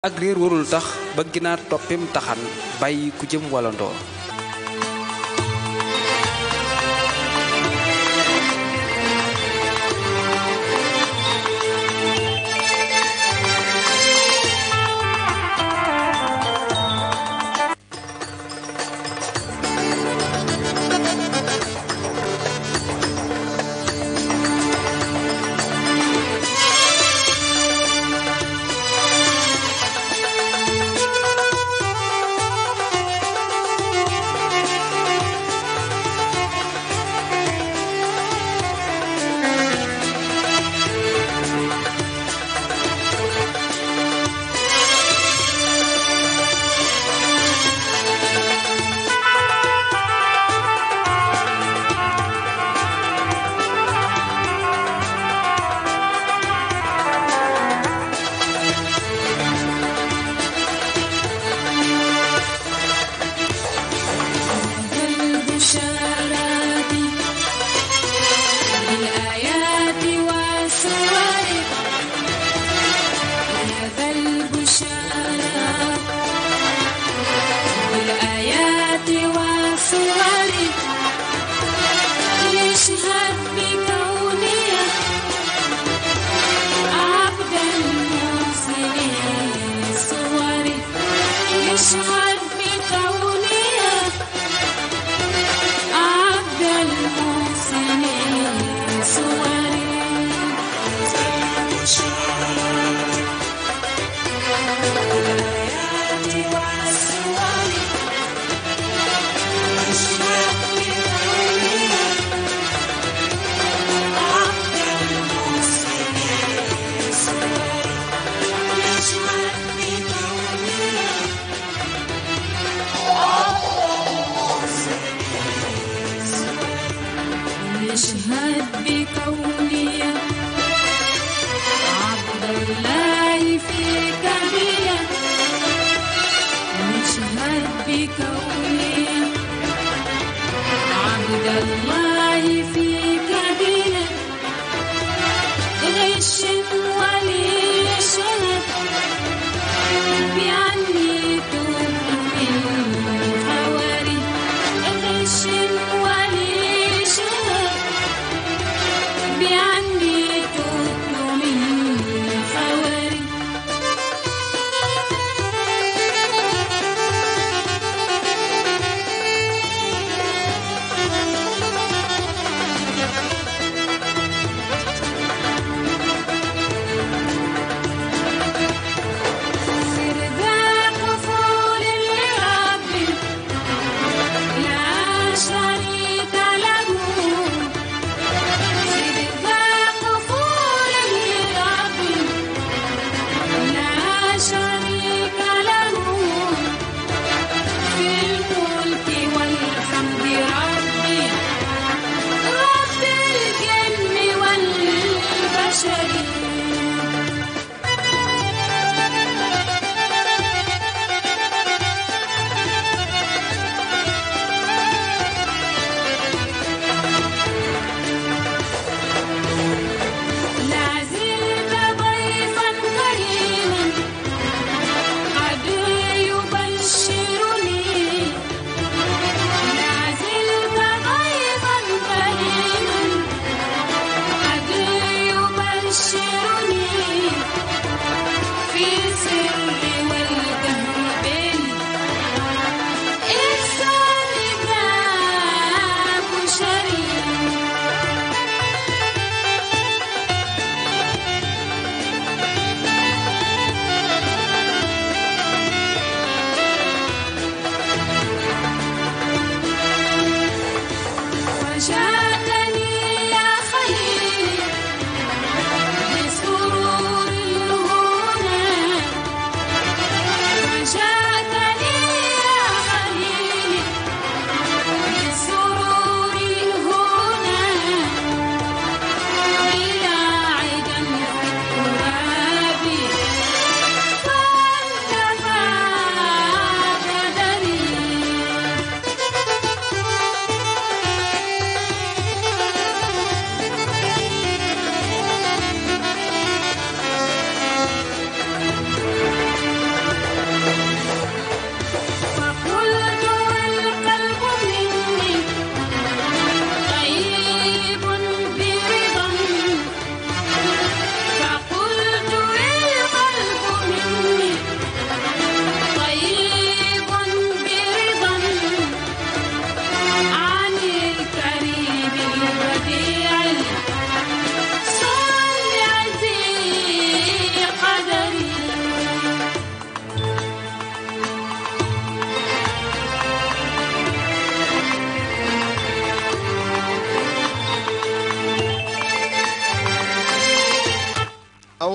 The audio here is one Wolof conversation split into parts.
ak riir warul tax ba ginaar toppim taxan bàyyi ku jëm walandoor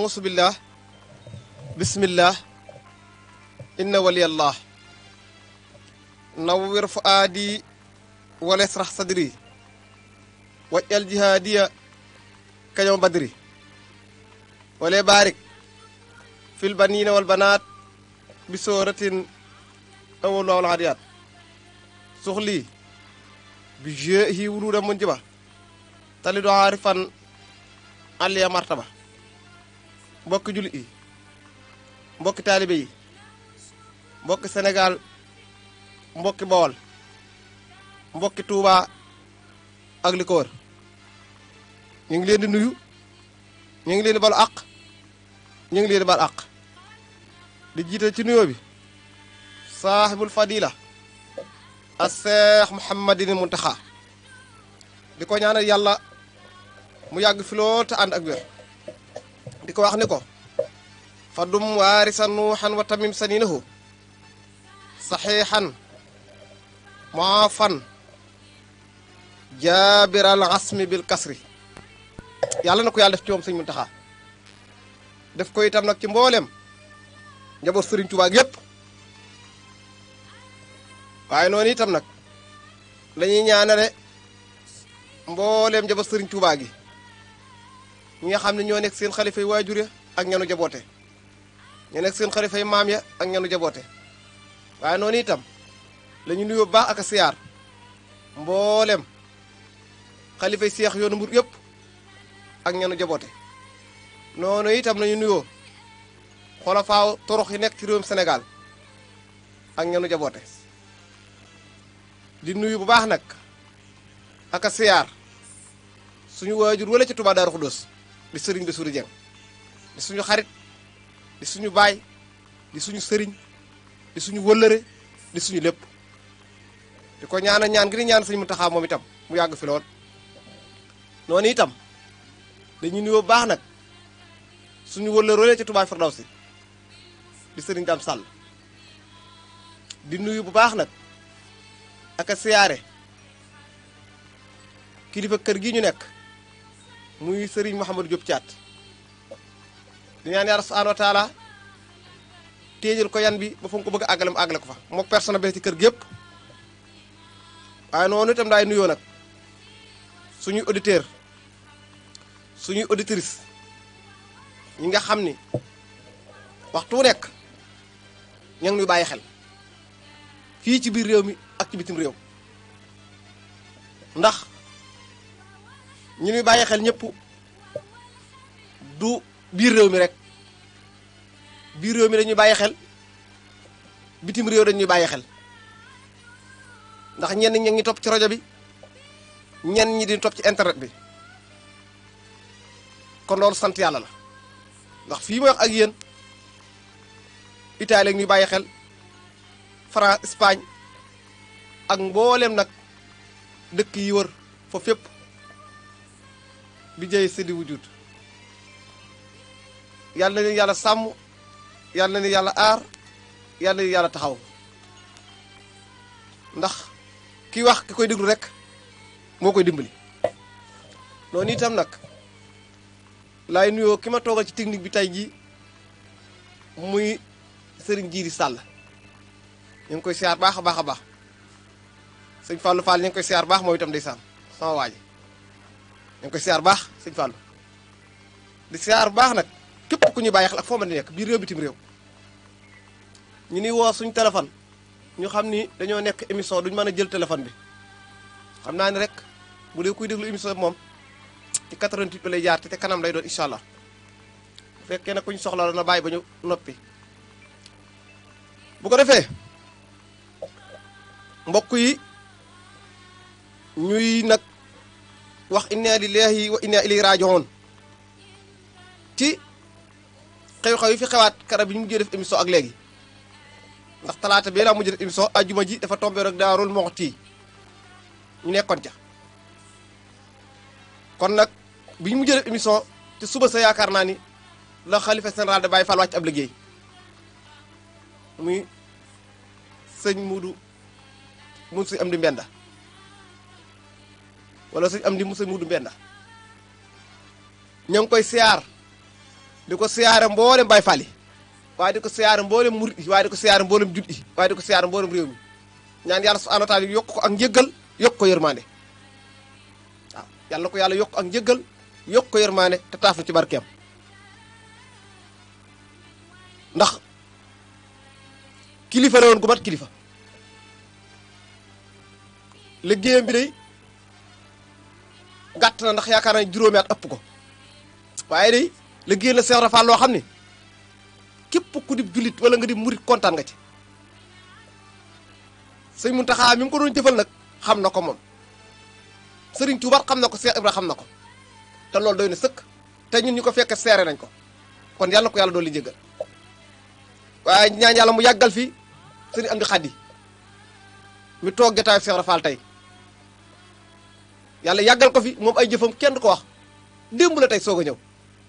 أعوذ بالله بسم الله إن ولي الله نور فؤادي ولا يسرح صدري واجعل جهادي كيوم بدري ولا بارك في البنين والبنات بسورة أول والعاديات سخلي بجيه ولودا منجبا تلدو عارفا عليا مرتبة mbokki jullit yi mbokki taalibe yi mbokki Sénégal mbokki Bawol mbokki Touba ak li ko wër ñu ngi leen di nuyu ñu ngi leen di balu àq ñu ngi leen di bal àq di jiital ci nuyoo bi saaxibul fadila a Seex Muhammadin Muntaxa di ko ñaanal yàlla mu yàgg fi lool te ànd ak wér di ko wax ni ko fa dum waarisa nuuxan wa tamim saninahu saxiixan muafan jaabiral asmi bil kasri yàlla na ko yàlla def ci moom sëñ Muntaxa def ko itam nag ci mboolem njaboot Sëriñ Tuubaa yépp waaye noonu itam nag lañuy ñaanale mboolem njaboot Sëriñ Tuubaa gi ñi nga xam ne ñoo nekk seen xalifa yi waajur ya ak ñanu jaboote ñoo nekk seen xalifa yi maam ya ak ñanu jaboote waaye noonu itam la ñu nuyoo baax ak a siyaar mboolem xalifa yi seex yoonu mbur yëpp ak ñanu jaboote noonu itam la ñu nuyoo xolofaaw torox yi nekk ci réewum Sénégal ak ñanu jaboote di nuyu bu baax nag ak a siyaar suñu waajur wala ci Touba Daaru Xudoos di sëriñ Bassirou Dieng di suñu xarit di suñu baay di suñu sëriñ di suñu wëllëre di suñu lépp di ko ñaan gi di ñaan sëñ Muntaxa moom itam mu yàgg fi lool noonu itam dañuy nuyoo baax nag suñu wëllëre ci Touba Firdawsi di sëriñ Dame Sall di nuyu bu baax nag ak a siyaare kilifa kër gi ñu nekk muy Serigne Mouhamadou Diop Thiat di ñaan Yàlla subhaanahu wa taala téejal ko yan bi ba fa mu ko bëgg a àggale mu àggale ko fa mook personnel bi ci kër gi yëpp waaye noonu itam daay nuyoo nag suñuy auditeur suñuy auditrice ñi nga xam ni waxtu wu nekk ña ngi ñuy bàyyi xel fii ci biir réew mi ak ci bitim réew ndax ñi ñuy bàyyi xel ñëpp du biir réew mi rek biir réew mi dañuy bàyyi xel bitim réew dañuy bàyyi xel ndax ñenn ñi ngi topp ci rajo bi ñenn ñi di topp ci internet bi kon loolu sant yàlla la ndax fii ma wax ak yéen Italie ñuy bàyyi xel France Espagne ak mboolem nag dëkk yi wër foofu fépp bi jëy séddi wujud yàlla na leen yàlla sàmm yàlla na leen yàlla aar yàlla na leen yàlla taxaw ndax ki wax ki koy déglu rek moo koy dimbali noonu itam nag laay nuyoo ki ma toogal ci technique bi tey jii muy sëriñ Jiiri Sàll ñu ngi koy siyaar baax a baax a baax sëñ Fallou Fall ñu ngi koy siyaar baax moom itam ndeysaan sama waa ji ñu ngi koy siyaar baax sëñ Fallou di siyaar baax nag képp ku ñuy bàyyi xel ak foo mën di nekk biir réew bitim réew ñu ni woo suñ téléphone ñu xam ni dañoo nekk émission duñ mën a jël téléphone bi xam naa ni rek bu dee kuy déglu émission bi moom ci 88 bi lay jaar te kanam lay doon incha allah bu fekkee nag ku ñu soxla la na bàyyi ba ñu noppi bu ko defee mbokk yi ñuy nag wax inna lillahi wa inna ilayhi raaji'uun ci xew-xew yi fi xewaat karab bi ñu mujjee def émission ak léegi ndax talaata bi laa mujjee def émission ajjuma ji dafa tombé rek Daarul Muxti ñu nekkoon ca kon nag bi ñu mujjee def émission te suba sa yaakaar naa ni la xalifa général de Baye Fall wàcc ab liggéey muy sëñ Muudu mu sëñ Amdi Mbenda wala sëñ Amdi mu sëñ Muudu Mbenda ñoo ngi koy siyaar di ko siyaare mboolem Baay Faal yi waaye di ko siyaare mboolem murit yi waaye di ko siyaare mboolem jullit yi waaye di ko siyaare mboolem réew mi ñaan yàlla subhaanahu wa taala yokk ko ak njëggal yokk ko yërmande waaw yàlla ko yàlla yokk ak njëggal yokk ko yërmande te taaf na ci barkeem ndax kilifa la woon gu mat kilifa liggéeyam bi day gàtt na ndax yaakaar naa juróomi at ëpp ko waaye day liggéey na Seex Ibra Faal loo xam ne képp ku di jullit wala nga di murit kontaan nga ci sëñ Muntaxa mi ngi ko doon jëfal nag xam na ko moom Sëriñ Tuubaa xam na ko Seex Ibra xam na ko te loolu doy na sëkk te ñun ñu ko fekk seere nañ ko kon yàlla na ko yàlla doon li jéggal waaye ñaan yàlla mu yàggal fi Sëriñ Amdi Xadi mi toog jotaayu Seex Ibra Faal tey yàlla yàggal ko fi moom ay jëfam kenn du ko wax démb la tey soog a ñëw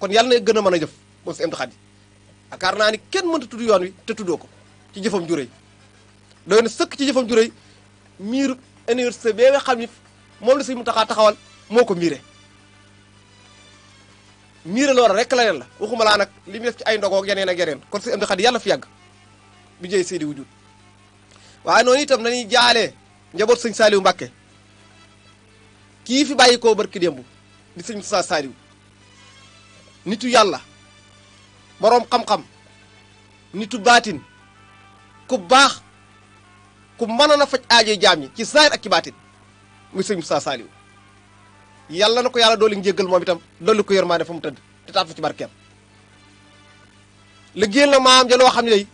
kon yàlla na gën a mën a jëf moom si Amdi Xadi yaakaar naa ni kenn mënta tudd yoon wi te tuddoo ko ci jëfam juréy doy na sëkk ci jëfam juréy miiru université bee nga xam ni moom la Sëriñ Muntaxa taxawal moo ko miire miire la war a rek la leen la waxuma laa nag li mu def ci ay ndogoog yeneen ak yeneen kon si Amdi Xadi yàlla fi yàgg bi jëy Seydi Wujud waaye noonu itam nañuy jaalee njaboot sëñ Saaliwu Mbàkke kii fi bàyyi koo barki démb di sëñ Musaa Saaliwu nitu yàlla boroom xam-xam nitu baatin ku baax ku mënoon a faj aajoy jaam ñi ci zaahir ak ci baatin muy sëñ Musaa Saaliwu yàlla na ko yàlla dooli njéggal moom itam dolli ko yërmaande fa mu tëdd te taat fa ci barkeem liggéeyal na maam ja loo xam ne day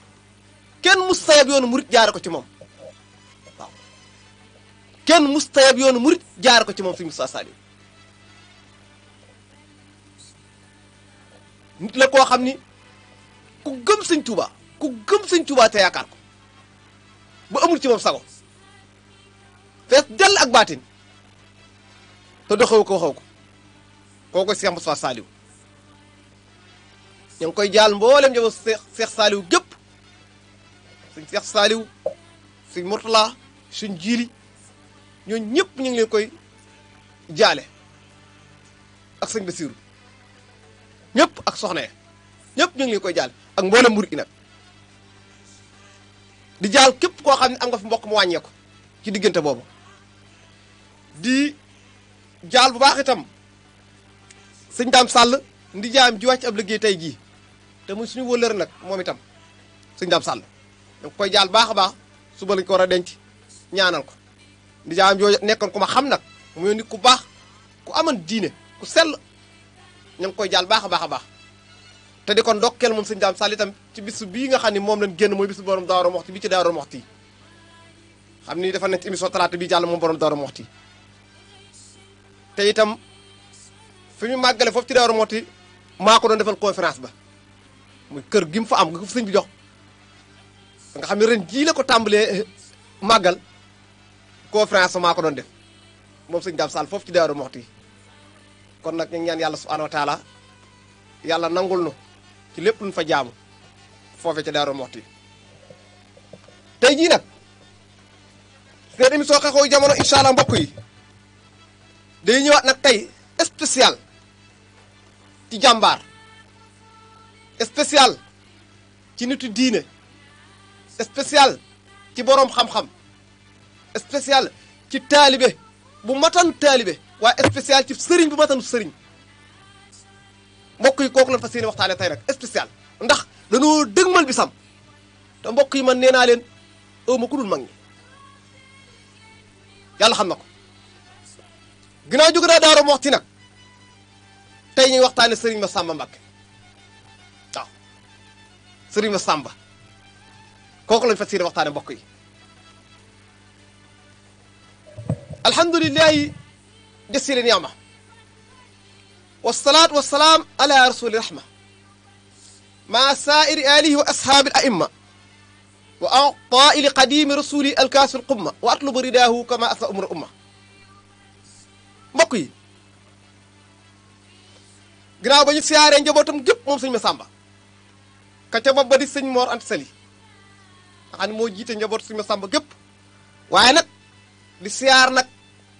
kenn mustayab yoonu murit jaare ko ci moom waaw kenn mustayab yoonu murit jaare ko ci moom sëñ Musaa Saaliwu nit la koo xam ni ku gëm sëñ Tuubaa ku gëm sëñ Tuubaa te yaakaar ko ba amul ci moom sago fees dell ak baatin te doxewu ko waxewu ko kooku Seex Musaa Saaliwu ñu ngi koy jaal mboolem njaboot Seex Saaliwu gépp sëñ Seex Saaliwu sëñ Murtala sëñ Jiili ñooñu ñëpp ñu ngi leen koy jaale ak sëñ Basiiru ñëpp ak soxna ya ñëpp ñu ngi leen koy jaale ak mboolem murit yi nag di jaal képp koo xam ne am nga fi mbokk mu wàññeeku ci diggante boobu di jaal bu baax itam sëñ Daam Sàll ndi jaam ji wàcc ab liggéey tey jii te muy suñu wëllër nag moom itam sëñ Daam Sàll da koy jaal baax a baax suba lañ ko war a denc ñaanal ko ndi jaam jooju nekkoon ku ma xam nag muy nit ku baax ku aman diine ku sell ña ngi koy jaal baax a baax a baax te di ko ndokkeel moom sëñ Daam Sàll itam ci bisu bii nga xam ne moom lañ génn mooy bisu borom Daaru Muxti bi ci Daaru Muxti xam ni dafa nekk ci émission talaata bi jàll moom borom Daaru Muxti te itam fi ñu màggale foofu ci Daaru Muxti maa ko doon defal conférence ba muy kër gi mu fa am nga ko fa sëñ bi jox nga xam ne ren jii la ko tàmbalee màggal conférence ba maa ko doon def moom sëñ Daam Sàll foofu ci Daaru Muxti kon nag ñu ngi ñaan yàlla subhaanahu wa taala yàlla nangul nu ci lépp luñ fa jaamu foofee ca Daaru Muxti tey jii nag seen émission xew-xewu jamono incha allah mbokk yi day ñëwaat nag tey spécial ci jàmbaar spécial ci nitu diine spécial ci boroom xam-xam spécial ci taalibe bu matan taalibe waaye spécial ci sëriñ bu matan sëriñ mbokk yi kooku lañ fas yéene waxtaane tey nag spécial ndax dañoo dëgmal bisam te mbokk yi man nee naa leen ma ku dul mag ñi yàlla xam na ko ginnaaw jóge naa Daaru Muxti nag tey ñuy waxtaane sëriñ Massamba Mbacké waaw sëriñ Massamba kooku lañ fas yéene waxtaane mbokk yi alhamdulillahi jasili ni'ma wasalaatu wasalaam ala rasuli rahma maa saa'iri alihi wa ashaabi al a'imma wa aqtaa'ili qadimi rasuli alkaasi al qumma wa atlubu ridaahu kama asa umra umma mbokk yi ginnaaw ba ñu siyaaree njabootam gépp moom sëñ Massamba ka ca bopp ba di sëñ Mor Anta Sali nga xam ne moo jiite njaboot sëñ Massamba gépp waaye nag di siyaar nag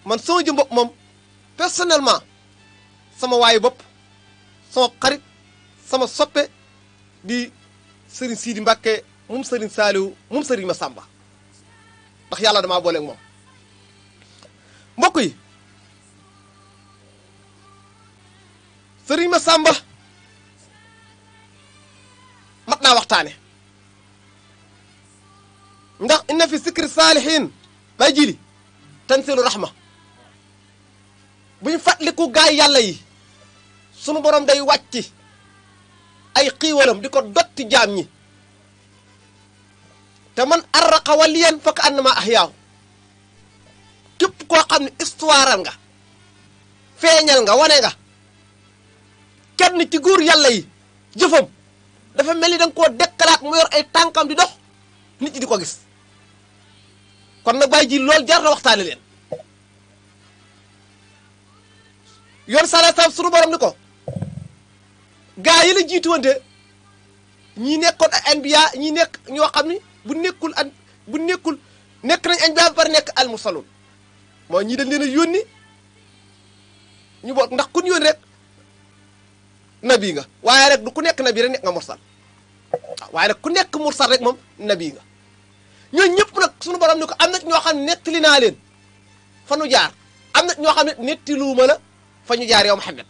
man sama jëm bopp moom personnellement sama waayu bopp sama xarit sama soppe di sëriñ Sidi Mbàkke moom sëriñ Saaliw moom sëriñ Masamba ndax yàlla damaa booleeg moom mbokk yi sëriñ Masamba mat naa waxtaane ndax inna fi sikri saalihin bay jili tanzilu rahma bu ñu fàttaliku gaay yàlla yi sunu borom day wàcc ay xiiwalam di ko dotti jaam ñi te man arraqa waliyan fa ka annama ahyaahu képp koo xam ne histoire nga feeñal nga wane nga kenn ci góor yàlla yi jëfam dafa mel ni da nga koo dekkalaat mu yor ay tànkam di dox nit ñi di ko gis kon nag bàyyi ji loolu jar na waxtaane leen yoon sala sam sunu borom ni ko gaa yi la jiitu wante ñi nekkoon ay anbiya ñi nekk ñoo xam ni bu nekkul nekk nañ anbiya ba pare nekk al mursalun mooy ñii dañ leen a yónni ñu bokk ndax ku ñu yónni rek nabi nga waaye rek du ku nekk nabi rek nekk nga mursal waaye nag ku nekk mursal rek moom nabi nga ñooñu ñëpp nag sunu borom ni ko am na ñoo xam ne nettali naa leen fa nu jaar am na ñoo xam ne nettiluuma la fa ñu jaar yow Muhammad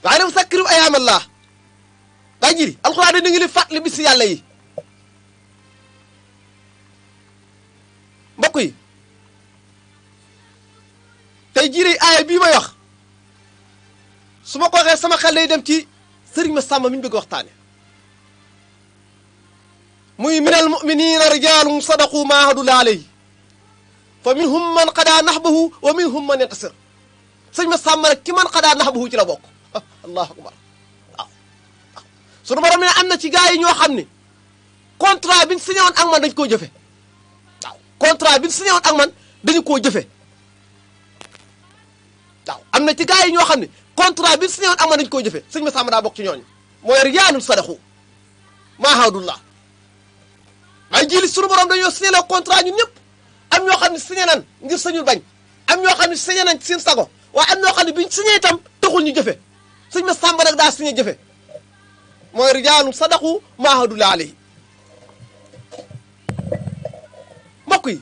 waaye nag sakkiru ayaamallah daa jiri alxuraan da ngi li fàttali bis yàlla yi mbokk yi tey jii aaya bii may wax su ma ko waxee sama xel lay dem ci sëriñ Masamba mi ñu bëgg waxtaane muy minal muminina rijalum sadaqu ma ahadullah alayhi fa minhum man qadaa nahbahu wa minhum man yantasir sëriñ Masamba nag ki man qadaa nahbahu ci la bokk allahu akbar waaw sunu borom ne am na ci gars yi ñoo xam ne contrat bi ñu signé woon ak man dañu koo jëfe waaw contrat bi ñu signé woon ak man dañu koo jëfe waaw am na ci gars yi ñoo xam ne contrat bi ñu signé woon ak man dañu koo jëfe sëriñ Masamba daa bokk ci ñooñu mooy rijaalun sadaqu maa ahadullah waaye jili sunu borom dañoo signé le contrat ñun ñëpp am ñoo xam ne signé nan ngir sañul bañ am ñoo xam ne signé nañ ci seen sago waaye am ñoo xam ne biñ signé itam taxul ñu jëfe sëñ Masamba nag daa signé jëfe mooy rijaalun sadaqu maa ahadullah alayhi mbokk yi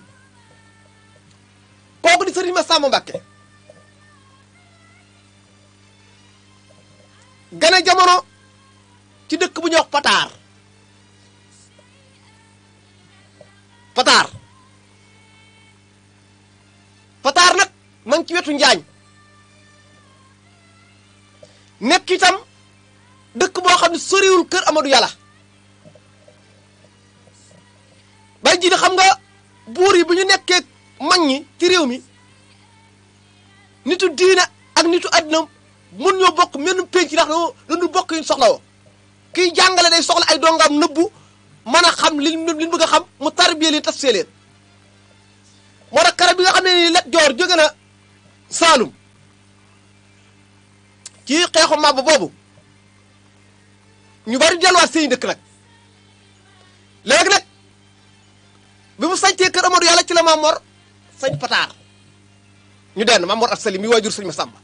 kooku di sëriñ Masamba Mbàkke gane jamono ci dëkk bu ñuy wax Pataar Pataar nag ma ngi ci wetu Njaañ nekk itam dëkk boo xam ne soriwul kër Amadou Yàlla bay ji xam nga buur yi bu ñu nekkee mag ñi ci réew mi nitu diina ak nitu àddina mun ñoo bokk menn pénc ndax dañu bokk yuñ soxla woo kiy jàngale day soxla ay dongam nëbbu mën a xam li bëgg a xam mu tarbiye leen tas see leen moo tax kara bi nga xam ne ni Lat Joor jóge na Saalum ci xeexu màbb boobu ñu bari delluwaat seen dëkk nag léegi nag bi mu sañcee kër Amadou Yàlla ci la Maam Mor sañ Pataar ñu denn Maam Mor Assa Sali mi waajur sëñ Masamba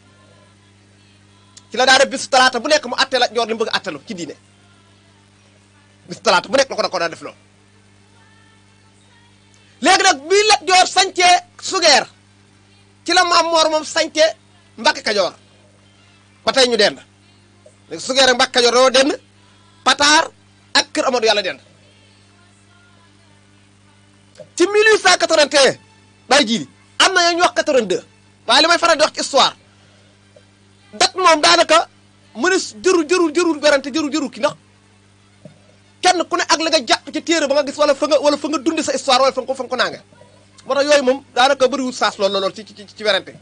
ci la daa def bisu talaata bu nekk mu atte Lat Joor li mu bëgg a attelu ci diine bisu talaata bu nekk la ko daa def loolu léegi nag bii Lat Joor sañcee Sugeer ci la Maam Mor moom sañcee Mbàkke Kajoor ba tey ñu dend léegi Sugeer ak Mbàkke Kajoor doo dend Pataar ak kër Amadou Yàlla dend ci 1881 bay jiili am na ñu wax 82 waaye li may faral di wax ci histoire dat moom daanaka mën a jërul berante jërul ki ndax kenn ku ne ak la nga jàpp ci téere ba nga gis wala fa nga dundi sa histoire wala fa nga ko naanga moo tax yooyu moom daanaka bëriwul saas lool ci werante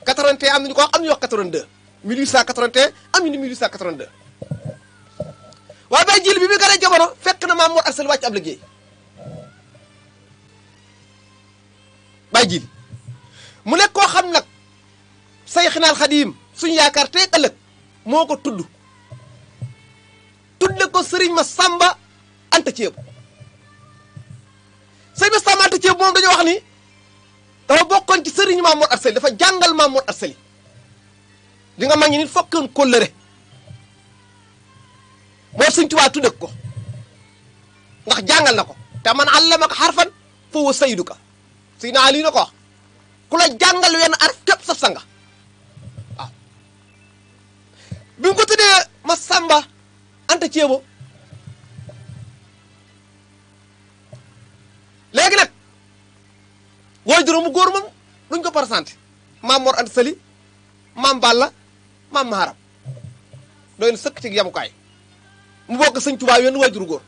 81 am nañu ko wax am nañu wax 82 1881 am ñu ni 1882 waaye bay jiili bi mu gën a jamono fekk na Maam Mor Assa Sali wàcc ab liggéey bay jiili mu nekk koo xam nag Sayxinal Xadiim suñu yaakaar tey ëllëg moo ko tudde ko sëriñ Masamba Anta Ceebu sëriñ Masamba Anta Ceebu moom dañoo wax ni dafa bokkoon ci sëriñ Maam Mor Assa Sali dafa jàngal Maam Mor Assa Sali di nga mag ñi nit fokkoon kóllëre moo Sëñ Tuubaa tudde ko ndax jàngal na ko te man allamaka xarfan fa huwa sayyiduka si naa lii na ko wax ku la jàngal wenn araf képp saf sanga waaw bi mu ko tuddee ma Samba Anta Ceebo léegi nag wooy juróomu góor moom duñ ko présenté maam Mor Anta Sali maam Balla maam Maharam doy na sëkk ci yamukaay mu bokk Sëñ Tuubaa wenn waay juru góor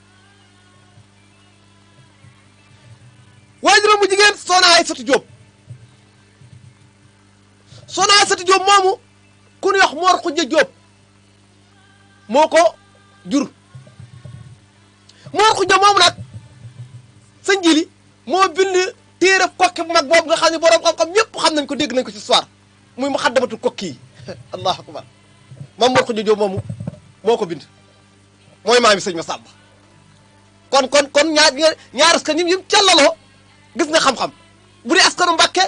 waay juróom mu jigéen Soxna Aysatu Jóob Soxna Aysatu Jóob moomu ku ñuy wax Mor Xujja Jóob moo ko jur Mor Xujja moomu nag sëñ Jili moo bind téere kokki bu mag boobu nga xam ne boroom xam-xam ñëpp xam nañ ko dégg nañ ko ci histoire muy mu xaddamatul kokki yi allahu akbar moom Mor Xujja Jóob moomu moo ko bind mooy maam yi sëñ Masamba kon ñaar askan yim callaloo gis nga xam-xam bu dee askanu Mbàkke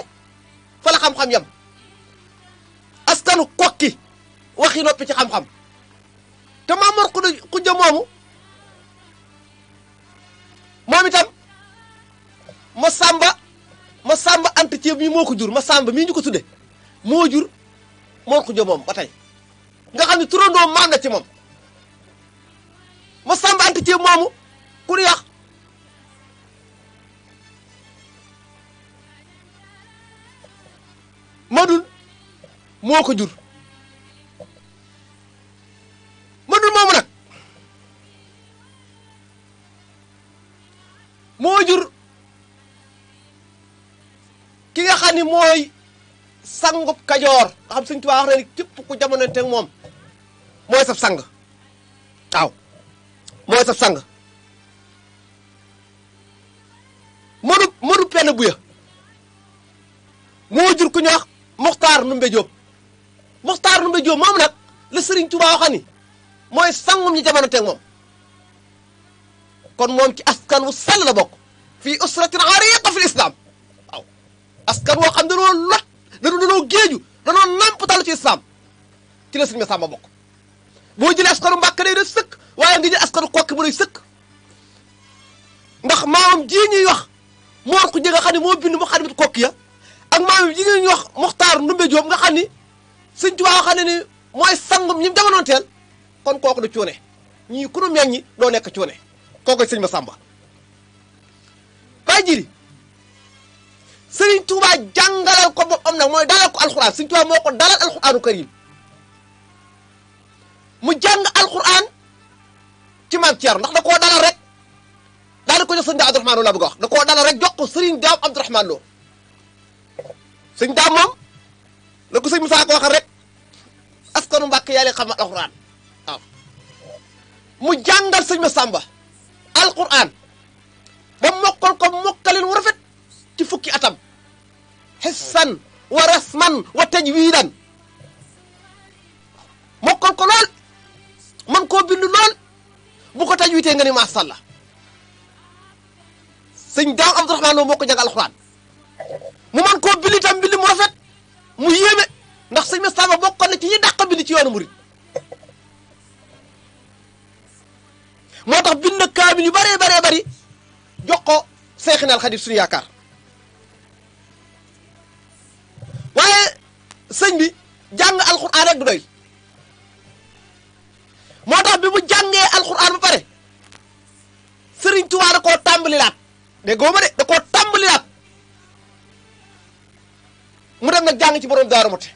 fa la xam-xam yam askanu kokki waxi noppi ci xam-xam te maam Mor Xujja moomu moom itam ma Samba Anta Ceeb mii moo ko jur ma Samba mii ñu ko tudde moo jur Mor Xujja moom ba tey nga xam ne turandoo maam na ci moom ma Samba Anta Ceeb moomu ku ñu yàq Madun moo ko jur Madun moomu nag moo jur ki nga xam ni mooy sangub Kajoor nga xam Sëñ Tuubaa wax na ni képp ku jamononteeg moom mooy sab sang waaw mooy sab sang Madu Penn Buya moo jur ku ñu wax Muxtaar Numbe Jóob Muxtaar Numbe Jóob moom nag la Sëriñ Tuubaa wax ni mooy sangum ñi jamononteeg moom kon moom ci askan wu sell la bokk fii usratin ariqa fil islam waaw askan woo xam danoo lot danoo géeju danoo namputalu ci islam ci la Sëñ Masamba bokk boo jëlee askanu Mbàkke day def sëkk waaye nga jël askanu Kokki bu day sëkk ndax maamam ji ñuy wax Mor Xujja nga xam ne moo bind mu xadimatu Kokki ya ak maamam ji ñuy wax Muxtaar Ndumbe Jóob nga xam ni Sëñ Tuubaa xam ne ni mooy sangum ñi mu jamonoonteel kon kooku du cuune ñii ku nu meññi doo nekk cuune kooku Sëñ Masamba bàyyi jiri Sëriñ Tuubaa jàngalal ko boppam nag mooy dalal ko alxuraan Sëñ Tuubaa moo ko dalal alxuraanu karim mu jàng alxuraan ci maam Ceerno ndax da koo dalal rek daal di ko jox sëñ Daam Abdourahmane Lo la bëgg a wax da koo dalal rek jox ko Sëriñ Daam Abdourahmane Lo sëñ Daam moom la ko sëñ Musaa ko waxal rek askanu Mbàkke yaa leen xam alxuraan waaw mu jàngal Sëñ Masamba alxuraan ba mokkal ko mokkalin wu rafet ci fukki atam xissan wa rasman wa tajwiidan mokkal ko lool man koo bind lool bu ko tajwiitee nga ni macha allah sëñ Daam Abdourahmane Lo moo ko jàng alxuraan mu man koo bind itam bind mu rafet mu yéeme ndax Sëñ Masamba bokkoon na ci ñi dàq bind ci yoonu murid moo tax bind kaamil yu baree bari jox ko Seexinal Xadiim suñu yaakaar waaye sëñ bi jàng alxuraan rek du doy moo tax bi mu jàngee alxuraan ba pare Sëriñ Tuubaa da koo tàmbalilaat déggoo ma de da koo tàmbalilaat mu dem nag jàng ci borom Daaru Muxti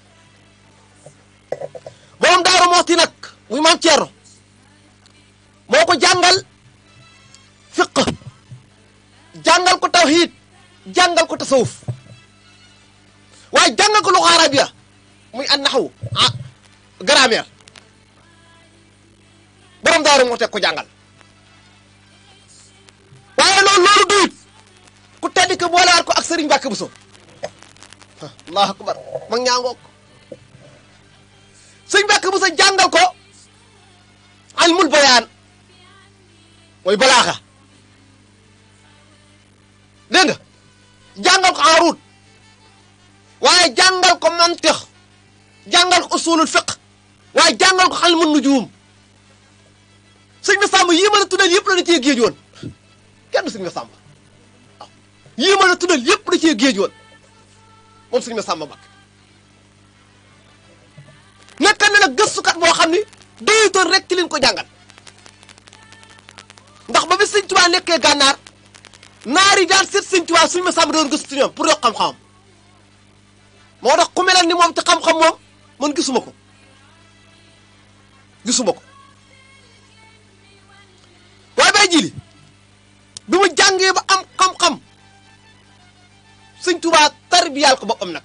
borom Daaru Muxti nag muy maam Ceerno moo ko jàngal fiq jàngal ko tawhiid jàngal ko tasawuf waaye jàngal ko luxa arabiya muy an naxwu grammaire borom Daaru Muxti ko jàngal waaye loolu duyut ku tedd ko boolewaat ko ak Sëriñ Mbàkke Buso allahu akbar mag ñaangook Sëriñ Mbàkke Buso jàngal ko ilmul bayaan mooy balaaxa dégg nga jàngal ko aruud waaye jàngal ko mantiq jàngal ko usulul fiqh waaye jàngal ko ilmun nujum sëñ Massamba yii ma la tuddal yëpp la da cee géej woon kenn sëñ Massamba waaw yii ma la tuddal yëpp da cee géej woon moom sëñ Massamba Mbacké nekk na nag gëstukat boo xam ni doyutoon rek ci liñ ko jàngal ndax ba bi sëñ Tuubaa nekkee gànnaar naari daan seet sëñ Tuubaa sëñ Massamba doon gëstu ñoom pour yokk xam-xamam moo tax ku melal ni moom ci xam-xam moom man gisuma ko waaye bay jili bi mu jàngee ba am xam-xam sëñ Tuubaa tarbiyaal ko boppam nag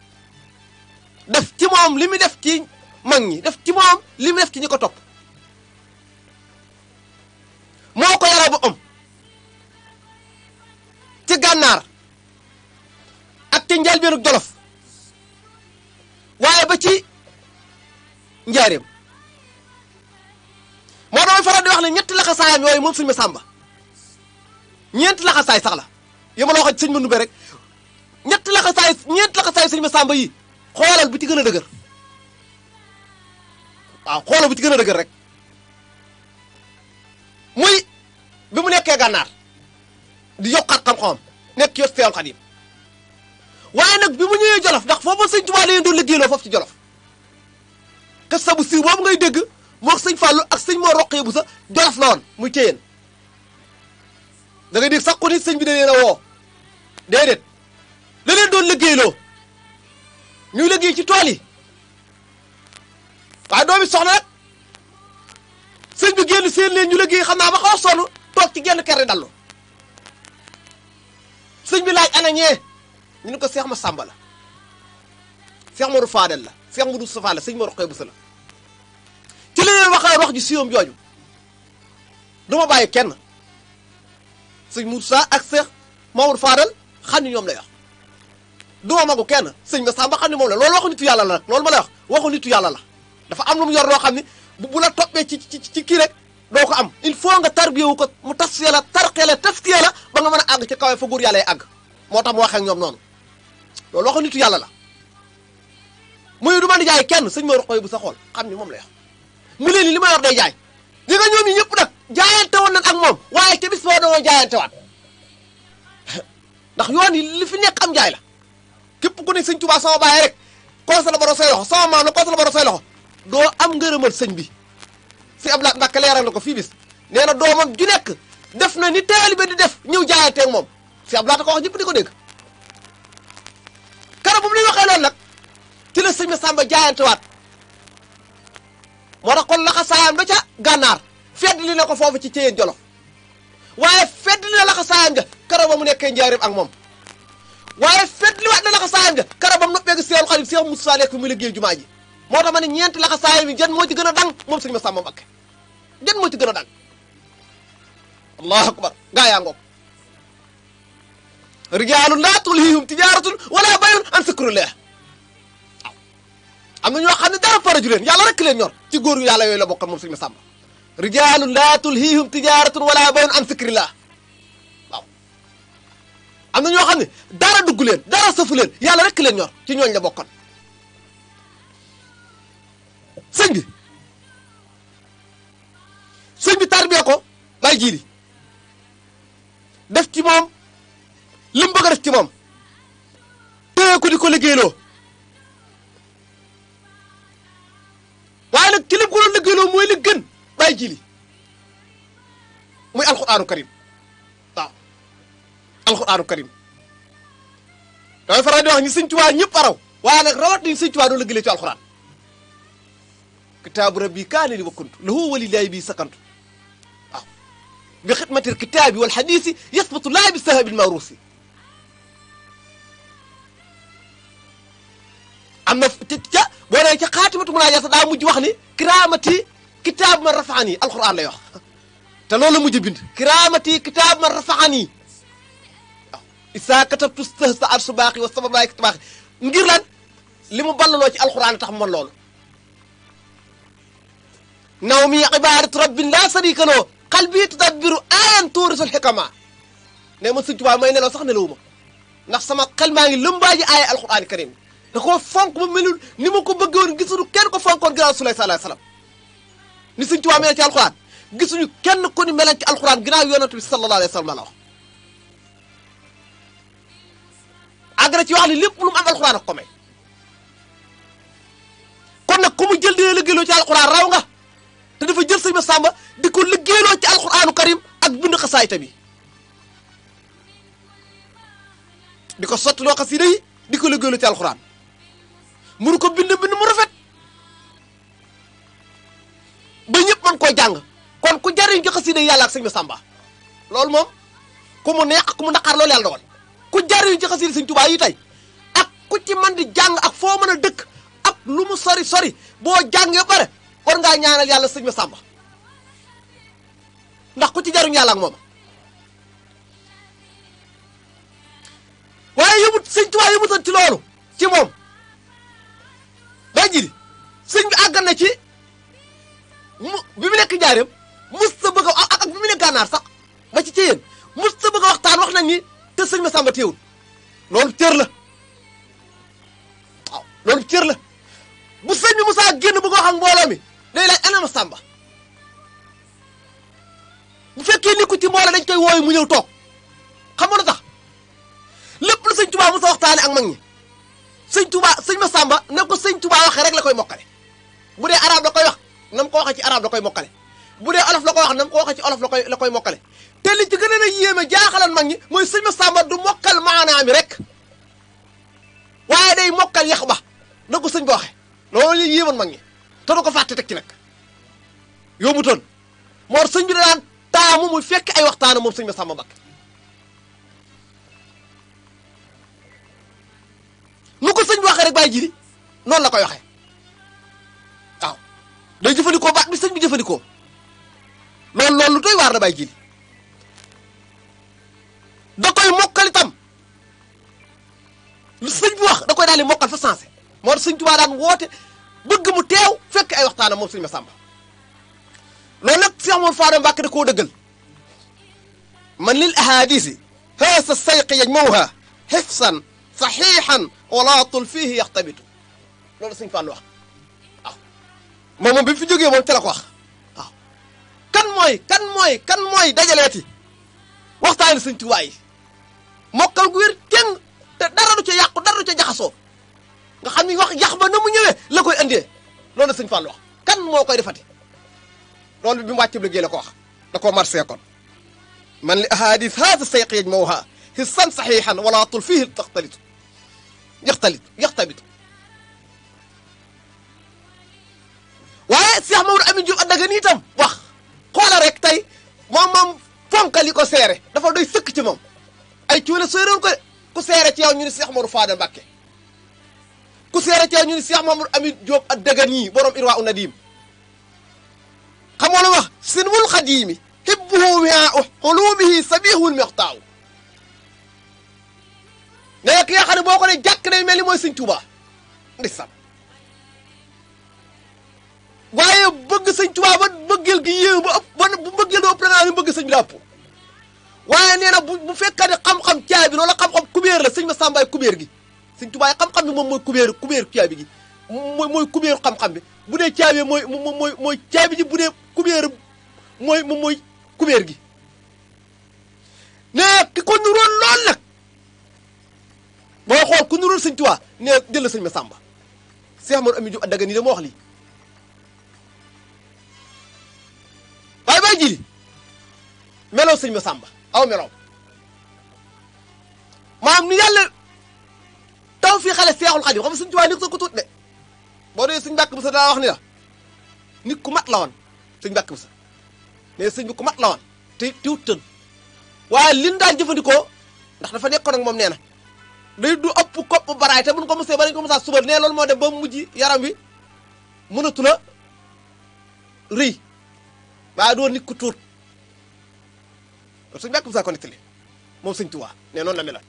def ci moom li mu def ci mag ñi def ci moom li mu def ci ñi ko topp moo ko yara boppam ci gànnaar ak ci njëlbéenu Jolof waaye ba ci njaareem moo damay faral di wax ne ñetti laxasaayam yooyu moom sëñ Massamba ñeenti laxasaay sax la yo ma la waxee sëñ Mandumbe rek ñeenti laxasaay sëñ Massamba yi xoolal bu ci gën a dëgër waaw xoolal bu ci gën a dëgër rek muy bi mu nekkee gànnaar di yokkaat xam-xamam nekk yor Seexul Xadiim waaye nag bi mu ñëwee Jolof ndax foofu sëñ Tuubaa la leen doon liggéeyloo foofu ci Jolof kës sa bu siiw boobu ngay dégg moo sëñ Fallou ak sëñ moo roqee bu sa Jolof la woon muy téyeen da ngay dégg sax ko ni sëñ bi da leen a woo déedéet la leen doon liggéeyloo ñuy liggéey ci tool yi waaye doomi soxna nag sëñ bi génn seen leen ñu liggéey xam naa ba xaw a sonn toog ci genn kër dallu sëñ bi laaj ana ñee ñu ne ko Seex Massamba la Seex Modou Fadel la Seex Modou Safa la sëñ moo roqee bu sa la ci la leen waxee wax ji siyoom jooju duma bàyyi kenn sëñ Moussa ak Seex Mamadou Fadel xam ni ñoom lay wax duma magu kenn sëñ Massamba xam ni moom la loolu waxu nitu yàlla la nag loolu ma lay wax waxu nitu yàlla la dafa am lu mu yor loo xam ni bu la toppee ci kii rek doo ko am il faut nga tarbiyewu ko mu tasfiya la tarqee la taskiya la ba nga mën a àgg ci kawe fa góor yàlla yi àgg moo tax mu waxee ak ñoom noonu loolu waxu nitu yàlla la muy du ma di jaay kenn sëñ ma roqoy bu sa xool xam ni moom lay wax mu leen li ma yor day jaay li nga ñoom ñi ñëpp nag jaayante woon nañ ak moom waaye te bis boo doon jaayante waat ndax yoon yi li fi nekk am jaay la képp ku ne sëñ Tuubaa sama baay rek koosa la baro say loxo sama maam la koosa la baro say loxo doo am ngërëmal sëñ bi si Abdoulaye Mbacke leeral na ko fii bis nee na doomam ju nekk def na ni taalibe di def ñëw jaayante ak moom si Abdoulaye ko wax ñëpp di ko dégg kara bu mu lay waxee loolu nag ci la sëñ Massamba jaayante waat moo tax kon laxasaayam ba ca gànnaar fedd li na ko foofu ci Ceyeen Jolof waaye fedd li na laxasaayam ja kara ba mu nekkee njaareem ak moom waaye fedd li waat na laxasaayam ja kara ba mu noppee gi Seexul Xadiim Seex Muusaa nekk fi muy liggéey jumaa ji moo tax ma ne ñeenti laxasaayam yi jan moo ci gën a dang moom sëñ Massamba Mbacké jan moo ci gën a dang allahu akbar gaa yaa ngoog rijaalun laa tulhiihim tijaaratun wala bay'un an zikrillah waaw am na ñoo xam ne dara faraju leen yàlla rek leen ñor ci góor yu yàlla yooyu la bokkan moom sëñ Massamba rijaalun laa tulhiihim tijaaratun wala bay'un an zikrillah waaw am na ñoo xam ne dara dugg leen dara safu leen yàlla rek leen ñor ci ñooñ la bokkan sëñ bi tarbiya ko bay jiili def ci moom li mu bëgg a def ci moom téye ko di ko liggéeyloo waaye nag ci li mu ko doon liggéeyloo mooy li gën bay jiili muy alxuraanu karim waaw alxuraanu karim damay faral di wax ñi sëñ Tuubaa ñëpp araw waaye nag rawat ni sëñ Tuubaa doon liggéeylee ci alxuraan kitaabu rabbi kaane li wa kuntu lahu walillaahi bi sakantu waaw bi xidmatil kitaabi wal xadiisi yasbatu laa bi sahabil mawruusi am na ca boo nee ca xaatimatu munaajaat daa mujj wax ni kiraamati kitaab man rafaani alquran lay wax te loolu la mujj bind kiraamati kitaab man rafaani waaw isaa katabtu stahsa al subaaxi wa sabab laay kitbaaxi ngir lan li mu ballaloo ci alquran tax mu mën loolu naw mi ibaadatu rabbin laa sharika lahu qalbi tudabbiru ayan tuurisul xikama ne ma sëñ Tuubaa may nelaw sax nelawuma ndax sama xel maa ngi lëmbaaji aaya alquraan karim da koo fonk ba melul ni ma ko bëggoon gisuñu kenn ko fonkoon ginnaaw Rasulullah sallallahu alayhi wasallam ni Sëñ Tuubaa mel ci alxuraan gisuñu kenn ko ni melan ci alxuraan ginnaaw yonent bi sallallahu alayhi wasallam la wax àgg na ci wax ni lépp lu mu am alxuraan ak ko may kon nag ku mu jël dina liggéeyloo ci alxuraan raw nga te dafa jël Sëñ Massamba di ko liggéeyloo ci alxuraanu karim ak bind xasaayita bi di ko sottiloo xasida yi di ko liggéeyloo ci alxuraan mënu ko bind mu rafet ba ñëpp mën koo jàng kon ku jariñ ci xasida yi yàlla ak Sëñ Massamba loolu moom ku mu neex ku mu naqar loolu yàlla dogal ku jariñ ci xasida Sëñ Tuubaa yi tey ak ku ci mën di jàng ak foo mën a dëkk ak lu mu sori sori boo jàngee bare war ngaa ñaanal yàlla Sëñ Massamba ndax ku ci jariñ yàlla ak moom waaye yëmut Sëñ Tuubaa yëmutoon ci loolu ci moom day jiri sëñ bi àgg na ci bi mu nekk njaareem mus ta bëgg a ak bi mu nekk gànnaar sax ba ci yéen mus ta bëgg a waxtaan wax nañ ni te Sëñ Massamba teewul loolu cër la waaw loolu cër la bu sëñ bi musaa génn bëgg a wax ak mbooloo mi day laaj ana Massamba bu fekkee ni ku ci mbooloo dañ koy wooyu mu ñëw toog xam nga lu tax lépp lu Sëñ Tuubaa musa waxtaane ak mag ñi Sëñ Tuubaa Sëñ Massamba ne ko Sëñ Tuubaa waxee rek la koy mokkale bu dee arab la koy wax na mu ko waxee ci arab la koy mokkale bu dee olof la koy wax na mu ko waxee ci olof la koy mokkale te li ci gën a yéeme jaaxalan mag ñi mooy Sëñ Massamba du mokkal maanaa mi rek waaye day mokkal yax ba na ko sëñ ba waxee loolu li yéemoon mag ñi te du ko fàtte teg ci nag yóbbutoon moo sëñ bi da daan taamu muy fekk ay waxtaana moom Sëñ Massamba Mbacké nu ko sëñ bi waxee rek bàyyi jiri noonu la koy waxee waaw day jëfandikoo baat bi sëñ bi jëfandikoo loolu lu doy waar la bàyyi jiri da koy mokkal itam lu sëñ bi wax da koy daal di mokkal fa sensé moo tax Sëñ Tuubaa daan woote bëgg mu teew fekk ay waxtaana moom Sëñ Massamba loolu nag Cheikh Mouhamadou Fadal Mbacké da koo dëggal man lil ahadisi haasa sayqi yajmawha hifsan saxiixan walaatul fiihi yaxtabitu loolu Sëñ Fallu wax waaw moom bi mu fi jógee moom te la ko wax waaw kan mooy dajaleeti waxtaani Sëñ Tuubaa yi mokkal gu wér teng te dara du ca yàqu dara du ca jaxasoo nga xam ni wax yax ba na mu ñëwee la koy andee loolu Sëñ Fallu wax kan moo koy defati loolu bi mu wàccib liggéey la ko wax da koo marché kon man li ahadis haada sayq yajmawha hissan saxiixan walaatul fiihi yaxtabitu waaye Cheikh Mamadou Amine Diop Dagana itam wax xoola rek tey moom fonkal yi ko seere dafa doy sëkk ci moom ay cuune sooyroon ko ku seere ci yow ñu ni Cheikh Mamadou Fadal Mbacké ku seere ci yow ñu ni Cheikh Mamadou Amine Diop Dagana borom Irwa Nadim xam nga lu wax sinwul xadiimi hibbuhu wi'aa'u xuluubihi sabihul mextaaw ne ki nga xam ne boo ko ne jàkk day mel ni mooy Sëñ Tuubaa ndeysaan waaye bëgg Sëñ Tuubaa ba bëggeel gi yéew ba ëpp ba bu bëggeel ba ëpp da ngaa ni bëgg sëñ bi daa ëpp waaye nee na bu fekkee ne xam-xam caabi loola xam-xam kubéer la Sëñ Massamba kubéer gi Sëñ Tuubaa xam-xam bi moom mooy kubéer caabi gi mooy kubéeru xam-xam bi bu dee caabi mooy caabi ji bu dee kubéer mooy kubéer gi ne ki ko nuroon lool nag boo xool ku nuroon Sëñ Tuubaa ne jël la Sëñ Massamba Cheikh Mamadou Amine Diop Dagana de moo wax lii waaye bàyyi jili meloo Sëñ Massamba aw meloom maam ni yàlla taw fii xale Seexul Xadiim xam nga Sëñ Tuubaa nit sa ko tuut de boo dee Sëñ Mbàkke Buso daa wax ni la nit ku mat la woon Sëñ Mbàkke Buso ne sëñ bi ku mat la woon te tiwut tën waaye lin daan jëfandikoo ndax dafa nekkoon ak moom nee na day du ëpp kopp baraay te mun ko mosee ba nañ ko mosaa suba ne loolu moo dem ba mujj yaram wi mënatu la rëy waaye doo nit ku tuut loolu Sëñ Mbàkke Buso ko nettali moom Sëñ Tuubaa ne noonu la meloon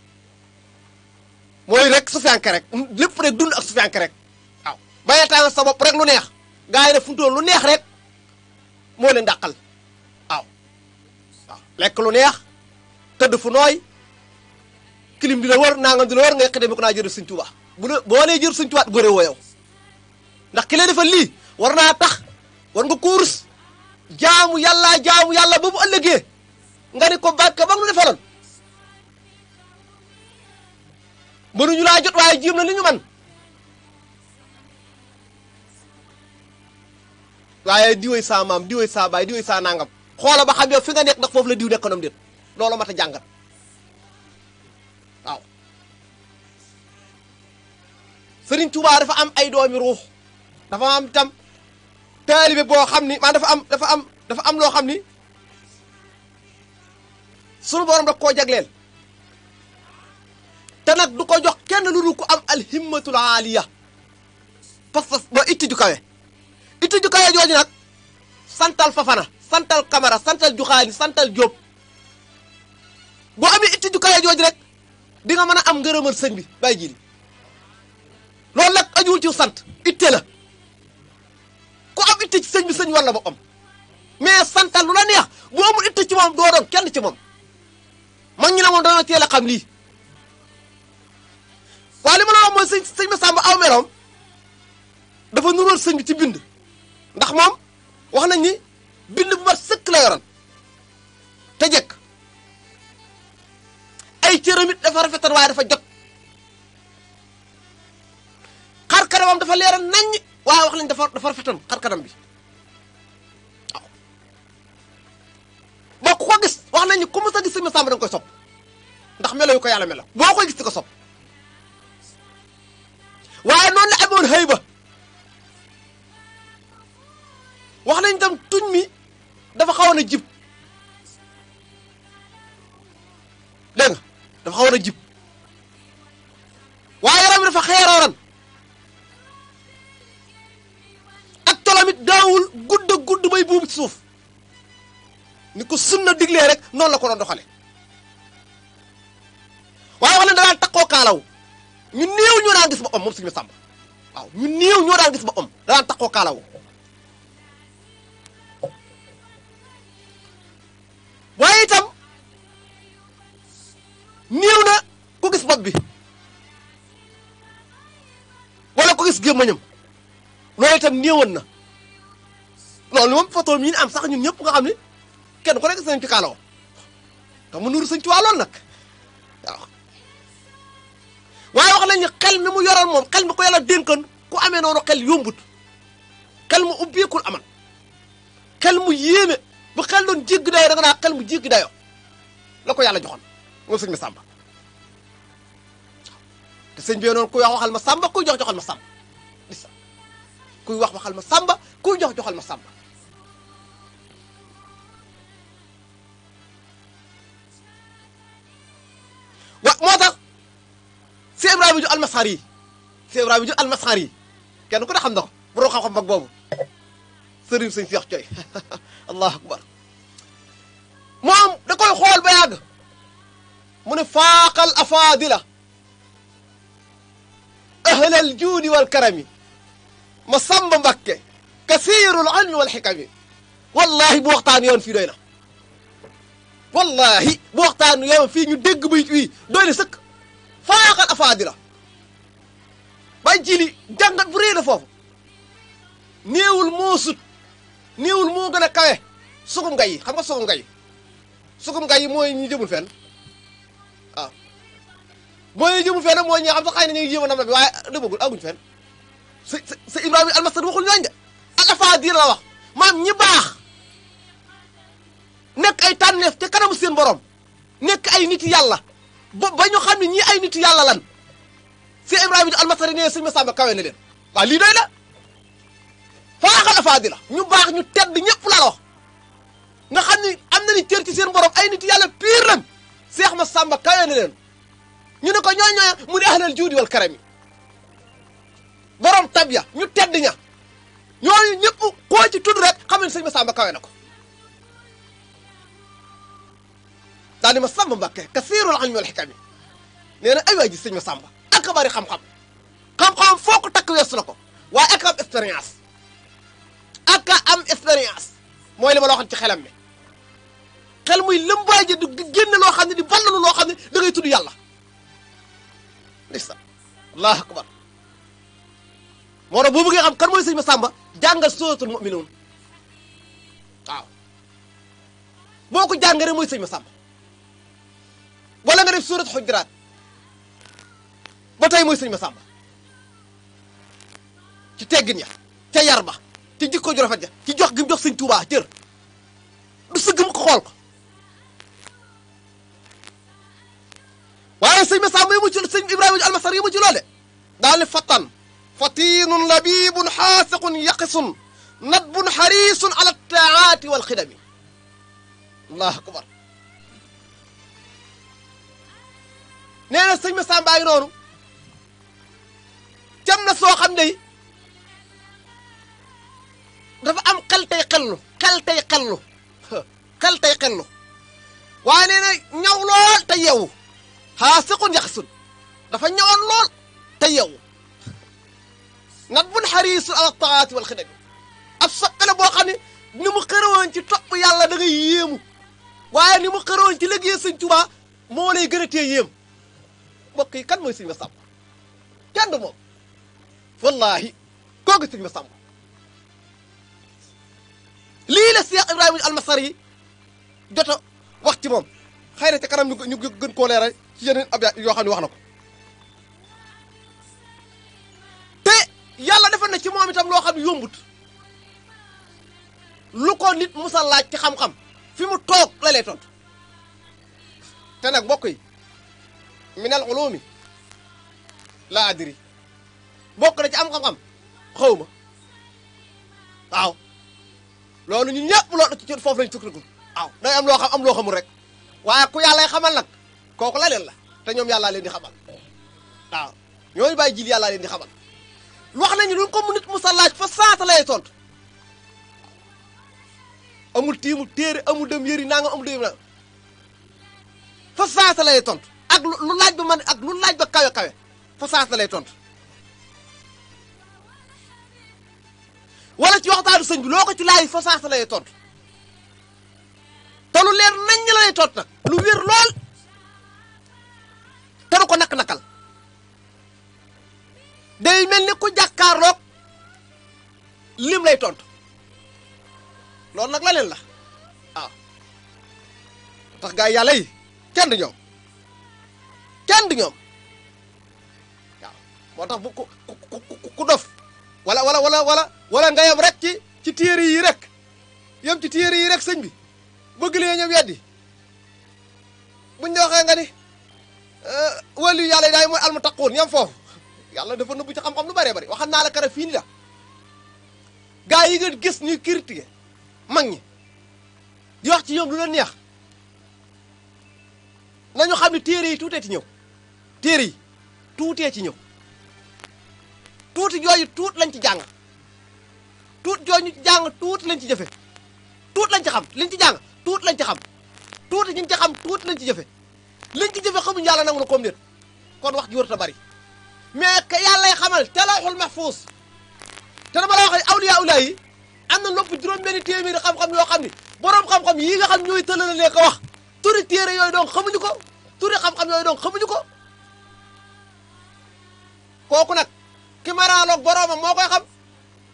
mooy rek sufiyanke rek lépp rek dund ak sufiyanke rek waaw bayetaan sa bopp rek lu neex gaa yi ne fu mu toll lu neex rek moo leen dàqal waaw lekk lu neex tëdd fu nooy kilim di la wër nangam di la wër ngay xëy ko naa jëriñ Sëñ Tuubaa bu la boo nee jër Sëñ Tuubaa góore woo yow ndax ki lay defal lii war naa tax war nga kuurus jaamu yàlla ba bu ëllëgee nga ni ko Mbàkke ba nga nu defaloon mënuñu laa jot waaye jéem na li ñu man waaye diwoy saa maam diwoy saa baay diwoy saa nangam xoola ba xam yow fi nga nekk ndax foofu la diw nekkoonam déet loolu mat a jàngat waaw Sëriñ Tuubaa dafa am ay doomi ruux dafa am tam taalibe boo xam ni maa dafa am loo xam ni sunu borom da koo jagleel te nag du ko jox kenn lu dul ko am alhimmatul aaliya pas-pas ba itti ju kawe jooju nag santal Fafana santal Kamara santal Juxaani santal Jóob boo amee itti ju kawe jooju rek di nga mën a am ngërëmal sëñ bi bàyyi jili loolu nag ajuwul ci sant itte la ku am itte ci sëñ bi sëñ war la ba am mais santal lu la neex bu amul itte ci moom doo doon kenn ci moom mag ñu ne moom dana teel a xam lii waaye li ma la wax mooy sëñ Massamba aw meloom dafa nuróol sëñ bi ci bind ndax moom wax nañ ni bind bu mat sëkk la yoroon te jekk ay cëram it dafa rafetal waaye dafa jot xar kanamam dafa leeral naññ waaye wax nañ dafa rafetal xar kanam bi waaw boo ku ko gis wax nañ ni ku mës a gis sëñ Massamba da nga koy sopp ndax melo yu ko yàlla melo boo koy gis di ko sopp waaye noonu la amoon xëy ba wax nañ tam tuñ mi dafa xawoon a jib dégg nga dafa xawoon a jib waaye yaram bi dafa xeerooran ak tolamit daawul gudd bay buubu ci suuf ni ko sunna diglee rek noonu la ko doon doxale waaye wax nañ da daan takkoo kaalaw ñu néew ñoo daan gis boppam moom Sëñ Massamba waaw ñu néew ñoo daan gis boppam da daan takkoo kaalaw waaye itam néew na ku gis bopp bi wala ku gis gémmañam loolu itam néewoon na loolu moom photo mi am sax ñun ñëpp nga xam ne kenn ku nekk gis nañ ci kaalaw te mu nuru Sëñ Tuubaa lool nag waaw waaye wax nañu xel mi mu yoroon moom xel mi ko yàlla dénkoon ku amee noonu xel yombut xel mu ubbeekul aman xel mu yéeme bu xel doon jéggi dayoo da nga naa xel mu jéggi dayoo la ko yàlla joxoon moom Sëñ Massamba te sëñ bi noonu kuy wax waxal ma Samba kuy jox joxal ma Samba gis kuy wax waxal ma Samba kuy jox joxal ma Samba moo tax Cheikh Ibrahima Diouf Almasari yi Cheikh Ibrahima Diouf Almasari yi kenn ku ne xam na ko borom xam-xam mag boobu sëriñ sëñ Cheikh Coy allahu akbar moom da koy xool ba yàgg mu ne faaqal afaadila ahlal juudi wal karami Massamba Mbakke kasiirul ilmi wal xikami wallahi bu waxtaan yoon fii doy na wallahi bu waxtaan yoon fii ñu dégg bayit wi doy na sëkk faaqal afaadila bay jili jàngat bu réy la foofu néewul moo sut néewul moo gën a kawe sugum ngay yi xam nga sugum ngay yi mooy ñi jëmul fenn waaw mooy ñi jëmul fenn mooy ñi xam sax xëy na ñu ngi jéem a nam na bi waaye dëggagul aguñ fenn sa Ibrahima Almasari waxul ñooñ de al afaadila la wax maam ñi baax nekk ay tànneef te kanamu seen borom nekk ay nit yàlla ba ñu xam ne ñii ay nit yàlla lan Cheikh Ibrahima Almasari nee Sëñ Massamba kawe na leen waaw lii doy la faaxal afaadila ñu baax ñu tedd ñëpp la wax nga xam ni am na ni cër ci seen borom ay nit yàlla piir lañ Cheikh Massamba kawe na leen ñu ne ko ñooñoo mu di ahlal juudi wal karami borom tabya ñu tedd ña ñooñu ñëpp koo ci tudd rek xam ne Sëñ Massamba kawe na ko daal di Massamba Mbakke kasiirul ilmi wal xikami nee na ay waay ji Sëñ Massamba ak bari xam-xam foo ko takk weesu na ko waaye ak am expérience mooy li ma la waxoon ci xelam mi xel muy lëmbaay ji du génne loo xam ne di ballalu loo xam ne da ngay tudd yàlla ndeysaan allahu akbar moo tax boo bëggee xam kan mooy sëñ Massamba jàngal suratul mu'minun waaw boo ko jàngee rek mooy sëñ Massamba wala nga def surat Hujuraat ba tey mooy sëñ Massamba ci teggin ya ca yar ba ci jikko ju rafet ja ci jox gi mu jox sëñ Tuubaa cër du sëgg mu ko xool ko waaye sëñ Massamba yi mu ci sëñ Ibrahima Almasari yi mu ci loole daal ne fattan fatinun labibun xaasiqun yaqisun nadbun xarisun ala taati wal xidami allahu akbar nee na sëñ Massamba yi noonu cam na soo xam ne dafa am xel tey xellu waaye nee na ñaw lool te yeewu xaasiqun yaqisun dafa ñawoon lool te yeewu nadbun xarisun ala taati wal xidami ab soppele boo xam ne ni mu xëroon ci topp yàlla da ngay yéemu waaye ni mu xëroon ci liggéey sëñ Tuubaa moo lay gën a tee yéem mbokk yi kan mooy sëñ Massamba kenn du moom wallahi kooku sëñ Massamba lii la Cheikh Ibrahima Almasari yi jot a wax ci moom xëy na ca kanam ñu gën koo leeral ci yeneen ab yoo xam ne wax na ko te yàlla defal na ci moom itam loo xam ne yombut lu ko nit musa laaj ci xam-xam fi mu toog la lay tontu te nag mbokk yi minal ulumi la adri bokk na ci am xam-xam xaw ma waaw loolu ñun ñëpp loolu ci foofu lañ sukkandiku waaw day am loo xam am loo xamul rek waaye ku yàllay xamal nag kooku la leen la te ñoom yàllaa leen di xamal waaw ñooñu bàyyi jil yàllaa leen di xamal wax nañu duñ ko mu nit musa laaj fa saata lay tontu amul tiimu téere amul dem yëri naa nga amul dem na fa saata lay tontu ak lu laaj ba man ak lu laaj ba kawe fa saata lay tontu wala ci waxtaanu sëñ bi loo ko ci laaj fa saata lay tontu te lu leer nañ la lay tontu nag lu wér lool te du ko nakk-nakal day mel ni ku jàkkaarloog lim lay tontu loolu nag la leen la waaw tax gaa yi yàlla yi kenn du ñoom waaw moo tax bu ku dof wala nga yem rek ci téere yi rek yem ci téere yi rek sëñ bi bëgg lee ñëw weddi buñ ne waxee nga ni wàllu yàlla yi daay mooy almuttaquun yem foofu yàlla dafa nëbbu ci xam-xam lu bëree bëri waxal naa la kara fii ni la gaa yi nga gis ñuy critiquer mag ñi di wax ci ñoom lu leen neex nañu xam ne téere yi tuutee ci ñëw téere yi tuutee ci ñëw tuuti jooju tuut lañ ci jàng tuut jooju jàng tuuti lañ ci jëfe tuut lañ ci xam liñ ci jàng tuut lañ ci xam tuuti ñu ci xam tuuti lañ ci jëfe liñ ci jëfe xamuñ yàlla nangu na comme déet kon wax ji warut a bari mais que yàllay xamal te lawhul mahfuus te dama la wax awliya ulaa yi am na lopp juróom-benn téeméeri xam-xam yoo xam ni boroom xam-xam yii nga xam ñooy tëlalalee ko wax turi téere yooyu donc xamuñu ko turi xam-xam yooyu donc xamuñu ko kooku nag ki maraaloog boroomam moo koy xam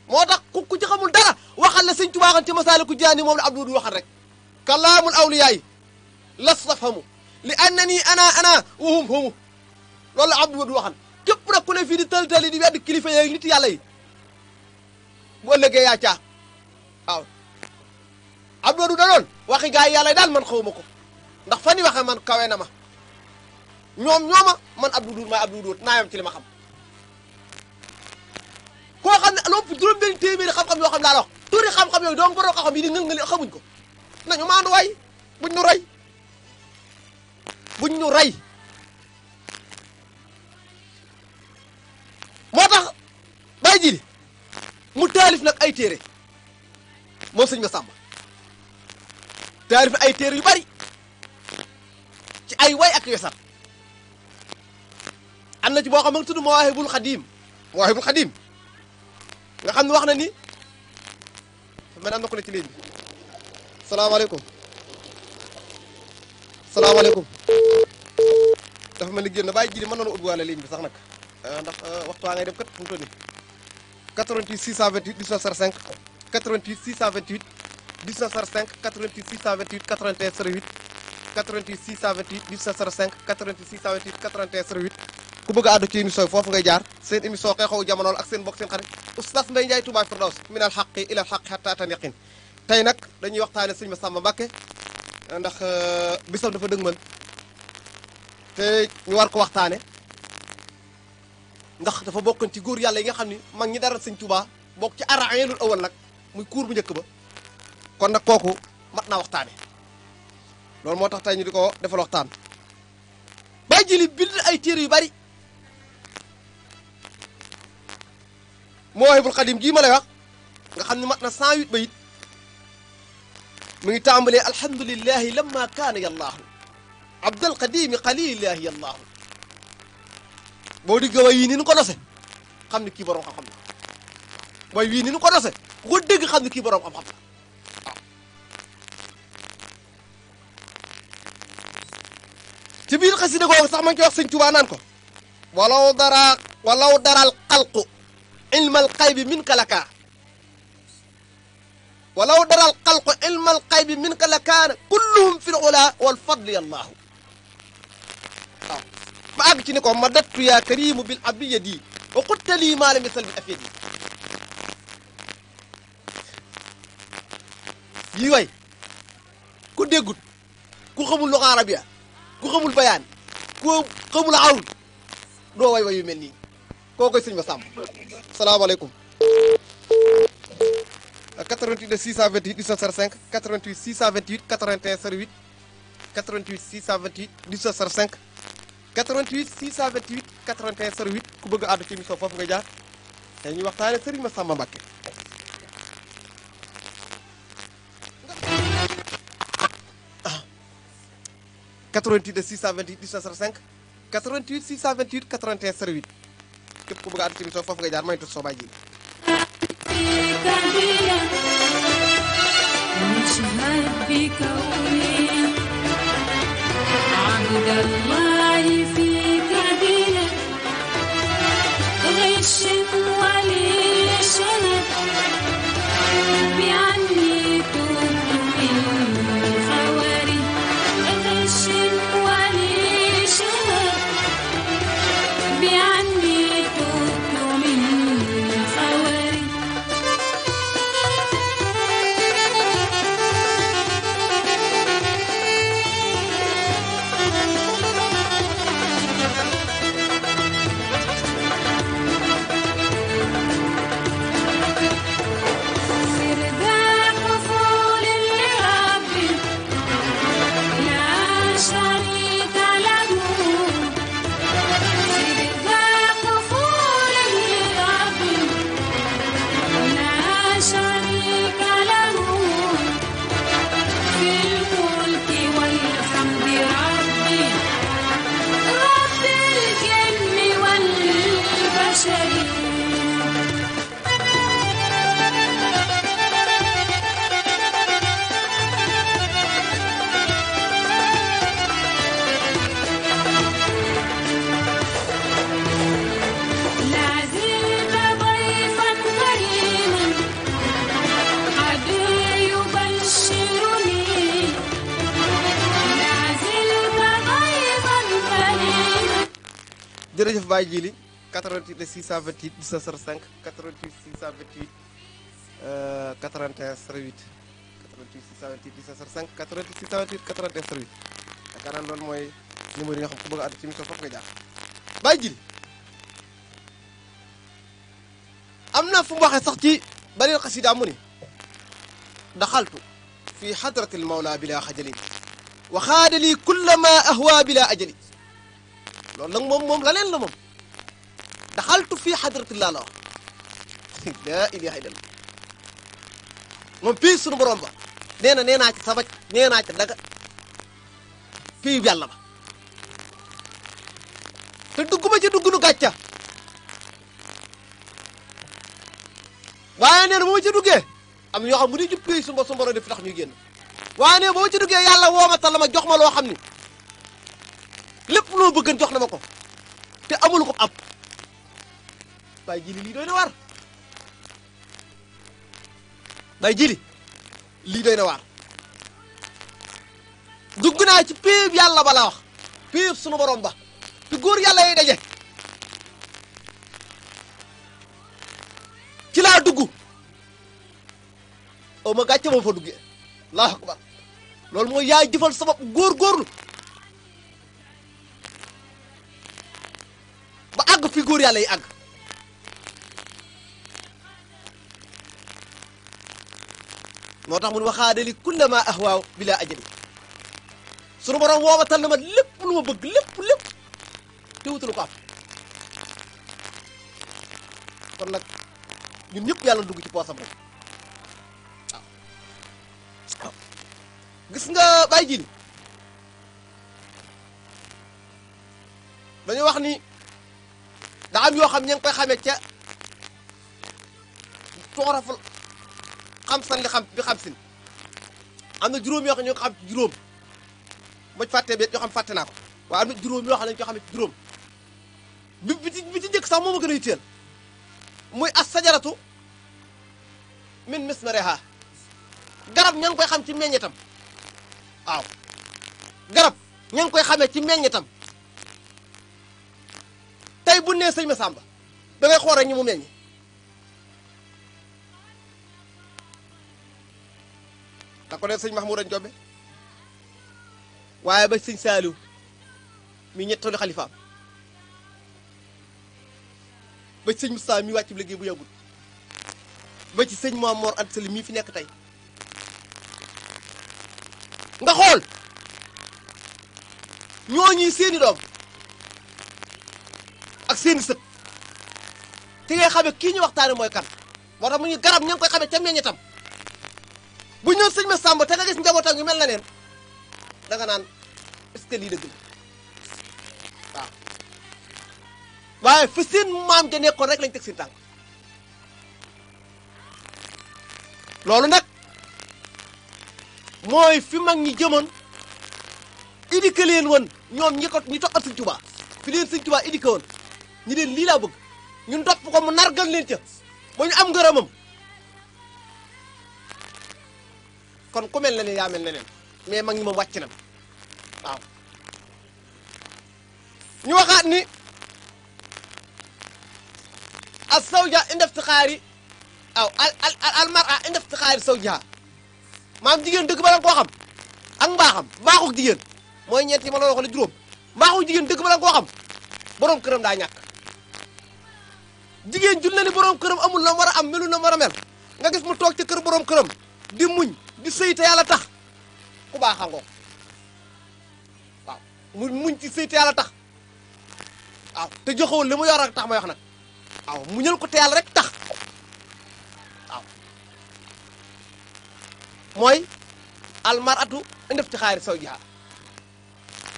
moo tax ku ci xamul dara waxal la sëñ Tuubaa ci Masaalikul Jinaan moom la Abdou du waxal rek kalaamul awliyaa yi lastafhamu li annani ana wa hum humu loolu la Abdou du waxal képp nag ku ne fii di tël-tëli di wedd kilifa yeeg nit yàlla yi bu ëllëgee yaa caa waaw Abdou du danoon waxi gaa yi yàlla daal man xawma ko ndax fa ni waxe man kawe na ma ñooma man Abdou Doot maay Abdou Doot naayam ci li ma xam koo xam ne lopp juróom-benn téeméeri xam-xam yoo xam laa la wax turi xam-xam yooyu doom borom xam-xam yi di ngël xamuñ ko nañu maandu waay buñ ñu rey moo tax bàyyi jili mu taalif nag ay téere moom sëñ Massamba taalif ay téere yu bari ci ay way ak yosar am na ci boo xam ne tudd Mawaahibul Xadiim nga xam ne wax na ni man am na ko ne ci ligne bi salaamaaleykum dafa mel ni génn bàyyi jili mën nañu ubbi wàlla ligne bi sax nag ndax waxtu waa ngay dem kat fu mu toll nii 88 628 19 05 88 628 19 05 88 628 81 08 88 628 19 05 88 628 81 08 ku bëgg a àddu ci émission foofu ngay jaar seen émission xew-xewu jamono ak seen mbokk seen xarit Oustaz Mbaye Ndiaye Touba Firdaws min al xaqi ila al xaqi hatta atan yaqin tey nag dañuy waxtaane sëñ Massamba Mbacké ndax bisam dafa dëgmal te ñu war ko waxtaane ndax dafa bokkoon ci góor yàlla yi nga xam ni mag ñi dara sëñ Touba bokk ci araayelul awal nag muy kuur bu njëkk ba kon nag kooku mat naa waxtaane loolu moo tax tey ñu di ko defal waxtaan Baye Djily bind ay téere yu bari Mawahibul Xadim gii ma lay wax nga xam ne mat na 108 bayit mu ngi tàmbalee alhamdulillahi lamma kaana yallaahu abdal qadimi xalilillahi yallaahu boo digg way wii ni nu ko dose xam ne kii borom xam-xam la way wii ni nu ko dose ku ko dégg xam ne kii borom xam-xam la waaw ci biir xasida googu sax ma ngi koy wax sëñ Tuubaa naan ko walaw daral xalqu ilmal xaybi min ka laka walaw daral xalqu ilmal xaybi min ka lakaana kulluhum fi l ula wal fadli yallaahu waaw ba àgg ci ni ko ma dattu yaa karimu bil abdi yadi wa xuttali maa lam yasal bil afyadi yii way ku déggut ku xamul luxa arabiya ku xamul bayaan ku xamul awul doo way way yu mel nii koo koy sëñ Massamba salaamaaleykum 88 628 19 05 88 628 81 08 88 628 19 05 88 628 81 08 ku bëgg a àddu ci émission foofu nga jaar tey ñuy waxtaane Serigne Massamba Mbacké ah 88 628 19 05 88 628 81 08 képp ku bëgg a àddu ci émission foofu nga jaar may tudd soo Baye Djily عبد الله فيك بلا غش ولي شهد بعني تبت من خواري غش ولي شهد بعني تبت من خواري jërëjëf Baye Djily 88 628 19 05 88 628 81 08 88 628 19 05 88 628 81 08 yaakaar naa loolu mooy numéro yi nga xam ku bëgg a àddu ci émission foofu nga jaar Baye Djily am na fu mu waxee sax ci beneen xasida mu ni daxaltu fi hadratil mawla bila xajalin wa xaadali kulla ma ahwa bila ajali loolu nag moom la leen la moom daxaltu fii xadratillah la wax laa ilaha illallah moom fii sunu borom ba nee naa ci sabaj nee naa ci daga fii yàlla ba te dugguma ci duggunu gàcca waaye nee na bu ma ci duggee am na ñoo xam bu di ci fii sunu borom def tax ñuy génn waaye nee ba ma ci duggee yàlla woo ma tal ma jox ma loo xam ni lépp loo bëggan jox na ma ko te amul ko ab Baye Jili lii doy na waar Baye Jili lii doy na waar dugg naa ci péeb yàlla ba la wax péeb sunu borom ba fi góor yàlla yi daje ci laa dugg o ma gàcce moo fa duggee allahu akbar loolu mooy yaay jëfal sa bopp góor-góorlu ba àgg fi góor yàlla yi àgg moo tax mun waxaadali kullama ahwaaw bila ajali sunu borom woobatal na ma lépp lu ma bëgg lépp te wutalu ko am kon nag ñun ñëpp yàlla dugg ci poosam rek waaw gis nga Baye Jili dañu wax ni da am yoo xam ña ngi koy xamee ca tooraful xam san li xam bi xam sin am na juróom yoo xam ne ñoo ko xam ci juróom ma fàttee bet yoo xam fàtte naa ko waaye am na juróom yoo xam ne ñu ko xam ci juróom bi ci njëkk sax moom a gën a yitteel muy as sajaratu min mismareha garab ña ngi koy xam ci meññetam waaw garab ña ngi koy xamee ci meññetam tey bu nee sëñ Massamba da ngay xool rek ñi mu meññ da ko def sëñ Mahmoudane Jobbe waaye ba sëñ Saliou mi ñetteelu xalifaam ba ci sëñ Moustapha mi wàcc bi liggéey bu yàggul ba ci sëñ Mor Anta Sali mii fi nekk tey nga xool ñooñi seeni doom ak seeni sët te ngay xamee kii ñu waxtaane mooy kan moo tax mu ngi garab ña ngi koy xamee ca meññetam bu ñëw sëñ Massamba te nga gis njabootam yu mel na neen da nga naan est-ce que lii dëgg la waaw waaye fa seen maam ja nekkoon rek lañ teg seen tànk loolu nag mooy fi mag ñi jëmoon éduqué leen woon ñoom ñi toppal sëñ Tuubaa fi leen sëñ Tuubaa éduqué woon ñi leen lii laa bëgg ñun topp ko mu nargal leen ca ba ñu am ngërëmam kon ku mel ne yaa mel ne leen mais mag ñi moom wàcc na waaw ñu waxaat ni as zawja inda iftixaari waaw al mar'a inda iftixaari zawjiha maam jigéen dëgg ba la nga koo xam ak mbaaxam mbaaxu jigéen mooy ñeent yi ma la waxoon juróom mbaaxu jigéen dëgg ba la nga koo xam borom këram daa ñàkk jigéen jul na ni borom këram amul la war a am melu na war a mel nga gis mu toog ci kër borom këram di muñ di sëy te yàlla tax ku baaxangoo waaw mu muñ ci sëy te yàlla tax waaw te joxewul li mu yor ak tax may wax nag waaw muñal ko te yàlla rek tax waaw mooy almaratu inda iftixaari zawjiha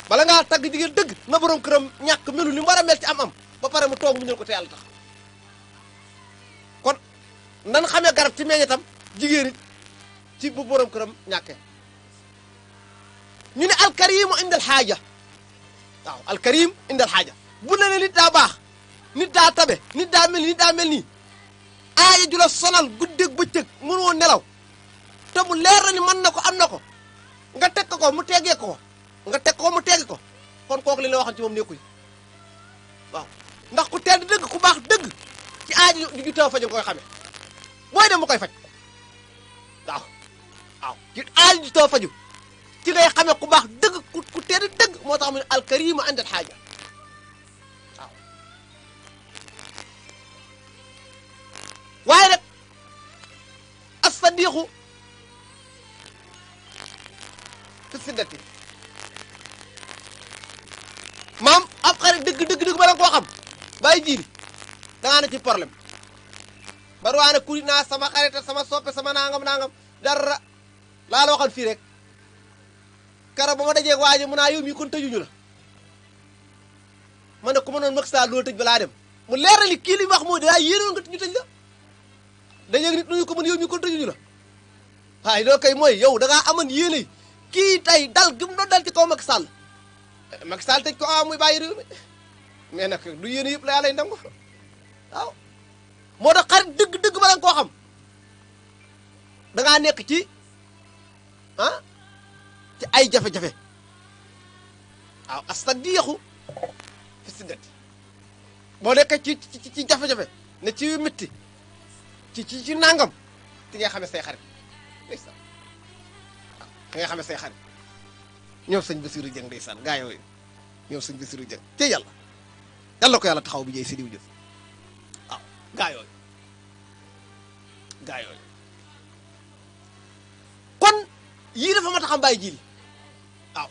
bala ngaa tagg jigéen dëgg na borom këram ñàkk melu ni mu war a mel ci am-am ba pare mu toog muñal ko te yàlla tax kon nan xamee garab ci meññetam jigéen it ci bu borom këram ñàkkee ñu ne alkarimu indal xaaja waaw alkarim indal xaaja bu ne ne nit daa baax nit daa tabe nit daa mel nii aaja ju la sonal guddeeg bëccëg mënoo nelaw te mu leer na ni mën na ko am na ko nga teg ko mu teggee ko nga teg ko mu teggi ko kon kooku li la waxoon ci moom nekkuy waaw ndax ku tedd dëgg ku baax dëgg ci aaja ju taw faju koy xamee booy dem mu koy faj waaw waaw ci aaja ju taw faju ci ngay xamee ku baax dëgg ku tedd dëgg moo tax mu ne alkarima indal xaaja waaw waaye nag as-sadiqu fi siddati maam ab xarit dëgg bala nga koo xam bàyyi jiiri dangaa ne ci problème bari waa ne kuri naa sama xarit sama soppe sama nangam dara laa la waxoon fii rek kara ba ma dajeeg waaje mu naa yow mii kon tëjuñu la ma ne ku ma noon mag saa loolu tëj ba laa dem mu leer na li kii li wax moo daa yéenoon nga ñu tëj la dajeeg nit nuyu ko mën yow mii kon tëjuñu la waaye loolu kay mooy yow dangaa amoon yéene kii tey dal gi mu doon dal ci kaw Macky Sall Macky Sall tëj ko muy bàyyi réew mi mais nag du yéene yëpp la yàlla nangu waaw moo tax xarit dëgg-dëgg bala nga koo xam dangaa nekk ci ci ay jafe-jafe waaw as-sadiqu fi siddati boo nekkee ci jafe-jafe ne ci métti ci nangam ti nga xamee say xarit ndeysaan waaw ti nga xamee say xarit ñoom sëñ Bassirou Dieng ndeysaan gaa yooyu ñoom sëñ Bassirou Dieng te yàlla ko yàlla taxaw bi jëy si diw jëf waaw gaa yooyu kon yii dafa mat a xam bàyyi jili waaw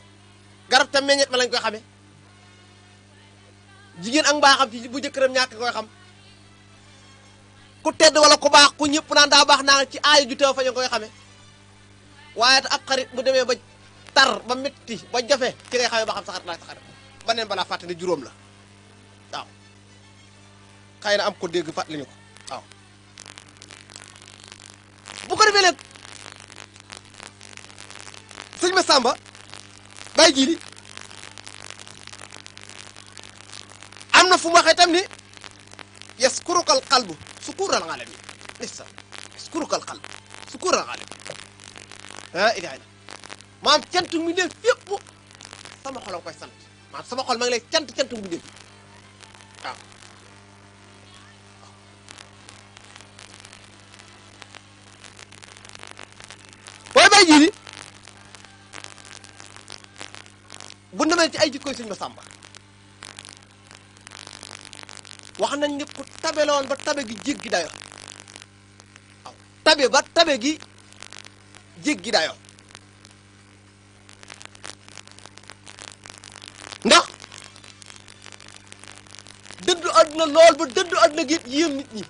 garab tam meññet ma lañ koy xamee jigéen ak mbaaxam ci bu jëkkëram ñàkk koy xam ku tedd wala ku baax ku ñëpp naan daa baax naa ci aaya ju teew fa ñu koy xamee waaye te ab xarit bu demee ba tar ba métti ba jafe ci ngay xamee ba xam sa xarit naa sa xarit ba neen balaa fàtte ne juróom la waaw xëy na am ko dégg fàttali ñu ko waaw bu ko defee léegi sëñ Massamba Baye Djily am na fu mu waxee tam ni yaskurukal qalbu sukural alamin nissa yaskurukal qalbu sukural alamin ilaha illa maam cant mu def fépp sama xol a koy sant maam sama xol ma ngi lay cant mu def waaw waaye Baye Djily bu demee ci ay jikkoy sëñ Massamba wax nañ ne ku tabe la woon ba tabe gi jéggi dayo waaw tabe ba tabe gi jéggi dayo ndax dëddu àdduna lool ba dëddu àdduna gi yéem nit ñi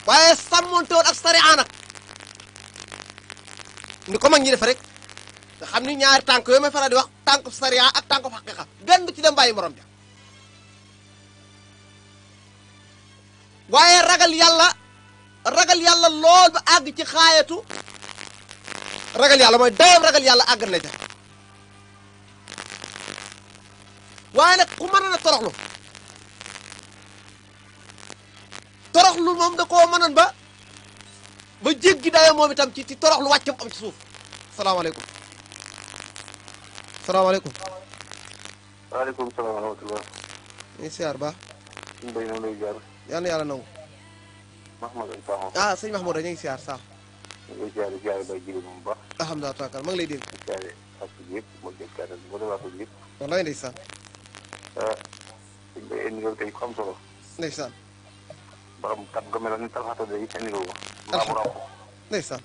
waaye sàmmonte woon ak sariya nag ni ko mag ñi def rek nga xam ni ñaari tànk yooyu may faral di wax tànku sariya ak tànku xaqiqa benn ci dem bàyyi morom ja waaye ragal yàlla lool ba àgg ci xaayatu ragal yàlla mooy dayam ragal yàlla àgg na ja waaye nag ku mën na toroxlu moom da koo mënoon ba jéggi dayo moom itam ci toroxlu wàccam am ci suuf salaamaaleykum waaleykum salaam wa rahmatulah. ñu ngi siyaar baax. suñu béy noonu lay jaar. yal na yàlla nangu. Mahmoud Sakho. sëñ Mahmoud ñu ngi siyaar Sakho. ñu ngi siyaare Baye Djily bu baax. alhamdulilah taakal ma ngi lay dégg. di siyaare ak yëpp moo dégg kàddu moo dem ak yëpp. wallaay ndeysaan. suñu béy indi nga tey ku am solo. ndeysaan. borom kat nga mel ni talxata day indi nga ko. mbaa mu raw ko. ndeysaan.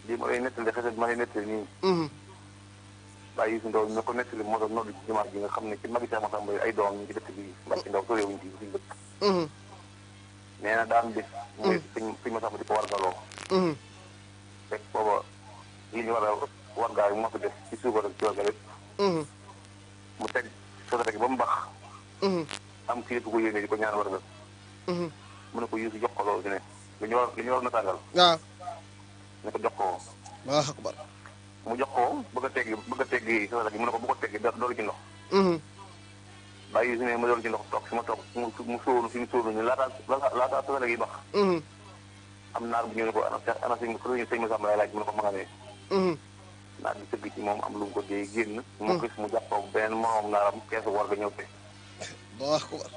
lii ma lay nettali xeset ma lay nettali nii. Baye Youssou Ndaw ñu ko nettali moo tax noddu ci jumaa ji nga xam ne ci magi Cheikh Massamba ay doom ñu ci dëkk bi Mbacke Ndaw soriwuñ ci suñu dëkk. nee na daan bis. muy suñ Massamba di ko wargaloo. fekk booba li ñu war a wargaa yi moo fi def ci suuba rek ci warga lépp. mu teg sodate gi ba mu bax. am kii ko yéene di ko ñaan warga. mu ne ko Youssou jox ko loolu fi ne li ñu war na tàngal. waaw. ne ko jox ko. waaw akbar. mu jox ko bëgg a teggi sodate gi mu ne ko bu ko teggi doolu ci ndox. Baye Youssou ne ma doolu ci ndox toog fi ma toog mu sóonu fi mu sóonu ñu laata sodate gi bax. am naar bu ñëw ne ko ana sëñ Massamba lay laaj mu ne ko ma nga ne. naar bi sëgg ci moom am lu mu ko dee génn. mu gis mu jàppoo benn moroom naaram keesu war ga ñëw te. waaw akbar.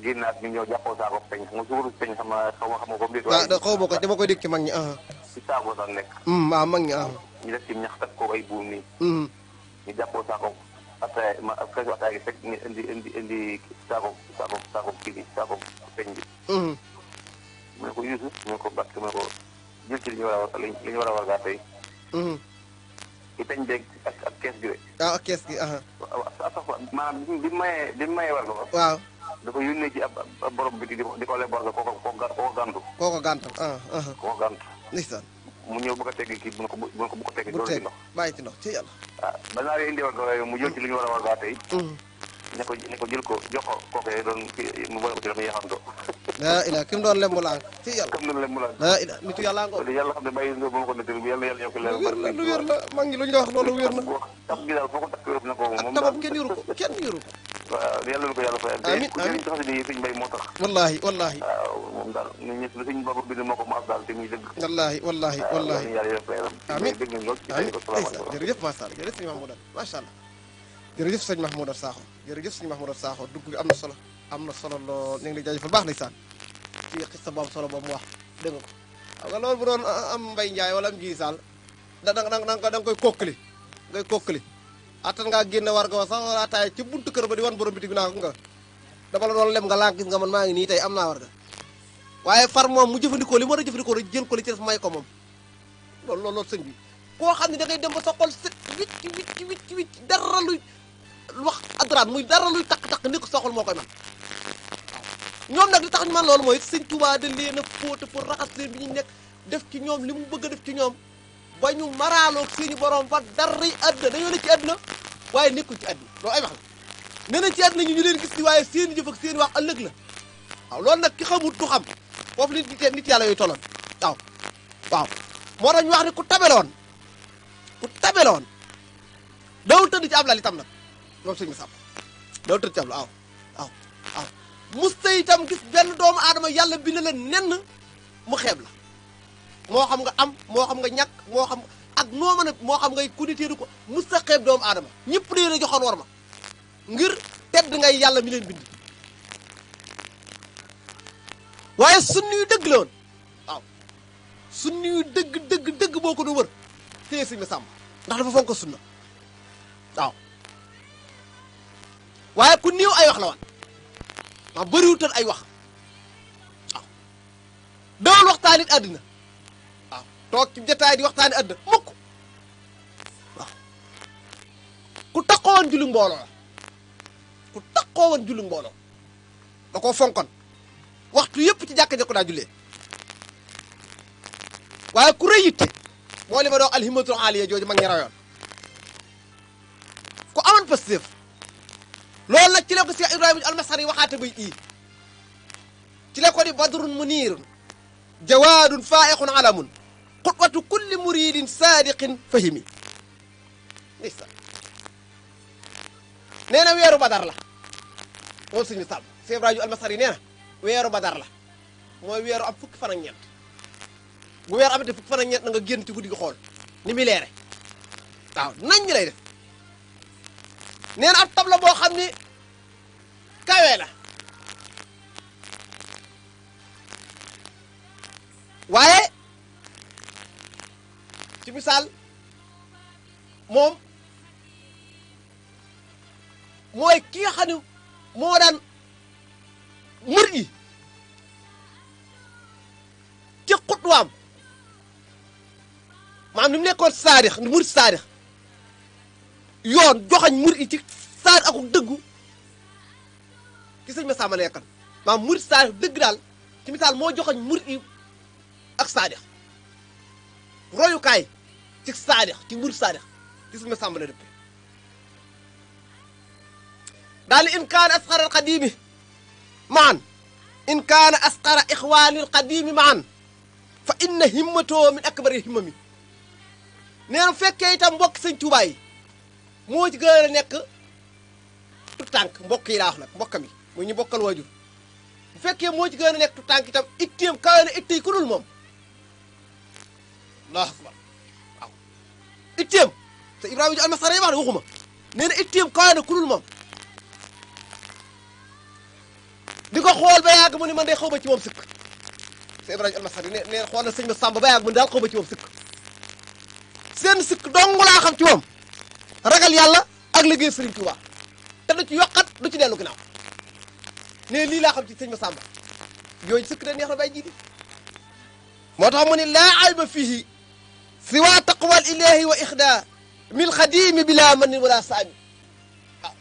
génnaat ñu ñëw jàppoo saako peñ nga suuru peñ xam nga ko mbir. waaw xaw ma ko dama koy dégg ci mag ñi. ci saako sax nekk. waaw mag ñi. ñu def ci ñax teg ko ay buum nii. ñu jàppoo saako keesu ataay gi fekk ñu indi saako kii bi saako peñ bi. mu ne ko Youssou mu ne ko Mbacke mu ne ko jël ci li ñu war a war gaa tey. ci peñ beeg ak kees gi de. waaw ak kees gi. maanaam bi mu mayee war nga ko. waaw. dafa yónnee ci ab borom bi di ko le bor ga koo gàntu. koo ko gàntal. koo gàntu. ndeysaan. mu ñëw bëgg a teggi kii bu ko teggi doolu ci ndox. bàyyi ci ndox ci yàlla. waaw ba naa indi war ga mu jël ci li ñu war a war gaa tey. ne ko jël ko jox ko kooku doon mu boole ko ci dafa yaxantoo. laa ilaa ki mu doon lembu laan ci yàlla. comme noonu lembu laan. laa ilaa nitu yàlla ngoo. yàlla xam ne bàyyi nga ba ma ko nettali yàlla yokk leer. lu wér la mag ñi lu ñu wax loolu wér na. tab gi daal foo ko takk na ko moom. tabam kenn yoru ko. waaw yàlla na ko yàlla fayal. amiin ku jëriñ tax di sëñ Mbay moo tax. wallahi wallahi waaw moom daal nit ñi lu sëñ Baba bind moo ko maas daal te muy dëgg. wallahi wallahi wallahi waaw yàlla fayalam. amiin dégg nañ lool ci amiin ko salaamaaleykum. jërëjëf macha allah jërëjëf sëñ Mahmoudane macha allah jërëjëf sëñ Mahmoudane Sakho jërëjëf sëñ Mahmoudane Sakho dugg bi am na solo lool ñu ngi lay jaajëfal baax ndeysaan ci xista boobu solo boobu mu wax dégg nga ko xam nga loolu bu doon am Mbay Njaay wala am ji Sall da nga koy kokkali ngay kokkali attan ngaa génn war nga sax wala ataay ci buntu kër ba di wan borom bitig bi naa ko nga dama la doon lem nga lànk gis nga man maa ngi nii tey am naa war ga waaye far moom mu jëfandikoo li mu war a jëfandikoo rek jël ko li ci def may ko moom loolu sëñ bi koo xam ne da ngay dem ba sa xol set wicc dara luy wax adraat muy dara luy takk-takk ni ko sa xol moo koy man ñoom nag li tax ñu man loolu mooy sëñ Tuubaa da leen a fóote pour raxas leen bi ñu nekk def ci ñoom li mu bëgg a def ci ñoom ba ñu maraaloog seeni borom ba dara yi àdduna dañoo ne ci àdduna waaye nekkul ci àdduna loolu ay wax la nee nañ ci àdduna ñu leen gis ni waaye seeni jëf ak seeni wax ëllëg la waaw loolu nag ki xamut du xam foofu nit yàlla yooyu tolloon waaw moo tax ñu wax ne ku tabeloon dawul tëdd ci ab lal itam nag loolu sëñ bi sàmm dawul tëdd ci ab lal waaw musta itam gis benn doomu aadama yàlla bind la nenn mu xeeb la moo xam nga am moo xam nga ñàkk moo xam ak noo mën a moo xam ngay kuditeedu ko musta xeeb doomu aadama ñëpp leen a joxoon war ma ngir tedd ngay yàlla mi leen bind waaye sunni yu dëgg la woon waaw sunni yu dëgg boo ko doon wër téye sëñ ma sàmm ndax dafa fonk sunna waaw waaye ku néew ay wax la woon waaw bëriwutal ay wax waaw dawal waxtaanit àddina waaw toog ci jotaay di waxtaani àddina mukk waaw ku taxoo woon julli mbooloo la ku taxoo woon julli mbooloo da koo fonkoon waxtu yëpp ci jàkka ja ko daa jullee waaye ku rëy yitte moo li ma doon alhimatul aliya jooju mag ñi rayoon ku amoon pastéef loolu nag ci la ko Cheikh Ibrahima almasari waxaate bay ii ci la ko di badrun munirun jawaadun faa'iqun alamun xutwatu kulli muridin saadiqin fahimi ndeysaan nee na weeru badar la moom suñu sàmm Cheikh Ibrahima almasari nee na weeru badar la mooy weeru am fukki fan ak ñeent bu weer amate fukki fan ak ñeent na nga génn ci guddi gi xool ni muy leere waaw nañ ñi lay def nee na ab tabla boo xam ni kawe la waaye ci misaal moom mooy ki nga xam ne moo daan mër yi ci xutwaam maanaam ni mu nekkoon saadix murid saadix yoon joxañ murid yi ci saadix ak dëggu ci sëñ ma sàmm nekkan maanaam murid saadix dëgg daal ci misaal moo joxañ murid yi ak saadix royukaay ci saadix ci murid saadix ci sëñ ma sàmm la dëpp daal in kaana asqara alqadimi maan in kaana asqara ixwaani alqadimi maan fa inna himmatoo min akbari himmami nee na fekkee itam mbokk sëñ Tuubaa yi moo ci gën a nekk tu tànk mbokk yi laa wax nag mbokkam yi mu ñu bokkal waajur bu fekkee moo ci gën a nekk tu tànk itam itteem kawe na ittey ku dul moom allahu akbar waaw itteem te Ibrahima almasari wax ne waxuma nee na itteem kawe na ku dul moom di ko xool ba yàgg mu ni man de xaw ma ci moom sëkk te Ibrahima almasari nee xool na sëñ ma sàmba ba yàgg mu ni daal xaw ma ci moom sëkk seen sikk dong laa xam ci moom ragal yàlla ak liggéey Sëriñ Tuubaa te du ci yokkat du ci dellu ginnaaw ne lii laa xam ci sëñ ma sàmba yooyu sikk da neex na bay jiidi moo tax mu ne laa ayba fihi siwa taqwal ilahi wa ixda mil xadimi bila man wala saami waaw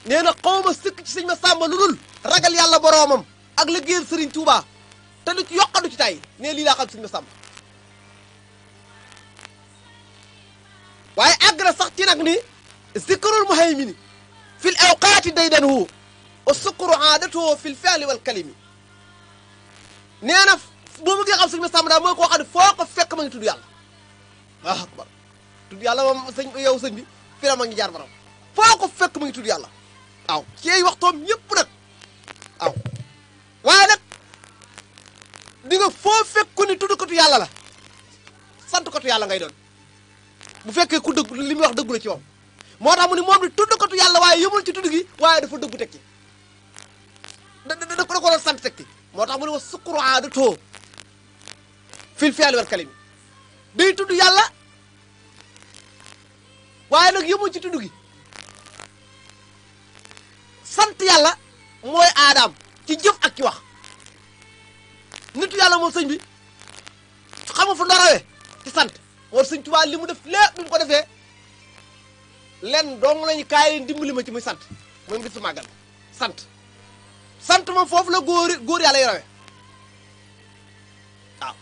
nee na xawma sikk ci sëñ ma sàmba lu dul ragal yàlla boroomam ak liggéey Sëriñ Tuubaa te du ci yokkat du ci tay ne lii laa xam ci sëñ ma sàmba waaye àgg na sax ci nag ni zikrul muhaymini fil awqaati daydanuhu wa sukru aadatuhu fil fi'li wal kalimi nee na boo bëggee xam sëñ ma sàmm daal mooy koo xam ne foo ko fekk ma ngi tudd yàlla waaw akbar tudd yàlla moom sëñ yow sëñ bi fi la ma ngi jaar baram foo ko fekk ma ngi tudd yàlla waaw ci ay waxtoom ñëpp nag waaw waaye nag di nga foo fekku ni tuddkatu yàlla la santkatu yàlla ngay doon bu fekkee ku dëgg li muy wax dëggu la ci moom moo tax mu ni moom di tuddkatu yàlla waaye yëmul ci tudd gi waaye dafa dëggu teg ci da ko doon sant teg ci moo tax mu ni wa sukuru aadatoo fil fi'li wal kalimi day tudd yàlla waaye nag yëmul ci tudd gi sant yàlla mooy aadaam ci jëf ak ci wax nitu yàlla moom sëñ bi xam nga fu ndorawee ci sant war sëñ Tuubaa li mu def lépp bi mu ko defee len dong lañu kaay leen dimbali ma ci muy sant mooy mu def si màggal sant moom foofu la góor yàlla yi rawee waaw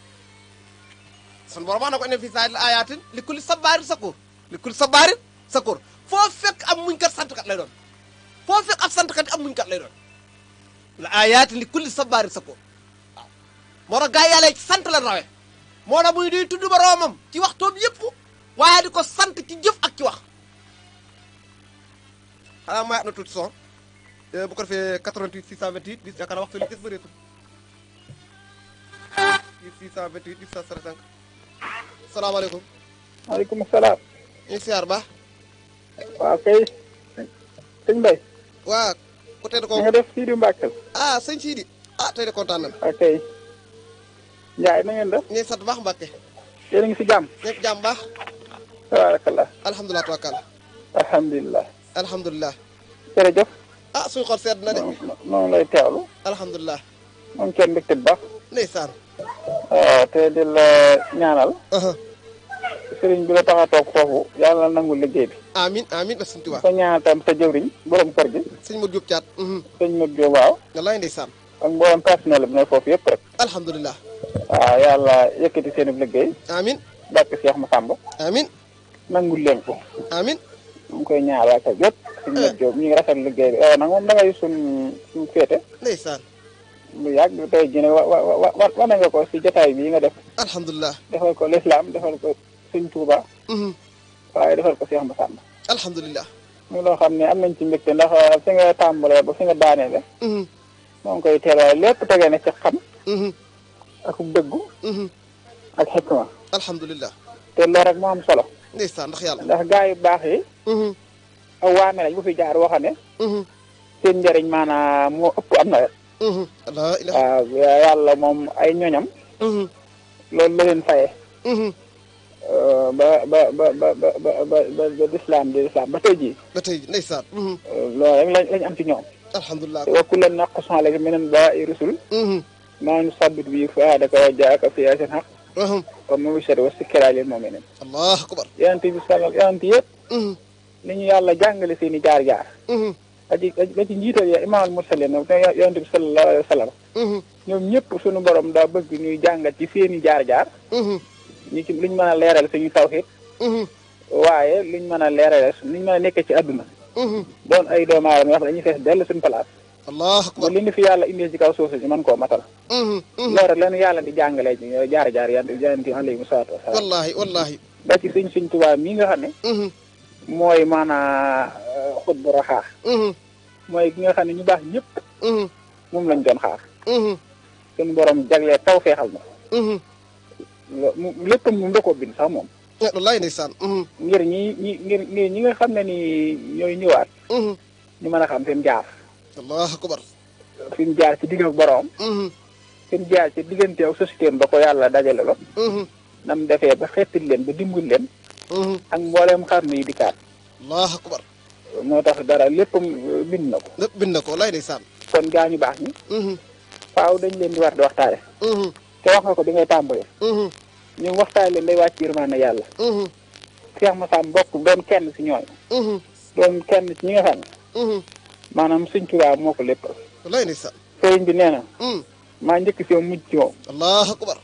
sun borom wax na ko ne fii saa ayatin li kulli sabaarin sakoor foo fekk am muñ kat santkat lay doon foo fekk ab santkat yi am muñ kat lay doon la ayatin li kulli sabaarin sakoor waaw moo tax gaa yi yàlla ci sant la rawee moo tax muy di tudd boroomam ci waxtoom yëpp waaye di ko sant ci jëf ak ci wax xanaa mayaat na tuuti son bu ko defee 88 628 10 yaakaar naa waxtu li des bëreetul 628 10 05 salaamaaleykum. maaleykum salaam. ñu ngi siyaar baax. waaw kay. sëñ Mbaye. waa ku tedd ko. nga def Sidi Mbacke. ah sëñ Sidi. ah tey de kontaan nañu. ok. Ndiaye na ngeen def. ñu ngi sant baax Mbacke. yéen a ngi si jàmm. ñëpp jàmm baax. tabarakallah. alhamdulilah tawakkal. alhamdulilah. alhamdulilah. jërëjëf. ah suñu xol sedd na de. noonu lay teewlu. alhamdulilah. moom kenn mbégte bu baax. ndeysaan. waaw te di la ñaanal. sëriñ bi la tax a toog foofu yàlla na nangu liggéey bi. amiin amiin ba sëñ Tuubaa. ko ñaanal tam sa jëwriñ borom kër gi. sëñ Modou Diop Thiat. sëñ Modou Diop waaw. wallaay ndeysaan. ak mboolem personnel bi ne foofu yëpp rek. alhamdulilah. waaw yàlla yëkkati seen liggéey. amiin. barke Cheikh Massamba. amiin. nangul leen ko. amiin. mu ngi koy ñaanal ak yëpp. sëñ Modou Diop ñu ngi rafet liggéey bi waaw nag moom da ngay suñ féete. ndeysaan. lu yàgg tey jii nag wane nga ko si jotaay bii nga def. alhamdulilah. defal ko l'islam defal ko sëñ Touba. waaye defal ko Cheikh Massamba. alhamdulilah. muy loo xam ne am nañ ci mbégte ndax fi nga tàmbalee ba fi nga daaneele. moo ngi koy teel waaye lépp tege na ci xam. ak dëggu. ak xikma. alhamdulilah. te loolu rek moo am solo. ndeysaan ndax yàlla. ndax gaa yu baax yi. ak waame lañ bu fi jaar waxa ne. seen njëriñ maanaam moo ëpp am nawet. waaw yàlla moom ay ñoñam. loolu la leen fayee. ba lislaam di lislaam ba tey jii. ba tey jii ndeysaan. loolu rek lañ am ci ñoom. alhamdulilah. wa kullan naqussu alayka minan baa'i rusul. maa nusabbitu bihi fu'aadaka wa jaa'aka fi haazal haqq. wa maw'izatan wa zikraa lil mu'miniin. allahu akbar. yonent bi yonent yëpp. li ñu yàlla jàngale seen i jaar-jaar. ba ci njiital ya imaamul mursaliin yonent bi sallallahu alayhi wa sallam. ñoom ñëpp suñu borom daa bëgg ñuy jàngat ci seen i jaar-jaar. ñu ci luñ mën a leeral suñu tawhid. waaye luñ mën a leeral luñ mën a nekk ci àdduna. doon ay doomu aadama yoo xam ne dañuy fees dell suñu place. allahu akbar. li ñu fi yàlla indee ci kaw suuf si mën koo matal. loolu rek leen yàlla di jàngalee ci jaar-jaar yonent yi alayhi salaatu wa salaam. wallaahi wallaahi. ba ci suñ Tuubaa mii nga xam ne. mooy maanaa xut bu raxaa. mooy ki nga xam ne ñu baax ñëpp. moom lañ doon xaar. suñu borom jagleel taw feexal na. lépp moom da koo bind sax moom. wallaahi ndeysaan. ngir ñi nga xam ne ni ñooy ñëwaat. ñu mën a xam fi mu jaar. allahu akbar. fi mu jaar ci digg ak borom. fi mu jaar ci diggante ak société ba ko yàlla dajale la. nam defee ba xeetil leen ba dimbal leen. ak mbooleem xarnu yi dikkaat. allahu akbar. moo tax dara lépp bind na ko. lépp bind na ko wallaahi ndeysaan. kon gaa ñu baax ñi. faaw dañ leen di war di waxtaane. te wax nga ko bi ngay tàmbalee. ñu waxtaane leen day wàcc yërmande yàlla. Cheikh Massamba mbokk doon kenn si ñooñu. doon kenn ci ñi nga xam ne. maanaam Sëñ Tuubaa moo ko lépp. wallaahi ndeysaan. sëriñ bi nee na. maa njëkk si moom mujj ci moom. allahu akbar.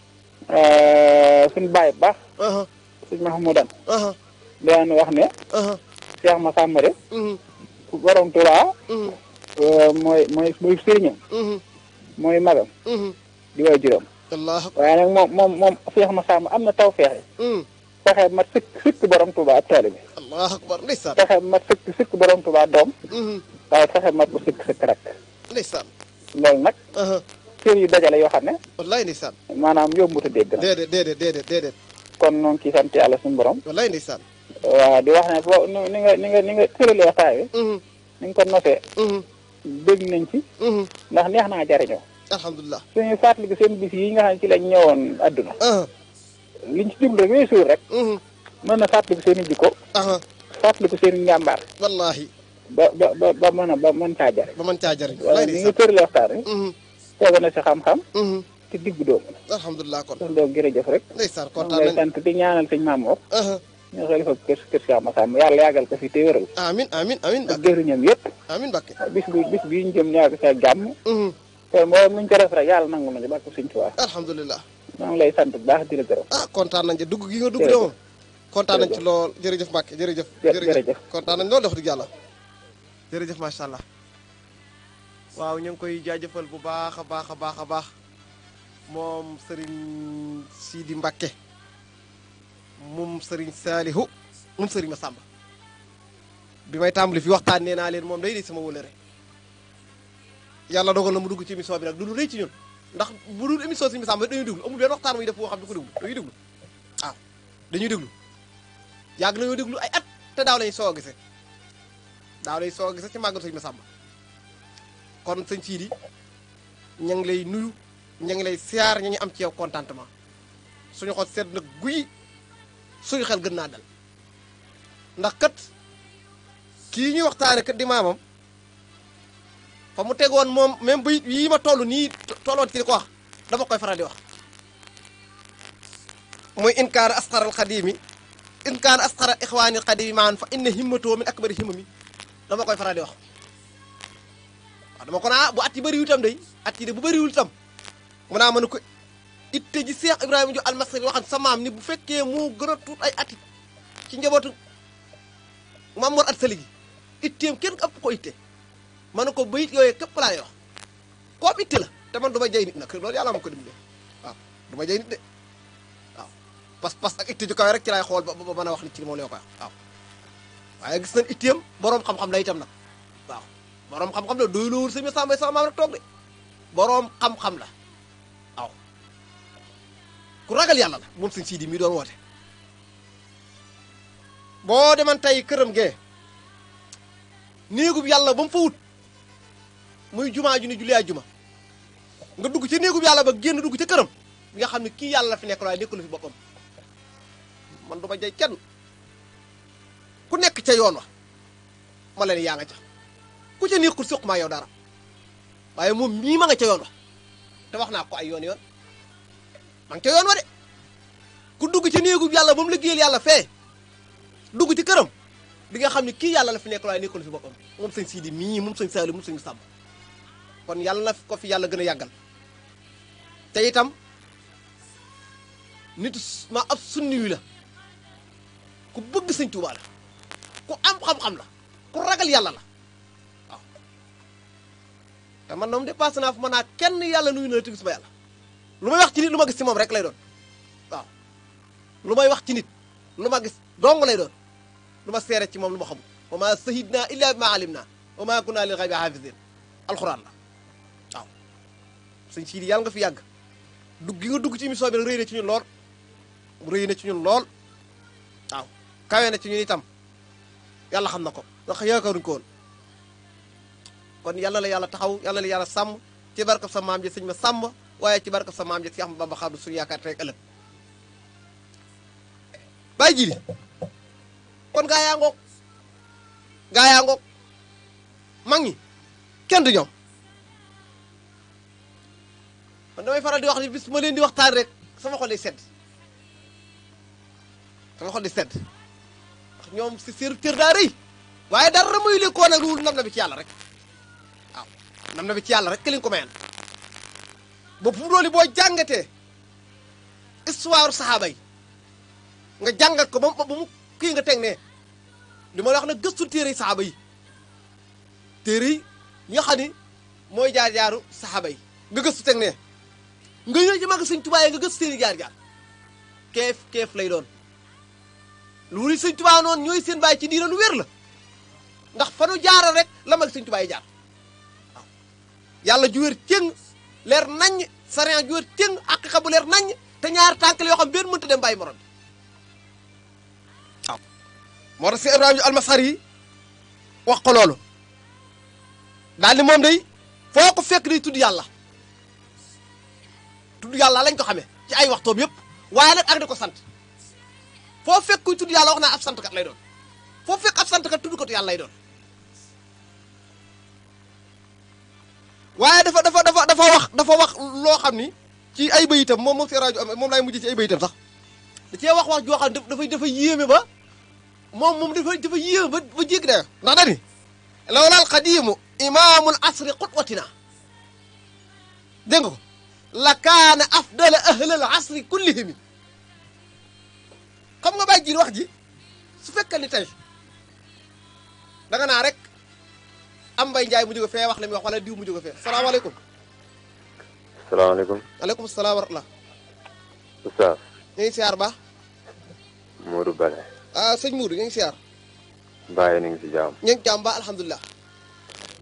suñu bàyyi bu baax. Sëñ Mahmoudan. daan wax ne. Cheikh Massamba de. borom Tuubaa. mooy sëriñam. mooy magam. di way juróom. waaye nag moom Cheikh Massamba am na taw feexe. fexe mat sëkk borom Tuubaa ab taalibe bi. allahu akbar ndeysaan. fexe mat sëkk borom Tuubaa doom. waaye fexe mat bu sëkk rek ndeysaan loolu nag cër yu dajale yoo xam ne wallaay ndeysaan maanaam yombuta dégg na déedéet kon noonu ngi ciy sant yàlla suñu borom wallaay ndeysaan waaw di wax ne boo ni nga tëralee waxtaan wi ni nga ko nosee dégg nañ ci ndax neex naa jariñoo alhamdulilah suñu fàttaliku seen bis yi nga xam ne ci lañ ñëwoon adduna liñ ci jublu rek weesu rek mën na fàttaliku seen i jikko fàttaliku seen i njàmbaar wallahi ba mën caa jariñ ba mën caa jariñ waaw ni nga tëralee waxtaan wi tegu na si xam-xam te digg doomu alhamdulilah kon loolu jërëjëf rek ndeysaan ñu kontaan lay nañ sant di ñaanal sëñ Mamour ñu xalifa kër Cheikh Massamba yàlla yàggal ko fi te wéral amin ak Mbàkke jëriñam yëpp amin Mbàkke bis bi ñu jëm ñaar sa jàmm te moo nuñ ko def rek yàlla nangu nañu bàkk suñ Tuubaa alhamdulilah maa ngi lay sant bu baax di la gërëm kontaan nañ ci dugg gi nga dugg de moom kontaan nañ ci lool jërëjëf Mbàkke jërëjëf kontaan nañ lool wax dëgg yàlla jërëjëf macha allah waaw ñu ngi koy jaajëfal bu baax a baax moom Serigne Sidi Mbacke moom Serigne Salihu moom Serigne Massamba bi may tàmbali fi waxtaan nee naa leen moom day di sama wëlëre yàlla dogal na mu dugg ci émission bi nag du lu rëy ci ñun ndax bu dul émission Serigne Massamba dañuy déglu amul benn waxtaan muy def boo xam du ko déglu dañuy déglu waaw dañuy déglu yàgg nañoo déglu ay at te daaw lañu soo a gisee ci màggal Serigne Massamba kon sëñ Sidi ña ngi lay nuyu ña ngi lay siyaar ña ngi am ci yow contentement suñu xol sedd nag guy suñu xel gën naa dal ndax kat kii ñuy waxtaane kat di maamam fa mu tegoon moom même bayit yii ma toll nii tolloon ci di ko wax dama koy faral di wax muy in kaana asqaral xadimi in kaana asqara ixwaanil xadimi maan fa inna himmatoo min akbari himmami dama koy faral di wax waaw dama ko naa bu at yi bëriwul itam day at yi de bu bëriwul itam mu naa mën ko itte ji Seex Ibrahima Jóob almasri waxan sa maam ni bu fekkee moo gën a tuut ay ati ci njabootu Maam Mor Anta Sali gi itteem kenn ëpp ko itte ma ne ko bayit yooyu képp laa lay wax koob itte la te man du ma jay nit nag loolu yàlla ma ko dimbale waaw du ma jay nit de waaw pas ak itte ju kawe rek ci laay xool ba mën a wax nit ci moom la koy wax waaw waaye gis nañ itteem boroom xam-xam la itam nag waaw boroom xam-xam la doy loowul sëñ Samba sama maam rek toog de boroom xam-xam la waaw ku ragal yàlla la moom sëñ Sidi mi doon woote boo deman tey këram gee néegub yàlla ba mu fa wut muy jumaa ju ni julli juma nga dugg ci néegub yàlla ba génn dugg ca këram nga xam ne kii yàlla la fi nekk waaye nekkul fi boppam man du ma jay kenn ku nekk ca yoon wa ma leen yaa nga ca ku ca nekkul suq maa yow dara waaye moom mii ma nga ca yoon wa te wax naa ko ay yoon ma nga ca yoon wa de ku dugg ci néegub yàlla ba mu liggéeyal yàlla fee dugg ci këram di nga xam ne kii yàlla la fi nekk waaye nekkul fi boppam moom sëñ Sidi mii moom sëñ Saliou moom sëñ Samba kon yàlla na ko fi yàlla gën a yàggal te itam nit ma ab sunni wi la ku bëgg sëñ Tuubaa la ku am xam-xam la ku ragal yàlla la waaw te man moom dépassé naa fu ma naa kenn yàlla nuyu na la te gisuma yàlla lu may wax ci nit lu ma gis ci moom rek lay doon waaw lu may wax ci nit lu ma gis dong lay doon lu ma seere ci moom lu ma xamul wa ma sahidna illa bi ma alimna wa ma kunna lil ghaybi hafizin alxuraan la waaw sëñ Sidi yàlla nga fi yàgg dugg gi nga dugg ci émission bi nag rëy na ci ñun lool rëy na ci ñun lool waaw kawe na ci ñun itam yàlla xam na ko ndax yaakaaruñ ko woon kon yàlla la yàlla taxaw yàlla la yàlla sàmm ci barkab sa maam ji sëñ ma sàmm waaye ci barkab sa maam ji si Ahmadu Bamba Xaadimu suñu yaakaar tey ëllëg bàyyi jili kon gaa yaa ngoog mag ñi kenn du ñoom man damay faral di wax ni bis ma leen di waxtaan rek sama xol day sedd ndax ñoom si seeru cër daa rëy waaye dara muy li koo nag lu nam na bi ci yàlla rek waaw nam na bi ci yàlla rek ke liñ ko mayan ba fu mu dooli boo jàngatee histoire saxaaba yi nga jàngat ko ba mu kii nga teg ne li ma la wax nag gëstu téere yi saxaaba yi téere yi nga xam ni mooy jaar-jaaru saxaaba yi nga gëstu teg ne nga ñëw ci mag sëñ Tuubaa nga gëstu seeni jaar-jaar keef lay doon lu wuri sëñ Tuubaa noonu ñooy seen bàyyi ci diina lu wér la ndax fa nu jaaral rek la mag sëñ Tuubaa yi jaar waaw yàlla ju wér cëng leer naññ sariya ju wér cëng aqiqa bu leer naññ te ñaar tànk la yoo xam benn mënta dem bàyyi morom bi waaw moo tax si Ibrahima almasar yi wax ko loolu daal ni moom day foo ko fekk day tudd yàlla lañ ko xamee ci ay waxtoom yëpp waaye nag ak di ko sant foo fekk kuy tudd yàlla wax naa ab santkat lay doon foo fekk ab santkat tudd ko tu yàlla lay doon waaye dafa wax loo xam ni ci ay bayitam moom si rajo moom laay mujj ci ay bayitam sax da cee wax joo xam ne dafa yéeme ba moom dafa yéeme ba jéggi dayo ndax dani lawlaal qadimu imaamul asri qudwatina dégg nga ko la kaana afdala ahlal asri kullihim xam nga bàyyi jiir wax ji su fekkee ni tey danga naa rek am mbay njaay mu jóge fee wax la muy wax wala diw mu jóge fee salaamaaleykum salaamaaleykum aleykum salaam wa rahmatulah oustaz ñu ngi siyaar baax Modou Bale ah sëñ Moudou ñu ngi siyaar bàyyi ni ngi si jaam ñu ngi jàmm ba alhamdulilah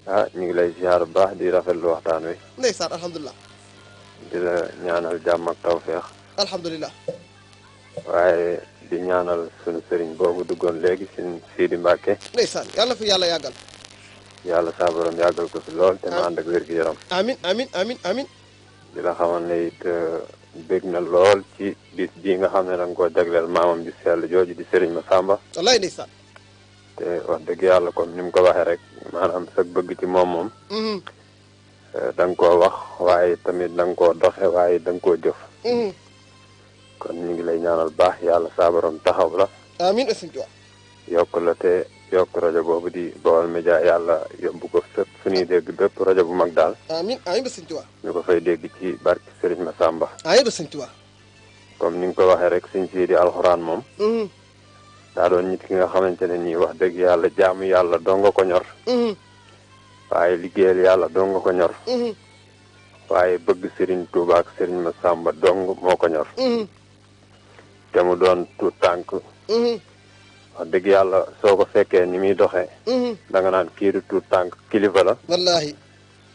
ah ñu ngi lay siyaar bu baax di rafetlu waxtaan wi ndeysaan alhamdulilah di la ñaanal jàmm ak tawfeex alhamdulilah waaye di ñaanal sunu sëriñ boobu duggoon léegi sin Sidi Mbàkke ndeysaan yàlla fi yàlla yàggal yàlla saa borom yàggal ko fi lool te ma ànd ak wér gi yaram amin amin amin amin di la xamal ne it bég na lool ci bis bii nga xam ne danga koo jagleel maamam ju sell jooju di sëriñ Massamba wallaay ndeysaan te wax dëgg yàlla comme ni mu ko waxee rek maanaam sag bëgg ci moom da nga koo wax waaye tamit da nga koo doxe waaye da nga koo jëf kon ñu ngi lay ñaanal baax yàlla saa borom taxaw la amin sëñ Tuubaa yokk la te yokk rajo boobu di Baol Média yàlla yóbbu ko fépp fu ñuy dégg bépp rajo bu mag daal amin amin ba sëñ Tuubaa ñu ko fay dégg ci barke Serigne Massamba amin ba sëñ Tuubaa comme ni nga ko waxee rek sëñ Sidi alxuraan moom daa doon nit ki nga xamante ne nii wax dëgg yàlla jaamu yàlla doo nga ko ñor waaye liggéeyal yàlla doo nga ko ñor waaye bëgg Serigne Touba ak Serigne Massamba dong moo ko ñor te mu doon tuut tànk wax dëgg yàlla soo ko fekkee ni muy doxee da nga naan kii du tuut tànk kilifa la wallaahi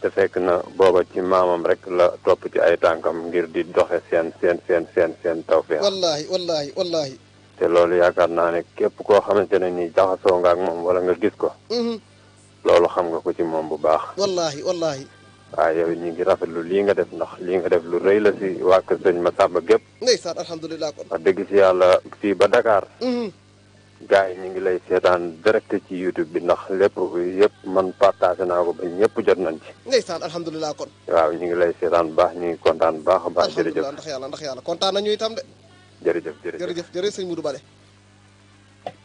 te fekk na booba ci maamam rek la topp ci ay tànkam ngir di doxe seen tawfeex wallaahi wallaahi wallaahi te loolu yaakaar naa ne képp koo xamante ne nii jaxasoo nga ak moom wala nga gis ko loolu xam nga ko ci moom bu baax wallaahi wallaahi waaye yow ñu ngi rafetlu lii nga def ndax lii nga def lu rëy la si waa kër sëñ Massamba gépp ndeysaan alhamdulilah kon wax dëgg si yàlla fii ba Dakar gars yi ñu ngi lay seetaan direct ci YouTube bi ndax lépp yëpp man partagé naa ko ba ñëpp jot nañ ci ndeysaan alhamdulilah kon waaw ñu ngi lay seetaan bu baax ñu ngi kontaan bu baax a baax jërëjëf alhamdulilah ndax yàlla kontaan nañu itam de jërëjëf sëñ Moudou Bale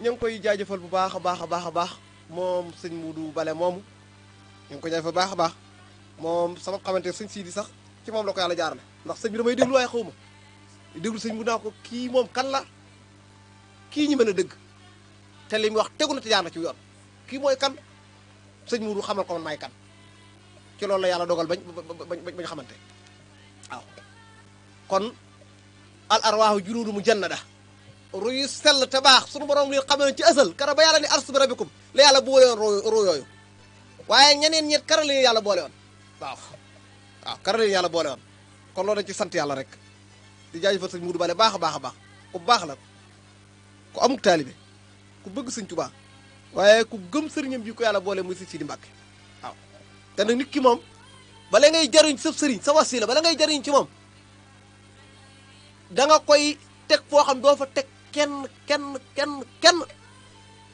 ñu ngi koy jaajëfal bu baax a baax a baax a baax moom sëñ Moudou Bale moomu ñu ngi ko jaajëfal bu baax a baax moom sama xamante sëñ Sidi sax ci moom la ko yàlla jaarale ndax sëñ bi damay déglu waaye xaw ma déglu sëñ bu naa ko kii moom kan la kii ñi mën a dëgg te li muy wax tegu na te jaar na ci yoon kii mooy kan sëñ Moudou xamal ko man maay kan ci loolu la yàlla dogal bañ xamante waaw kon al arwaahu junuudu mujannada ruyu sell te baax sunu borom li xam ne ci asal kara ba yàlla ni arstu bi rabbikum la yàlla boole woon ru yooyu waaye ñeneen ñet kara leen yàlla boole woon waaw kara leen yàlla boole woon kon loolu dañ ci sant yàlla rek di jaajëfal sëñ Moudou Bale baax a baax a baax ku baax la ku amuk taalibe ku bëgg sëñ Tuubaa waaye ku gëm sëriñam ji ko yàlla boole muy si Sidi Mbàkke waaw te nag nit ki moom bala ngay jariñ sa sëriñ sa wasila bala ngay jariñ ci moom da nga koy teg foo xam doo fa teg kenn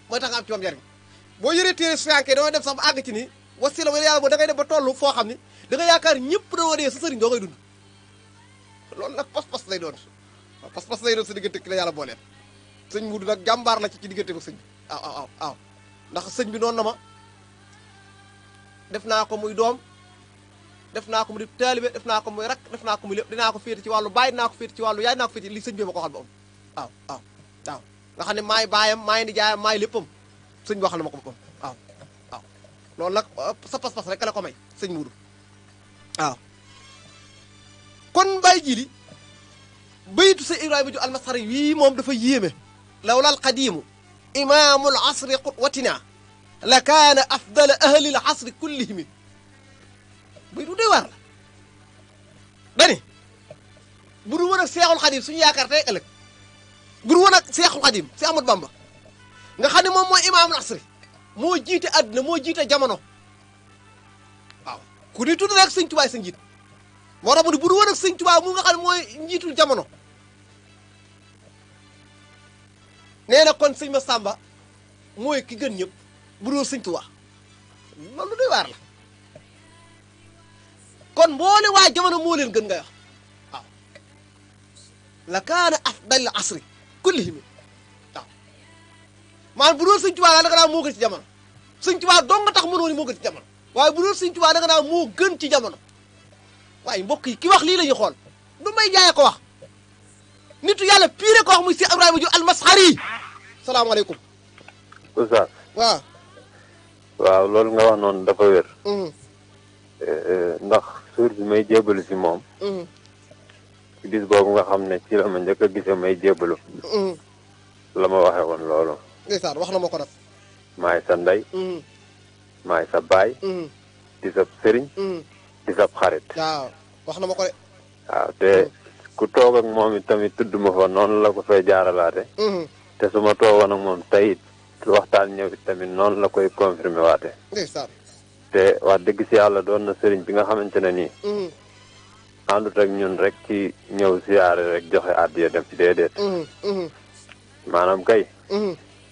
mooy tax nga am ci moom jariñ boo yëree téere suyanke dama dem sax ba àgg ci ni wasila wala yàlla boo da ngay dem ba toll foo xam ni da nga yaakaar ñëpp dañoo dee sa sëriñ doo koy dund loolu nag pas-pas lay doon waaw pas-pas lay doon sa diggante ki la yàlla booleen sëñ Moudou nag jàmbaar la ci diggante ak sëñ bi waaw ndax sëñ bi noonu na ma def naa ko muy doom def naa ko mu di taalibe def naa ko muy rak def naa ko muy lépp dinaa ko féete ci wàllu baay dinaa ko féete ci wàllu yaay dinaa ko féete li sëñ bi ma ko waxal ba am waaw nga xam ne maay baayam maay ndi jaayam maay léppam sëñ bi waxal na ma ko boppam waaw loolu nag sa pas-pas rek la ko may sëñ Moudou waaw kon bàyyi ji li baytu sa Ibrahima ju almasari wii moom dafa yéeme lawlal qadimu imaamul asri qudwatina la kaana afdala ahli al asri kullihim buy du doy waar la dani bu du woon ak Seexul Xadim suñu yaakaar tey ëllëg bu du woon ak Seexul Xadim si Ahmadu Bamba nga xam ne moom mooy imaamul asri moo jiite àdduna moo jiite jamono waaw ku ni tudd rek sëñ Tuubaa sa njiit moo tax mu ne bu du woon ak sëñ Tuubaa mu nga xam ne mooy njiitul jamono nee na kon sëñ Massamba mooy ki gën ñëpp bu dul sëñ Tuubaa loolu doy waar la kon mboole waa jamono moo leen gën nga wax waaw la kaana afdal asri kullihim waaw maanaam bu dul sëñ Tuubaa da nga naan moo gën ci jamono sëñ Tuubaa dong nga tax mënoo ni moo gën ci jamono waaye bu dul sëñ Tuubaa da nga naan moo gën ci jamono waaye mbokk yi ki wax lii la ñuy xool du may jaayee ko wax nitu yàlla pire ko wax muy si Ibrahima Diouf almasxari salaamaaleykum. Oustaz. waaw loolu nga wax noonu dafa wér. ndax suur bi may jébalu si moom. ci bis boobu nga xam ne ci la ma njëkk a gisee may jébalu. la ma waxee woon loolu. ndeysaan wax na ma ko nag. maay sa ndey. maay sa baay. di sa sëriñ. di sa xarit. waaw wax na ma ko de. waaw te ku toog ak moom it tamit tudd ma fa noonu la ko fay jaaralaate. te su ma toogoon ak moom tey waxtaan ñëw it tamit noonu la koy confirmé waate. ndeysaan. te wax dëgg si yàlla doon na sëriñ bi nga xamante ne nii. àndut ak ñun rek ci ñëw siyaare rek joxe àddiya dem ci déedéet. maanaam kay.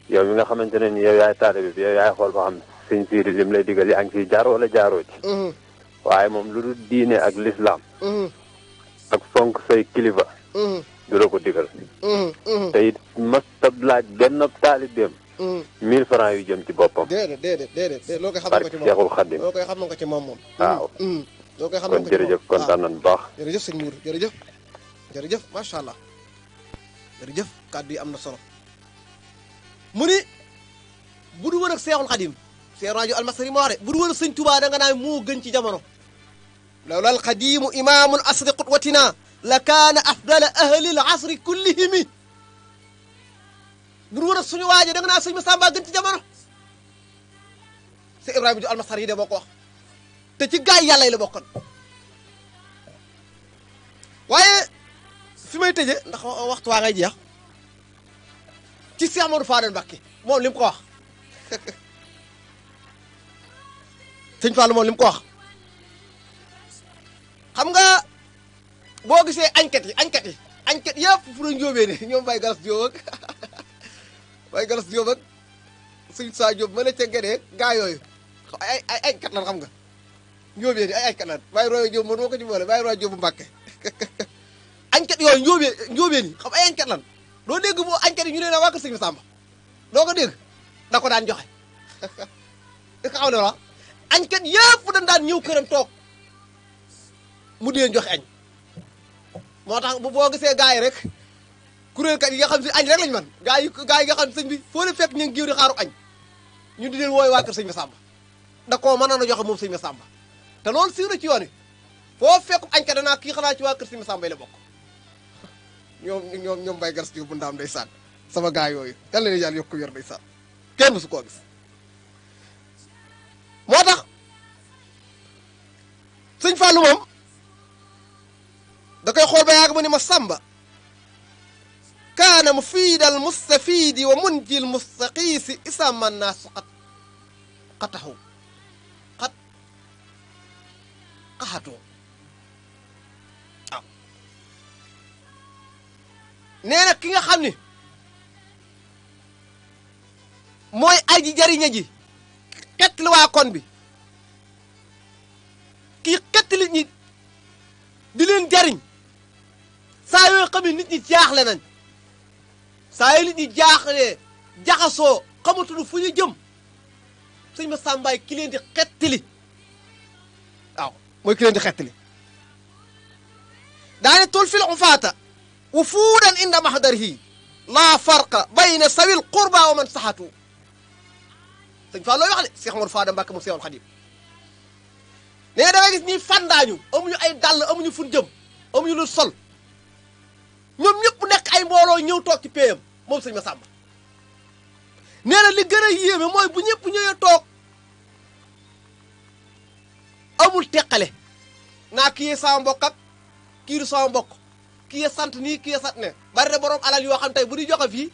yow mi nga xamante ne nii yow yaay taalibe bi yow yaay xool ba xam sëñ Siidi lim lay digal yaa ngi ciy jaar wala jaaroo ci. waaye moom lu dul diine ak lislaam ak fonk say kilifa. du la ko digal. te it mastab laaj benn taalibeem. 1000 francs yu jëm ci boppam. déedéet loo koy xam nga ko ci moom Seexul Xadim. loo koy xam nga ko ci moom moom. waaw. loo koy xam nga ko kon ci moom jërëjëf kontaan nañu bu baax. jërëjëf sëñ Mour jërëjëf macha allah jërëjëf kàddu yi am na solo mu ni bu du woon ak Seexul Xadim Seex rajo almasari moo wax de bu du woon ak sëñ Tuubaa da nga naan moo gën ci jamono lawla alxadimu imaamul asri qudwatina la kaana afdala ahli al asri kullihimi bu du woon ak suñu waaje da nga naan sëñ Massamba gën ci jamono Seex Ibrahima Diouf almasari yi de moo ko wax te ci gaay yàlla yi la bokkoon waaye fi may tëje ndax waxtu waa ngay jeex ci Cheikh Amadou Fadel Mbacké moom li mu ko wax sëñ Fall moom li mu ko wax xam nga boo gisee enquête yi yëpp fu la njóobee ne ñoom Baye Galas Diop ak Baye Galas Diop ak sëñ Sa Diop ma ne ca Gédé gaa yooyu ay enquête lan xam nga njóobee ni ay enquête lan Baye Roy Diop man moo ko ci boole Baye Roy Diop bu Mbacké enquête yooyu njóobee ni xam ay enquête lan doo dégg boo enquête yi ñu ne na waa kër sëñ Massamba doo ko dégg da ko daan joxe est-ce que xam ne wala enquête yëpp dañ daan ñëw këram toog mu di leen joxe añ moo tax bu boo gisee gars yi rek kuréelkat yi nga xam si añ rek lañu man gars yi nga xam sëñ bi foo leen fekk ñu ngi giw di xaaru añ ñu di leen wooy waa kër sëñ Massamba da koo mënoon a joxe moom sëñ Massamba te loolu siiw na ci yoon wi foo fekk añkat danaa kii xanaa ci waa kër sëñ Massamba yi la bokk ñoom Baye Galas Diop bu ndaam day sànn sama gars yooyu yàlla na yàlla yokk yor day sànn kenn musu koo gis moo tax sëñ Fallou moom da koy xool ba yàgg mu ni Massamba kaana mufiidal mustafiidi wa munjil mustaqiisi isaman naasu xataxu xaxatu waaw nee na ki nga xam ni mooy aji jariña ji xettali waa kon bi kii xettali ñi di leen jariñ saa yoo xam ne nit ñi jaaxle nañ saa yoo nit ñi jaaxlee jaxasoo xamatuñu fu ñu jëm sëñ Massamba ki leen di xettali waaw mooy ki leen di xettali daane tul fil ufaata wufuudan inda mahdarihi laa farqa bayna sawil qurba wa man saxatu sëñ Fall looy wax de Cheikh Amadou Fadel Mbacké mu Seexul Xadim nee da ngay gis ñuy fandaañu amuñu ay dàll amuñu fun jëm amuñu lu sol ñoom ñëpp nekk ay mbooloo ñëw toog ci péyam moom sëñ Massamba nee na li gën a yéeme mooy bu ñëpp ñëwee toog amul teqale naa kii sama mbokk ak kii du sama mbokk kii ya sant nii kii ya sant ne bari na borom alal yoo xam tey bu di joxe fii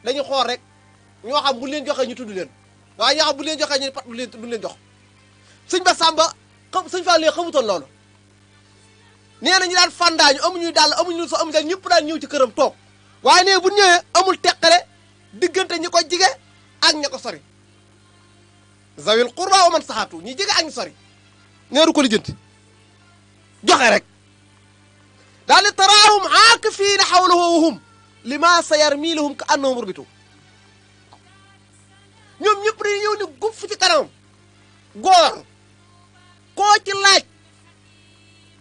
dañu xool rek ñoo xam bu leen joxee ñu tudd leen waaye ñoo xam bu leen joxee ñu pat du leen jox sëñ ba Samba xam sëñ Fall lee xamutoon loolu nee na ñu daan fandaañu amuñuy dàll amuñu so amuñu dal ñëpp daan ñëw ci këram toog waaye nee bu ñëwee amul teqale diggante ñi ko jige ak ña ko sori zawil qurba wa man saxaatu ñi jige ak ñu sori neeru ko lijjanti joxe rek daal di taraahum aakifiina xawlahu wa hum lima sayarmiluhum ka annahum urbitu ñoom ñëpp dañuy ñëw ni guf ci kanamam góor koo ci laaj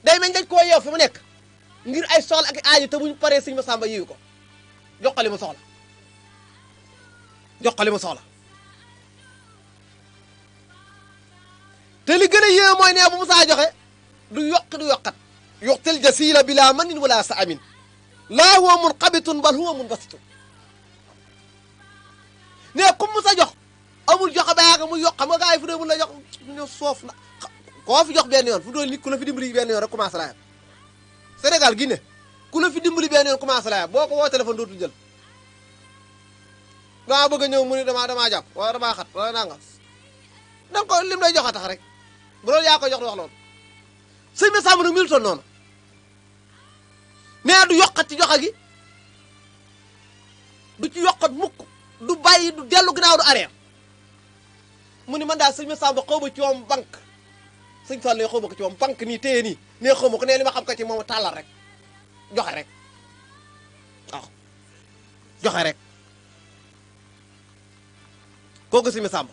day mel dañ koo yeew fi mu nekk ngir ay soxla ak aaji te buñ paree sëñ Masamba yiwi ko jox ko li mu soxla jox ko li mu soxla te li gën a yéeme mooy nee bu mu saa joxe du yokk du yokkat yuxtil jasila bila manin wala sa amin laa huwa munqabitun bal huwa munbasitun ne comme mu sa jox amul joxe ba yaaga mu yokk xam nga gars yi fu dee mun la jox ñu soof na koo fi jox benn yoon fu doon nit ku la fi dimbali benn yoon rek commencé laa yab Sénégal gi ne ku la fi dimbali benn yoon commencé laa yab boo ko woo téléphone dootul jël daa bëgg a ñëw mu ni damaa jàpp wala damaa xat wala nanga danga ko lim lay joxa tax rek bu loolu yaa ko jox di wax loolu sëñ bi sàmm nag mi toon noonu nee du yokkat ci joxe gi du ci yokkat mukk du bàyyi du dellu ginnaaw du arrière mu ni man daal sëñ bi sàmm xaw ma ci moom banque sëñ Fall ne xaw ma ko ci moom banque nii téye nii nee xaw ma ko nee li ma xam ko ci moom tàllal rek joxe rek waaw joxe rek kooku sëñ bi sàmm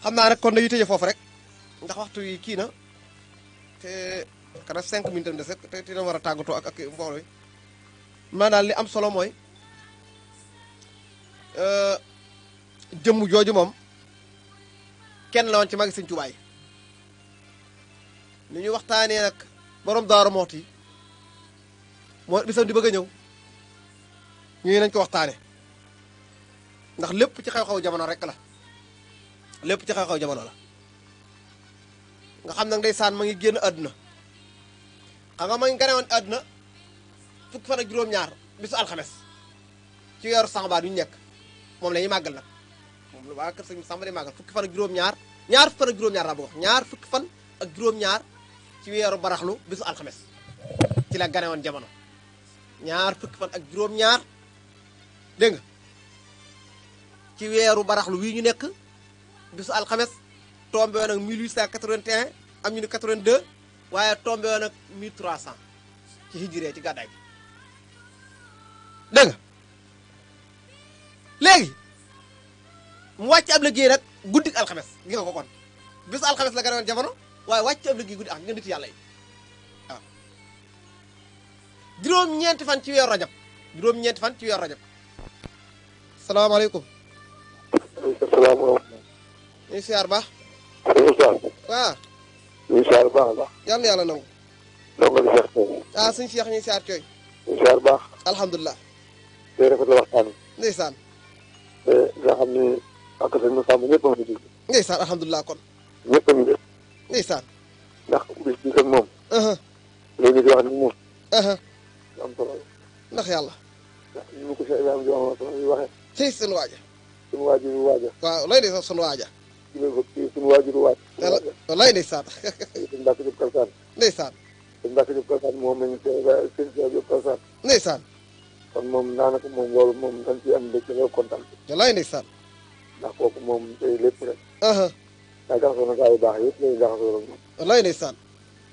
xam naa rek kon dañuy tëjee foofu rek ndax waxtu yi kii na te kana 5 minutes des rek te dina war a tàggatoo ak mbooloo yi ma daal li am solo mooy jëmm jooju moom kenn la woon ci magi Sëñ Tuubaa yi ni ñu waxtaanee nag borom Daaru Muxti moo bisam di bëgg a ñëw ñu nañ ko waxtaane ndax lépp ci xew-xew jamono rek la lépp ci xew-xew jamono la nga xam nag ndeysaan ma ngi génn àdduna xam nga ma ngi gane woon àdduna fukki fan ak juróom-ñaar bisu alxames ci weeru Saxbaan yu ñu nekk moom la ñuy màggal nag moom la waa kër Sëñ Samba di màggal fukki fan ak juróom-ñaar ñaar fukki fan ak juróom-ñaar laa bëgg wax ñaar fukki fan ak juróom-ñaar ci weeru baraxlu bisu alxames ci la gane woon jamono ñaar fukki fan ak juróom-ñaar dégg nga ci weeru baraxlu wii ñu nekk bisu alxames tombé woon ak 1881 am ñu ni 82 waaye tombé woon ak 1300 ci hijree ci gàddaay bi dégg nga léegi mu wàcc ab liggéey nag guddik alxames gi nga ko kon bisu alxames la gane woon jamono waaye wàcc ab liggéey guddi ak nga nit yàlla yi waaw juróom-ñeenti fan ci weeru rajab juróom-ñeenti fan ci weeru rajab salaamaaleykum salaamaaleykum. ñu ngi siyaar baax. waaw. ñu ngi siyaar baax a baax. yal na yàlla nangu. ndongo li Cheikh Toy. ah suñu Cheikh ñu ngi siyaar cooy. ñu ngi siyaar baax. alhamdulilah. tey rafetlu waxtaan wi. ndeysaan. te nga xam ni ak sëñ Massamba ñëpp a ngi dégg. ndeysaan alhamdulilah kon. ñëpp a ngi dégg. ndeysaan. ndax bis bi kat moom. léegi di wax ni moom. lu am solo la. ndax yàlla. ndax ni mu ko Cheikh Ibrahima di waxee. tey sunu waaja. sunu waajuru waaja. waaw lay ndeysaan sunu waaja. sunu waajuru waaj. lay ndeysaan. sëñ Mbacke Diop Kalsaan. ndeysaan. sëñ Mbacke Diop Kalsaan moom lañu sëñ Diop Kalsaan. ndeysaan. kon moom daanaka moom loolu moom dañ ciy am mbégte loolu kontaan. lay ndeysaan. ndax kooku moom tey lépp rek. daa jaxasoo na gaa yu baax yëpp lay jaxasoo rek moom. lay ndeysaan.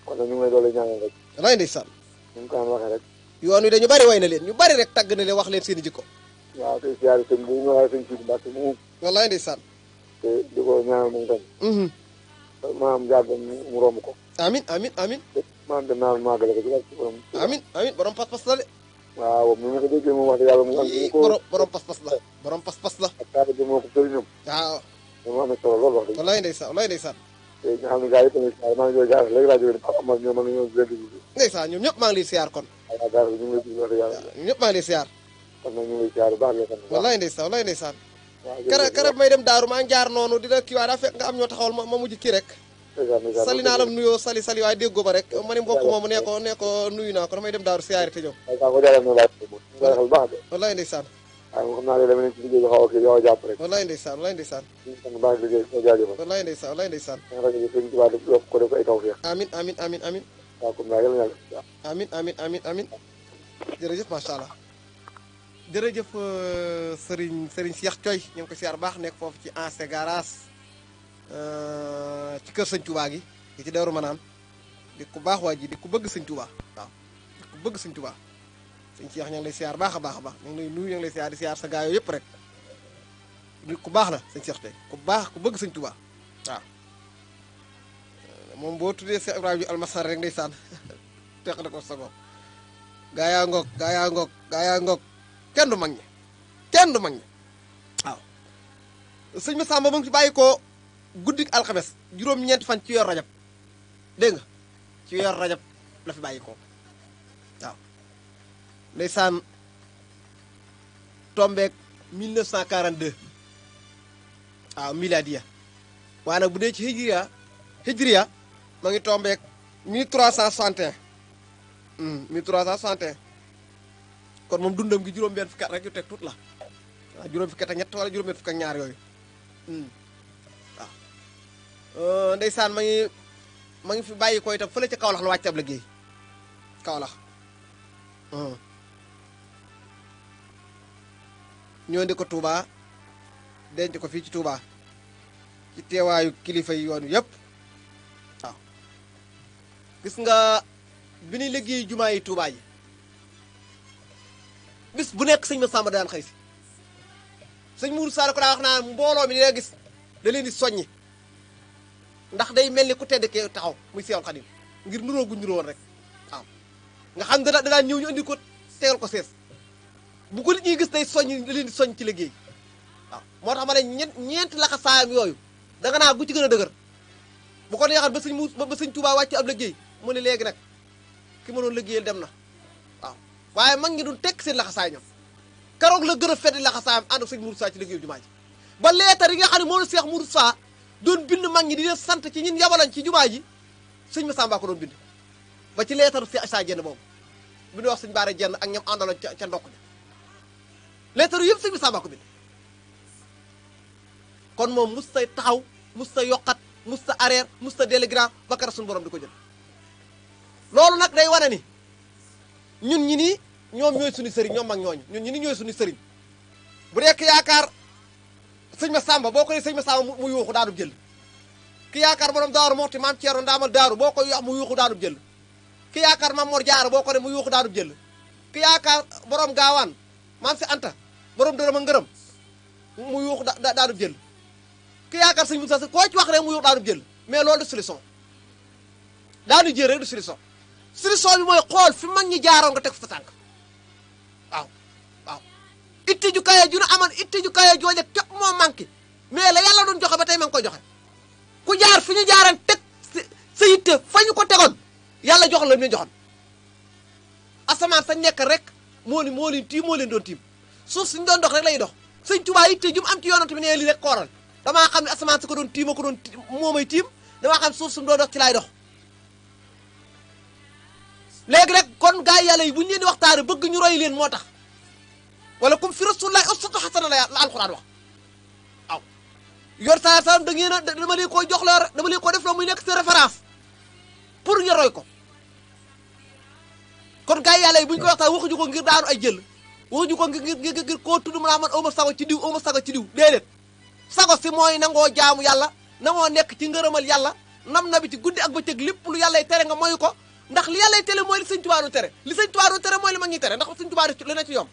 kon nag ñu ngi lay doole ñaanal rek. lay ndeysaan. ñu ngi ko daan waxee rek. yoon wi dañu bari way na leen ñu bari rek tàgg na leen wax leen seen i jikko. waaw tey siyaare sëñ bu ñu waxee sëñ Sidi Mbacke moom. wallaay ndeysaan. te di ko ñaanal moom tam. maanaam jàpp mu romb ko. amin amin amin. maanaam dem naa màggale ko ci wàllu borom. amin amin borom pas-pas la de. waaw mi ma ko déggee moom wax dëgg yàlla mu am. borom pas-pas la borom pas-pas la. ak taal bi moo ko sëriñam. waaw. moom am na solo lool wax dëgg. wallaay ndeysaan wallaay ndeysaan. te nga xam ne gars yi tamit maa ngi koy jaar léegi rajo bi Amar ñoom mën nañoo leen di. ndeysaan ñoom ñëpp maa ngi lay siyaar kon. waaw daal ñu ngi lay déglu wax dëgg yàlla. ñëpp maa ngi lay siyaar. kon nag ñu ngi siyaar bu baax la sant. wallaay ndeysaan wallaay ndeysaan. waaw kara may dem daaru maa ngi jaar noonu dina kii waaye daa fekk nga am ñoo taxawal ma mujj kii rek. sali naa la nuyoo sali waaye déggoo ba rek ma ne mbokk moomu nee ko nuyu naa ko damay dem daaru siyaare te ñëw. wallaay ndeysaan. waaw xam naa ne dama ne ci liggéey bi xaw a kii yow a jàpp rek. wallaay ndeysaan wallaay ndeysaan. ñu baax liggéey ko jaajëfal. wallaay ndeysaan wallaay ndeysaan. rajo bi sëñ Tuubaa yokk ko def ay tawfeex. amin amin amin amin. waaw comme naa yàlla na amin amin amin amin jërëjëf macha allah jërëjëf Serigne Cheikh Thioy ñu ngi ko siyaar baax nekk foofu ci ancien garage ci kër Sëñ Touba gi ci Daaru Manaan di ku baax waa ji di ku bëgg Sëñ Touba waaw di ku bëgg Sëñ Touba Sëñ Cheikh ñu ngi lay siyaar baax a baax a baax ñu ngi lay nuyu ñu ngi lay siyaar di siyaar sa gaayoo yëpp rek nit ku baax la Sëñ Cheikh Thioy ku baax ku bëgg Sëñ Touba waaw moom boo tuddee Cheikh Ibrahima ju almasar rek ndeysaan teq na ko sago gaayaa ngoog kenn du mag ñi waaw sëñ Massamba mu ngi ci bàyyi ko guddik alxames juróom-ñeenti fan ci yor rajab dégg nga ci yor rajab la fi bàyyi ko waaw ndeysaan tombeek 1942 waaw miladiya waaye nag bu dee ci hijriya ma ngi tombeek 1361 1361 kon moom dundam gi juróom-benn fukki at rek yu teg tuut la waaw juróom fukki at ak ñett wala juróom-benn fukki ak ñaar yooyu waaw ndeysaan ma ngi fi bàyyi ko itam fële ca Kaolack la wàcc ab liggéey Kaolack ñoo indi ko Touba denc ko fii ci Touba ci teewaayu kilifa yi yoon yëpp waaw gis nga bi ñuy liggéey jumaa yi Touba ji bis bu nekk sëñ Massamba daan xëy si sëñ Mourou Sall ko daa wax naa mbooloo mi dina gis da leen di soññi ndax day mel ni ku tedd kee taxaw muy Seexul Xadim ngir nuroo gu nuroo woon rek waaw nga xam da daan ñëw ñu indi ko tegal ko sees bu ko nit ñi gis day soññ da leen di soññ ci liggéey waaw moo tax ma ne ñeenti laxasaayam yooyu danga naa gu ci gën a dëgër bu ko neexal ba sëñ Touba wàcc ab liggéey mu ne léegi nag ki ma doon liggéeyal dem na waaw waaye mag ngi doon tekk seen laxasaay ñoom keroog la gën a feddi laxasaayam ànd ak sëñ Mourou Sa ci liggéeyu jumaa ji ba leetar yi nga xam ne moo la Seex Mourou Sa doon bind mag ñi di leen sant ci ñun yabalañ ci jumaa ji sëñ Massamba ko doon bind ba ci leetaru Seex Isaa Jenn boobu bi ñu wax sëñ Baara Jenn ak ñoom àndaloon ca ndokk ja leetaru yëpp sëñ Massamba ko bind kon moom mus ta taxaw mus ta yokkat mus ta arrière mus ta délégrant ba kara suñu borom di ko jël loolu nag day wane ni ñun ñi nii ñoom ñooy suñu sëriñ ñoom mag ñooñu ñun ñi ni ñooy suñu sëriñ bu dee ki yaakaar sëñ Massamba boo ko ne sëñ Massamba mu yuuxu daanub jël ki yaakaar borom daaru moxti maam Ceerno ndaamal daaru boo koy wax mu yuuxu daanub jël ki yaakaar maam Mor Jaara boo ko ne mu yuuxu daanub jël ki yaakaar borom gaawaan maam si Anta borom dërëm a ngërëm mu yuuxu daanub jël ki yaakaar sëñ Moussa koo ci wax rek mu yuuxu daanub jël mais loolu du solution daanu jël rek du solution bi mooy xool fi mag ñi jaaroon nga teg fa sa tànk waaw itti ju kaye ju nu amoon itti ju kaye jooje képp moo manqué mais la yàlla doon joxe ba tey ma ngi koy joxe ku jaar fi ñu jaaran teg sa yitte fa ñu ko tegoon yàlla jox la ñu joxoon asamaan sa nekk rek moo leen tiim moo leen doon tiim suuf suñu doon dox rek lay dox sëñ Tuubaa yitte ju mu am ci yoonante bi ne lii rek kooral damaa xam ne asamaan si ko doon tiim ko doon moo may tiim damaa xam suuf suñu doon dox ci laay dox léegi rek kon gaa yi yàlla yi bu ñu leen di waxtaane bëgg ñu roy leen moo tax wala comme fi rasulullahi uswatun hasana la alxuraan wax waaw yor saa salaam da ngeen a dama leen koy jox la dama leen ko def la muy nekk seen référence pour ñu roy ko kon gaa yi yàlla yi bu ñu koy waxtaan waxuñu ko ngir daanu ay jël waxuñu ko ngir koo tudd mu naa man awma sago ci diw awma sago ci diw déedéet sago si mooy nangoo jaamu yàlla nangoo nekk ci ngërëmal yàlla nam na bi ci guddi ak bëccëg lépp lu yàlla tere nga moyu ko ndax li yàlla tere mooy li sëñ Tuubaa doon tere li sëñ Tuubaa doon tere mooy li mag ñi tere ndax sëñ Tuubaa li na ci yomb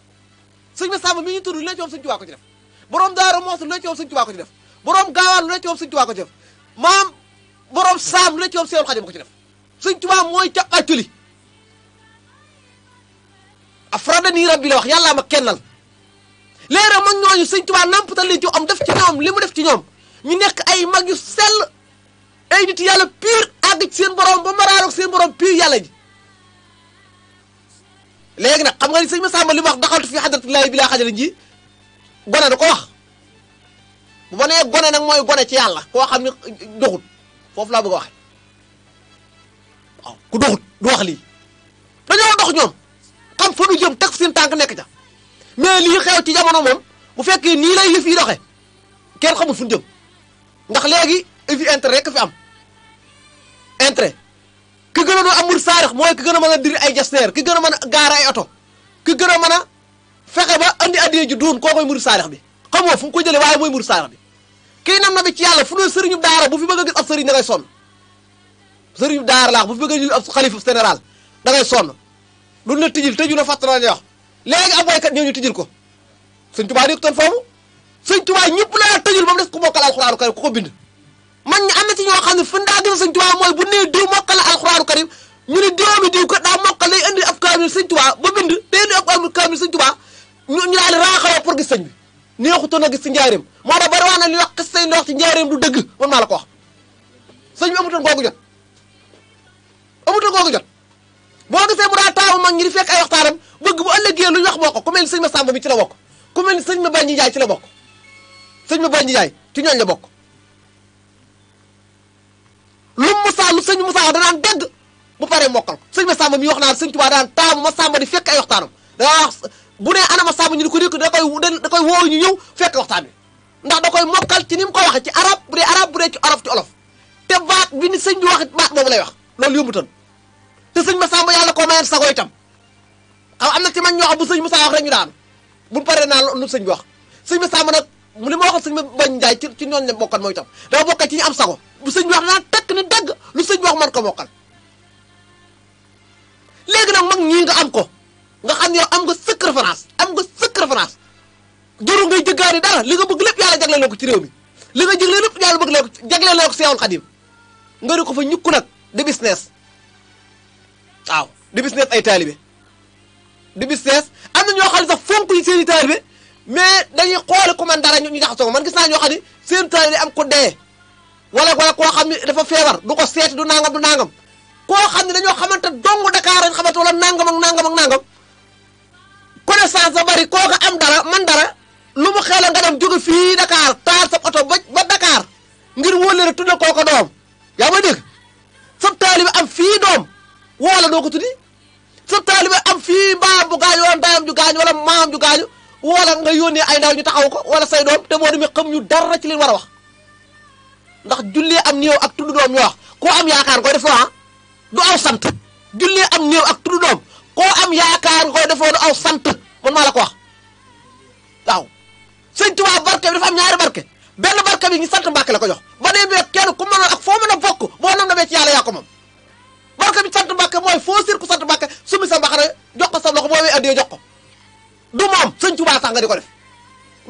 sëñ Massamba mi ñu tudd li na ci yomb sëñ Tuubaa ko ci def borom Daaru Muxti lu na ci yomb sëñ Tuubaa ko ci def borom Gaawaan lu na ci yomb sëñ Tuubaa ko ci def maam borom Saam lu na ci yomb Seexul Xadiim ko ci def sëñ Tuubaa mooy ca àcculi afradani rabbi la wax yàllaa ma kennal léegi mag ñooñu sëñ Tuubaa nampatal leen ci am def ci ñoom li mu def ci ñoom ñu nekk ay mag yu sell ay nit yàlla pire àgg ci seen borom ba maraaloog seen borom pire yàlla ji léegi nag xam nga ni sëñ Massamba li mu wax daxaltu fi hadratillahi bilaa xajalin ji gone da ko wax bu ma nee gone nag mooy gone ci yàlla koo xam ne doxut foofu laa bëgg a waxe waaw ku doxut du wax lii dañoo dox ñoom xam fa nu jëm teg seen tànk nekk ca mais lii xew ci jamono moom bu fekkee nii lay yëf yi doxe kenn xamul fu ñu jëm ndax léegi fi intérêt rek fi am intérêt ki gën a doon amul saarix mooy ki gën a mën a diri ay jasneer ki gën a mën a gaara ay oto ki gën a mën a fexe ba andi addiye ji duun koo koy murid saarix bi xamoo fu mu ko jëlee waaye mooy murid saarix bi kii nam na bi ci yàlla fu ne sëriñu daara bu fi bëgg a gis ab sëriñ da ngay sonn sëriñu daara laax bu fi bëgg a gis ab xalifa général da ngay sonn lu la tijjil tëju na fàttali la wax léegi ab waykat ñëw ñu tijjil ko sëñ Tuubaa nekkutoon foofu sëñ Tuubaa ñëpp la tëjul ba mu des ku mokkal alxuraanu karim ku ko bind man ñi am na ci ñoo xam ne fu ndaa gën a sëñ Tuubaa mooy bu nee diw mokkal na alxuraanu karim ñu ne diwoomi diw ko daa mokkal lay indi ab kaamil sëñ Tuubaa ba bind day indi ab kaamil sëñ Tuubaa ñu daal di raaxaloo pour gis sëñ bi neexutoon a gis ci njaareem moo tax bari wax na li wax xis say ndox ci njaareem du dëgg man maa la ko wax sëñ bi amutoon googu jot boo gisee mu daa taamu mag ñi di fekk ay waxtaanam bëgg bu ëllëgee lu ñu wax bokk ku mel ni sëñ Massamba mi ci la bokk ku mel ni sëñ ma Bañi Njaay ci la bokk sëñ ma Bañi Njaay ci ñooñ la bokk lu sëñ Moussa danaan dégg bu paree mokkal ko sëñ Massamba mi wax naan sëñ Tuubaa daan taamu Massamba di fekk ay waxtaanam daa wax bu nee ana Massamba ñu di ko dikk da koy woo ñu ñëw fekk waxtaan wi ndax da koy mokkal ci ni mu ko waxee ci arab bu dee ci olof ci olof te baat bi ni sëñ bi wax baat boobu lay wax loolu yombutoon te sëñ Massamba yàlla ko mayeen sago itam xam am na ci man ñoo xam bu sëñ Moussa wax rek ñu daanu bu paree naa lu sëñ bi wax sëñ Massamba nag li ma waxoon sëñ ma bañ njaay ci ñooñu la bokkan mooy itam dafa bokkat ci ñu am sago bu sëñ bi wax naan tekk ni dégg lu sëñ bi wax man ko mokkal léegi nag mag ñii nga am ko nga xam ne yow am nga sëkk référence jëru ngay jëggaani dara li nga bëgg lépp yàlla jagleel ko ci réew mi li nga jëglee lépp yàlla bëgg leen ko jagleel ko Seexul Xadim nga di ko fa ñukku nag di business waaw di business ay taalibe di business am na ñoo xam ne sax fonk yi seen i taalibe mais dañuy xoole ku man dara ñu jaxasoo man gis naa ñoo xam ne seen taalibe am ko dee wala koo xam ne dafa feebar du ko seeti du nangam koo xam ne dañoo xamante dong Dakar lañ xamante wala nangam connaissance ba bari kooka am dara man dara lu mu xeela nga dem jóge fii Dakar taal sa oto ba Dakar ngir wóole rek tudde kooka doom yaa may dégg sa taalibe am fii doom woola doo ko tuddi sa taalibe am fii mbaam bu gaañu wala ndayam ju gaañu wala maam ju gaañu woola nga yónnee ay ndaw ñu taxaw ko wala say doom te moo demee xam ñu dara ci li war a wax ndax jullee am néew ak tudd doom ñu wax koo am yaakaar koy def loo du aw sant jullee am néew ak tudd doom koo am yaakaar koy defoo du aw sant man maa la ko wax waaw sëñ Tuubaa barke bi dafa am ñaari barke benn barke bi ñu sant Mbàkke la ko jox ba nee bi kenn ku mënoon ak foo mën a bokk boo nam demee ci yàlla yaa ko moom barke bi sant Mbàkke mooy foo sir ku sant Mbàkke sumi sa mbaxana jox ko sa loxo boo wee addee jox ko du moom sëñ Tuubaa tax nga di ko def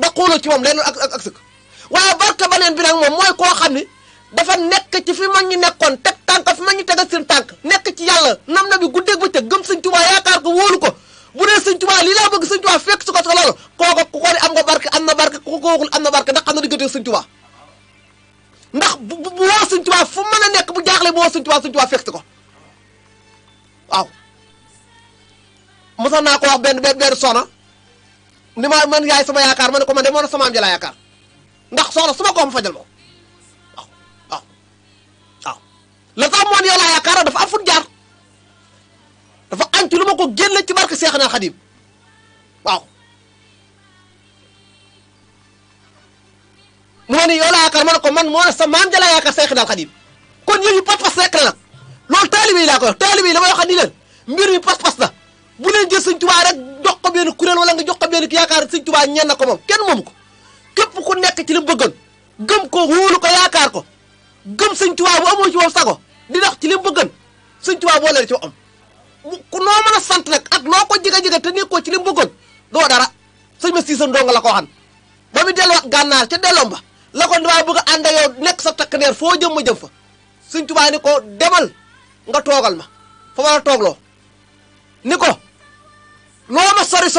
da xooloo ci moom leen ak sëkk waaye barke baneen bi nag moom mooy koo xam ni dafa nekk ci fi mag ñi nekkoon teg tànk fi mag ñi tegal seen tànk nekk ci yàlla nam na bi guddeeg bëccëg gëm sëñ Tuubaa yaakaar ko wóolu ko bu dee sëñ Tuubaa lii laa bëgg sëñ Tuubaa fekk su ko sa loolu kooku ku ko di am nga barke am na barke ku ko waxul am na barke ndax xam na diggante sëñ Tuubaa ndax bu woo sëñ Tuubaa fu mën a nekk bu jaaxle bu woo sëñ Tuubaa fekk si ko waaw mosoon naa ko wax benn soxna ni ma man yaay sama yaakaar ma ne ko man de moo na sama am ji laa yaakaar ndax soxna su ma ko am fajal ma ko waaw la tax moon yow laa yaakaar dafa am fu jaar dafa am ci lu ma ko génne ci barke Seexna Xadim waaw moo ne yow laa yaakaar ma ne ko man moo ne sa maam ja laa yaakaar Seexna Xadim kon yooyu pas-pas rek la nag loolu taalibe yi laa ko wax taalibe yi damay wax ni leen mbir mi pas-pas la bu leen jël sëñ Tuubaa rek jox ko benn kuréel wala nga jox ko benn ki yaakaar sëñ Tuubaa ñenn ko moom kenn moomu ko képp ku nekk ci li mu bëggoon gëm ko wóolu ko yaakaar ko gëm sëñ Tuubaa bu amoo ci moom sago di dox ci li mu bëggoon sëñ Tuubaa boo leen ci am ku noo mën a sant nag ak loo ko jiga te nekkoo ci li mu bëggoon doo dara sëñ ma siisan doo nga la ko waxan ba mu delluwaat gànnaar ca delloom ba la ko dama bëgg a ànd ak yow nekk sa takk neer foo jëm ma jëm fa sëñ Tuubaa ni ko demal nga toogal ma fa ma la toogloo ni ko loo ma sori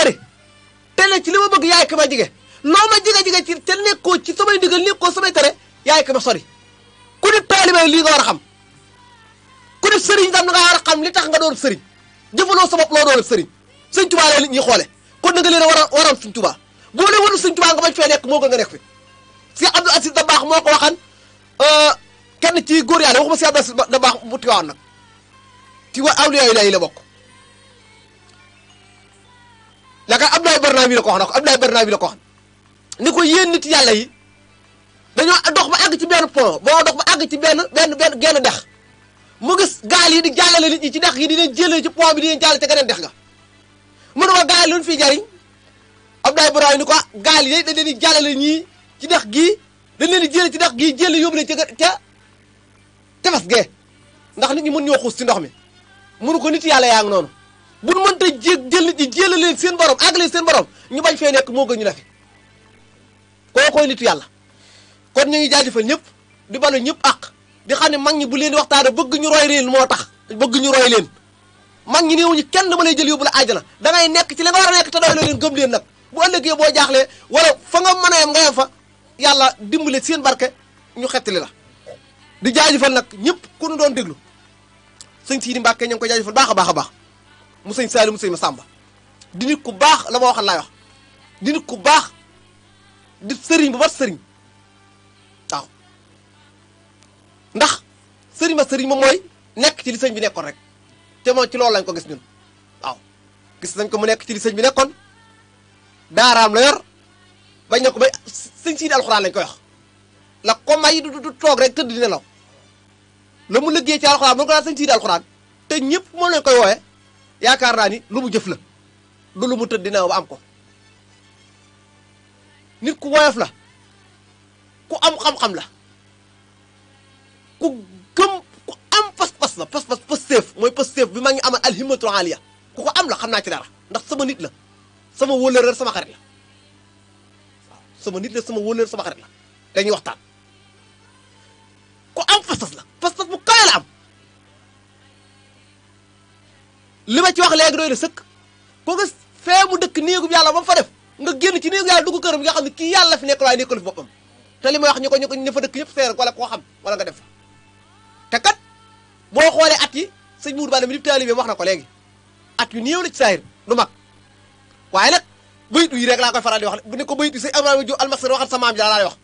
te ne ci li ma bëgg yaay ki ma jige loo ma jige ci te nekkoo ci samay ndigal nekkoo samay tere yaay ki ma sori ku di taalibe lii nga war a xam ku di sëriñ tam nga war a xam li tax nga doon sëriñ jëfaloo sa bopp loo doon sëriñ sëñ Tuubaa la nit ñi xoole kon na nga leen a waroon sëñ Tuubaa boo leen warul sëñ Tuubaa nga bañ fee nekk moo gën nga nekk fi Cheikh Abdou Aziz Dabakh moo ko waxan kenn ci góor yàlla waxuma Cheikh Abdou Aziz Dabakh bu Tiwaawan nag ci wa awliyaa yi la bokk yaakaar Abdoulaye Barnaam yi la ko wax na ko Abdoulaye Barnaam yi la ko wax ni ko yéen nit yàlla yi dañoo dox ba àgg ci benn pont boo dox ba àgg ci benn genn dex mu gis gaal yi di jàllale nit ñi ci dex gi di leen jëlee ci pont bi di leen jàllale ca geneen dex ga mu ne ko gaal yi lu ñu fiy jariñ Abdoulaye Barnaam ni ko gaal yi dañ leen di jàllale ñii ci dex gii dañ leen di jëlee ci dex gii jëlee yóbbu leen ca tefes gee ndax nit ñi mën ñoo xuus ci ndox mi mënu ko nit yàlla yaa ngi noonu buñ mënta jël nit ñi jëlee leen seen borom àgg leen seen borom ñu bañ fee nekk moo gën ñu ne fi koo koy nitu yàlla kon ñu ngi jaajëfal ñëpp di balu ñëpp àq di xam ne mag ñi bu leen di waxtaane bëgg ñu roy leen moo tax bëgg ñu roy leen mag ñi néewuñu kenn dama lay jël yóbbu la àjjana da ngay nekk ci li nga war a nekk te doy la leen gëm leen nag bu ëllëgee boo jaaxlee wala fa nga mën a yem nga yem fa yàlla dimbale seen barke ñu xettali la di jaajëfal nag ñëpp ku nu doon déglu sëñ Sidi Mbàkke ñu ngi koy jaajëfal baax a baax a baax mu sëñ Saali mu sëñ Masamba di nit ku baax la ma waxal laay wax di nit ku baax di sëriñ bu mat sëriñ waaw ndax sëriñ ba sëriñ moom mooy nekk ci li sëñ bi nekkoon rek te moom ci loolu lañ ko gis ñun waaw gis nañ ko mu nekk ci li sëñ bi nekkoon daaraam la yor bañ na ko ba sëñ Sidi alxuraan lañ koy wax la ko may du toog rek tëdd di nelaw la mu liggéey ci alxuraan bu ko daan sëñ Sidi alxuraan te ñëpp moom lañ koy wooye yaakaar naa ni lu mu jëf la du lu mu tëdd dina ba am ko nit ku woyof la ku am xam-xam la ku gëm ku am pas-pas la pas-pas pësteef mooy pësteef bi ma ngi amal alhimmatul aliya ku ko am la xam naa ci dara ndax sama nit la sama wóllëre sama xarit la waaw sama nit la sama wóllëre sama xarit la dañuy waxtaan ku am pas-pas la pas-pas bu kawe la am li ma ci wax léegi doy na sëkk ko nga fee mu dëkk néegub yàlla ba mu fa def nga génn ci néegu yàlla dugg këram nga xam ne kii yàlla fi nekk waaye nekkul fi boppam te li may wax ñu ko ña fa dëkk yëpp seer wala koo xam wala nga def te kat boo xoolee at yi sëñ Mourou Balla mi di taalibe wax na ko léegi at yu néew la ci saahir du mag waaye nag bayit yi rek laa koy faral di wax bu ne ko bayit yi sëñ Ibrahima Diop almasar waxat sa maam ji laa lay wax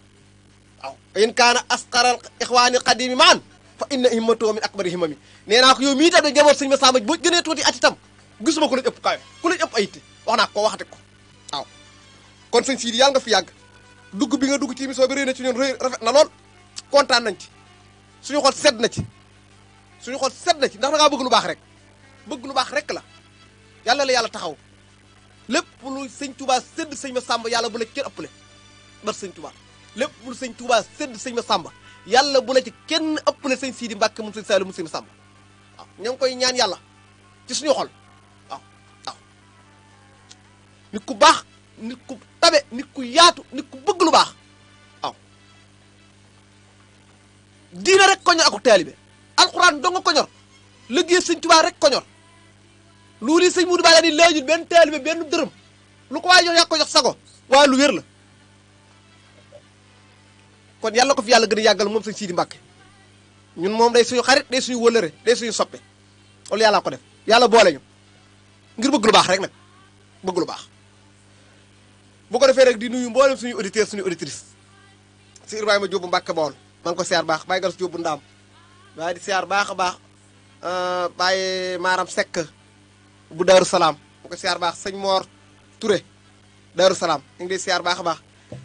waaw in kaana asqaral ixwaani qadimi maan fa inna himmatuhu min akbari himmami nee naa ko yow mii tam de njaboot sëñ Massamba boo gënee tuuti at itam gisuma ku lañ ëpp kawe ku lañ ëpp ay yitte wax naa ko waxate ko waaw kon sëñ Sidi yàlla nga fi yàgg dugg bi nga dugg ci émission bi rëy na ci ñun rëy rafet na lool kontaan nañ ci suñu xol sedd na ci suñu xol sedd na ci ndax da ngaa bëgg lu baax rek bëgg lu baax rek la yàlla la yàlla taxaw lépp lu sëñ Touba sedd sëñ Massamba yàlla bu la kenn ëppale bar sëñ Touba lépp lu sëñ Touba sedd sëñ Massamba yàlla bu la ci kenn ëppale sëñ Sidi Mbàkke moom sëñ Saliou mu sëñ Massamba waaw ña ngi koy ñaan yàlla ci suñu xol waaw waaw nit ku baax nit ku tabe nit ku yaatu nit ku bëgg lu baax waaw diina rek ko ñor ak taalibe alxuraan dong ko ñor liggéey sëñ Tuubaa rek ko ñor loolu sëñ Mourou Balla ni laajul benn taalibe benn dërëm lu ko waaye jox yaa ko jox sago waaye lu wér la kon yàlla ko fi yàlla gën a yàggal moom sëñ Sidi Mbàkke ñun moom day suñu xarit day suñu wëllëre day suñu soppe loolu yàlla ko def yàlla boole ñu ngir bëgg lu baax rek nag bëgg lu baax bu ko defee rek di nuyu mboolem suñu auditeur suñu auditrice si Ibrahima Diop bu Mbàkke Bawol maa ngi ko siyaar baax Baye Galas Diop bu Ndaam waaye di siyaar baax a baax Baye Maram Seck bu Daaru Salaam bu ko siyaar baax sëñ Mor Touré Daaru Salaam ñu ngi lay siyaar baax a baax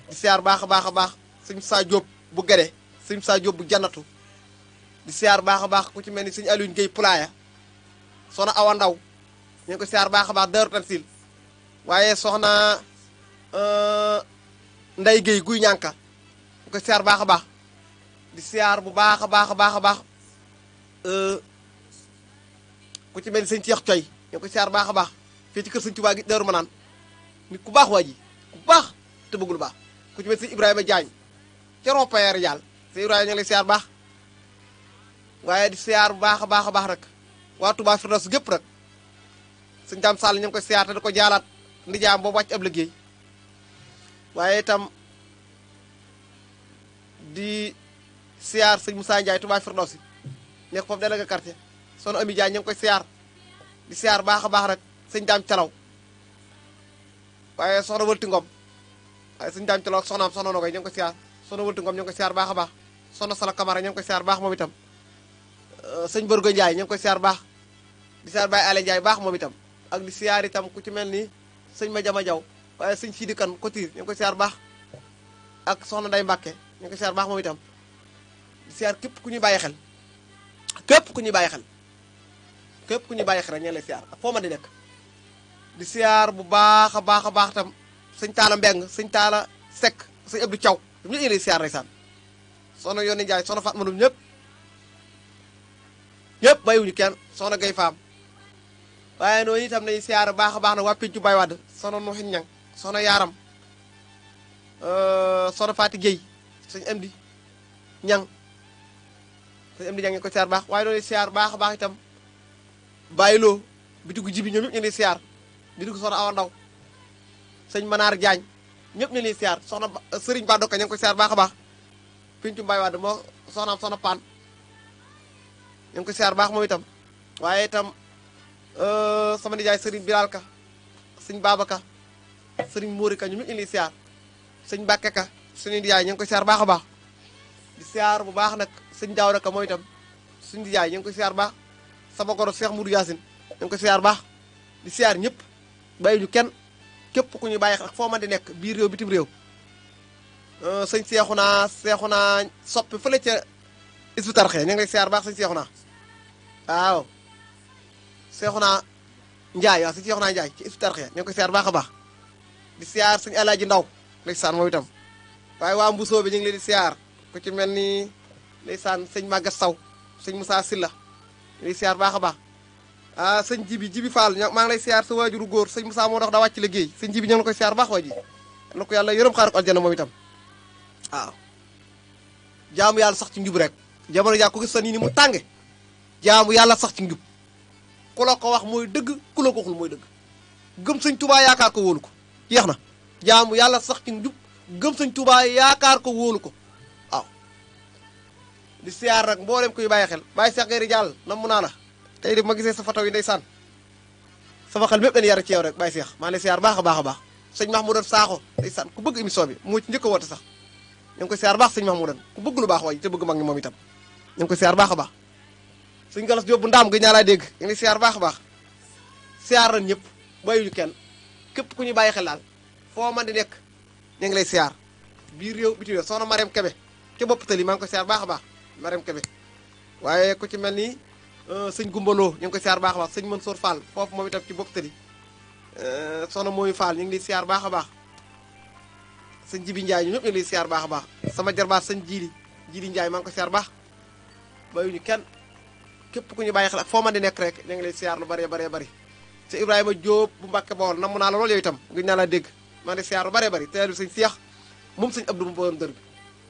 di siyaar baax a baax a baax sëñ Sa Diop bu Gede sëñ Sa Diop bu Jannatu di siyaar baax a baax ku ci mel ni sëñ Alioune Guèye Pulaaya soxna Awa Ndaw ñu ngi ko siyaar baax a baax Daaru Tansil waaye soxna Nday Guèye guy ñànka ñu ko siyaar baax a baax di siyaar bu baax a baax a baax a baax ku ci mel ni sëñ Ceex Coy ñu ko siyaar baax a baax fii ci kër sëñ Tuubaa gi Daaru Manaan nit ku baax waa ji ku baax te bëgg lu baax ku ci mel sëñ Ibrahima Diagne ca Ropayer yàlla sëñ Ibrahima ñu ngi lay siyaar baax waaye di siyaar bu baax a baax a baax rek waa Touba Firdaws gépp rek sëñ Dame Sall ñu ngi koy siyaar te di ko jaalaat ndijaam boobu wàcc ab liggéey waaye itam di siyaar sëñ Moussa Ndiaye Touba Firdaws yi nekk foofu délégué quartier soxna Ami Diagne ñu ngi koy siyaar di siyaar baax a baax rek sëñ Dame Calaw waaye soxna wëlti ngom waaye suñu daam ci loog soxnaam soxna na koy ñu ngi ko siyaar soxna wëlti ngom ñu ngi ko siyaar baax a baax soxna sala kamara ñu ngi ko siyaar baax moom itam sëñ Borgo Ndiaye ñu ngi ko siyaar baax di siyaar Baye Ale Ndiaye baax moom itam ak di siyaar itam ku ci mel ni sëñ ma jama jaw waaye sëñ Sidi Kan Kotiir ñu ngi ko siyaar baax ak soxna Nday Mbàkke ñu ngi ko siyaar baax moom itam di siyaar képp ku ñuy bàyyi xel képp ku ñuy bàyyi xel képp ku ñuy bàyyi xel rek ñu lay siyaar ak foo ma di nekk di siyaar bu baax a baax a baax itam sëñ Taala Mbeng sëñ Taala Sekk sëñ Abdou Thiaw ñoom ñëpp ñu lay siyaar ndeysaan soxna Yoni Ndiaye soxna Fatma Ndoum ñëpp bàyyiwuñu kenn soxna Gay Faam waaye noonu itam nañu siyaar baax a baax na waa Péncu Baye Wade soxna Nuuxin Ñang soxna Yaaram soxna Faati Géy sëñ Amdi Ñang sëñ Amdi Ñang ñu ko siyaar baax waaye noonu siyaar baax a baax itam bàyyiloo bitigu jibi ñoom ñëpp ñu ngi siyaar bitigu soxna Awa Ndaw sëñ Manaar Jaañ ñëpp ñu ngi siyaar soxna Sëriñ Badoka ñu ngi ko siyaar baax a baax Péncu Baye Wade moo soxnaam soxna Paan ñu ngi ko siyaar baax moom itam waaye itam sama nijaay sëriñ Bilal Ka sëñ Babaka sëriñ Móori Ka ñu ngi indi siyaar sëñ Mbàkke Ka suñu nijaay ñu ngi ko siyaar baax a baax di siyaar bu baax nag sëñ Daawda Ka moom itam suñu nijaay ñu ngi ko siyaar baax sama goro Cheikh Moudou Yacine ñu ngi ko siyaar baax di siyaar ñëpp bàyyi ñu kenn képp ku ñu bàyyi ak foo man di nekk biir réew bitim réew sëñ Seexuna soppi fële ca Hizbut Tarqiyyah ñu ngi lay siyaar baax sëñ Seexuna waaw Seexuna Njaay waaw sëñ Seexuna Njaay ci Hizbut Tarqiyyah ñu ngi koy siyaar baax a baax di siyaar sëñ Alaaji Ndaw ndeysaan moom itam waaye waa Mbusoo bi ñu ngi leen di siyaar ku ci mel ni ndeysaan sëñ Magat Saw sëñ Moussa Silla ñu ngi siyaar baax a baax ah sëñ Jibi Fall maa ngi lay siyaar sa waajuru góor sëñ Moussa moo dox daa wàcc liggéey sëñ Jibi ñu ngi la koy siyaar baax waa ji na ko yàlla yërëm xaar ko aljana moom itam waaw jaamu yàlla sax ci njub rek jamono jaa ko gis sa nii ni mu tànge jaamu yàlla sax ci njub ku la ko wax mooy dëgg ku la ko waxul mooy dëgg gëm sëñ Tuubaa yaakaar ko wóolu ko jeex na jaamu yàlla sax ci njub gëm sëñ Tuubaa yaakaar ko wóolu ko waaw di siyaar nag mboolem koy bàyyi xel bàyyi Seex Gayri Jàll nam mu naa la tey de ma gisee sa photo yi ndeysaan sama xel mépp dañu yar ci yow rek bàyyi Seex maa ngi lay siyaar baax a baax a baax sëñ Mahmoudan Saaxo ndeysaan ku bëgg émission bi moo ci njëkk a woote sax ñu ngi koy siyaar baax sëñ Mahmoudan ku bëgg lu baax waay te bëgg mag ñi moom itam ñu ngi koy siyaar baax a baax sëñ Galas Jóob bu ndaam gi ñaa laa dégg ñu ngi siyaar baax a baax siyaar nañ ñëpp bàyyiwuñu kenn képp ku ñu bàyyi xel daal foo man di nekk ñu ngi lay siyaar biir réew biti réew soxna Mariam Kebe ca bopp tali maa ngi koy siyaar baax a baax Mariam Kebe waaye ku ci mel ni sëñ Gumbaloo ñu ngi koy siyaar baax a baax sëñ Mansour Fall foofu moom itam ci bopp tali soxna mooy Fall ñu ngi lay siyaar baax a baax sëñ Jibi Njaay ñu ñëpp ñu ngi lay siyaar baax a baax sama jarbaat sëñ Jili Njaay maa ngi ko siyaar baax bàyyiwuñu kenn képp ku ñu bàyyi xel ak foo man di nekk rek ñu ngi lay siyaar lu bëree bëree bëri te Ibrahima Diop bu Mbàkke Bawol namm naa la loolu yow itam gëj naa laa dégg maa ngi lay siyaar lu bëree bëri te sëñ Seex moom sëñ Abdou borom dër bi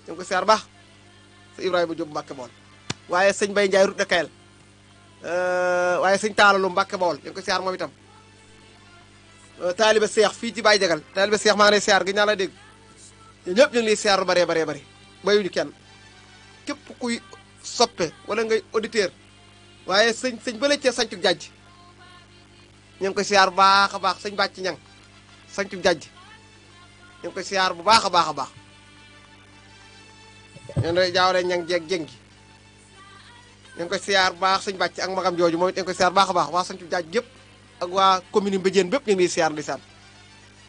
ñu ngi ko siyaar baax te Ibrahima Diop bu Mbàkke Bawol waaye sëñ Bay Njaay route de Kayel waaye sëñ Taalalu Mbàkke Bawol ñu ngi ko siyaar moom itam taaliba Seex fii ci Baye Jagal taaliba Seex maa ngi lay siyaar gëj naa laa dégg ñëpp ñu ngi lay siyaar lu bëree bëree bëri bayuñu kenn képp kuy soppe wala ngay auditeur waaye sëñ ba la cee sañcu jajj ñu ngi koy siyaar bu baax a baax sëñ bàcc ñang sañcu jajj ñu ngi koy siyaar bu baax a baax a baax ñu ngi jaawale ñang jeeg jéng gi ñu ngi koy siyaar bu baax sëñ bàcc ak magam jooju moom it ñu ngi koy siyaar bu baax a baax waa sañcu jajj gépp ak waa commune Mbéjéen bépp ñu ngi siyaar ndeysaan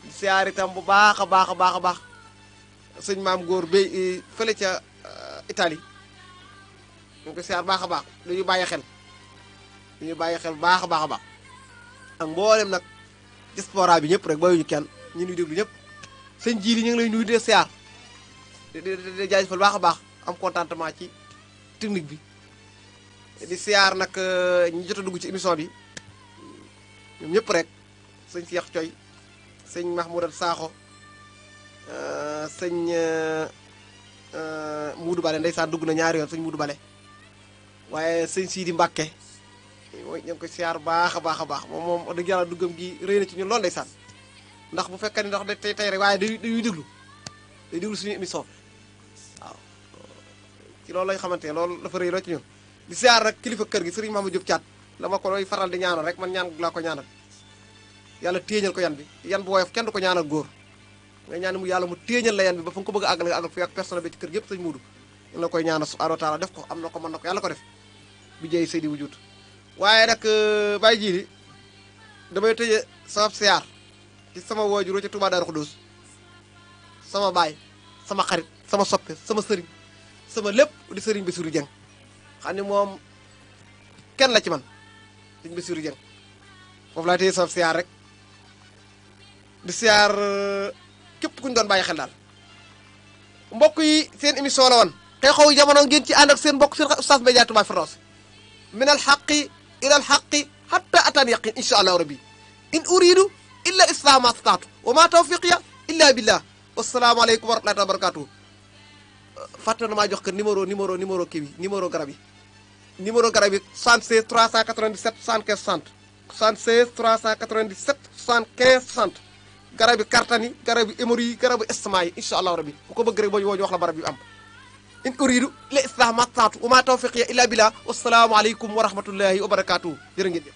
di siyaar itam bu baax a baax a baax a baax sëñ maam góor bay fële ca Italie ñu ngi koy siyaar baax a baax dañuy bàyyi xel dañuy bàyyi xel baax a baax a baax ak mboolem nag diaspora bi ñëpp rek bayuñu kenn ñu nuy déglu ñëpp sëñ Jili ñu ngi lay nuyu de siyaar di jaajëfal baax a baax am contentement ci technique bi di siyaar nag ñi jot a dugg ci émission bi ñoom ñëpp rek sëñ Seex Coy sëñ Mahmoudan Saaxo sëñ Muudu Bale ndeysaan dugg na ñaari yoon sëñ Muudu Bale waaye sëñ Sidi Mbàkke mooy ñu ngi koy siyaar baax a baax a baax moom wax dëgg yàlla duggam gi rëy na ci ñun loolu ndeysaan ndax bu fekkee ni ndax tey rek waaye dañuy déglu suñu émission waaw ci loolu lañ xamante ne loolu dafa rëy loo ci ñun di siyaar nag kilifa kër gi sëriñ Mamadou Diop Thiat la ma ko looy faral di ñaanal rek man ñaan laa ko ñaanal yàlla téeñal ko yan bi yan bu woyof kenn du ko ñaanal góor ngay ñaan mu yàlla mu téeñal la yan bi ba fa nga ko bëgg a àggal nga àggal fi ak personnel bi ci kër gi yëpp sëñ Muudu ñu la koy ñaanal subhanahu wa taala def ko am na ko mën na ko yàlla ko def bi jeey Seydi Wujud waaye nag bàyyi jiili damay tëje sama siyaar ci sama waajur ci Touba Darou Khoudoss sama baay sama xarit sama soppe sama sëriñ sama lépp di sëriñ Bassirou Dieng xam ne moom kenn la ci man sëriñ Bassirou Dieng foofu laa tëye sama siyaar rek di siyaar képp ku ñu doon bàyyi xel daal mbokk yi seen émission la woon xew-xewu jamono ngeen ci ànd ak seen mbokk seen Oustaz Mbaye Ndiaye Touba Firdaws min al xaqi ila al xaqi hatta ataan yaqin insha allahu rabbi in uridu illa islam ma stataatu wa ma tawfiqiya illa billah wassalaamu aleykum wa rahmatullahi wa barakatuh fàtte na maa jox ko numéro kii bi numéro garab yi numéro garab yi 76 397 75 60 76 397 75 60 garab yi kartan yi garab yi hémorroïdes yi garab yi estomac yi incha allahu rabbi bu ko bëgg rek boo ñu woo ñu wax la barab yu am in uridu illa islah ma stataatu wa ma tawfiqiya illa billah wassalaamu aleykum wa rahmatullahi wa barakatuh jërë ngeen jëf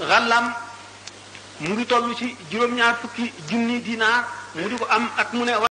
xàllam mu ngi toll ci juróom-ñaar fukki junni dinaar mu di ko am at mu ne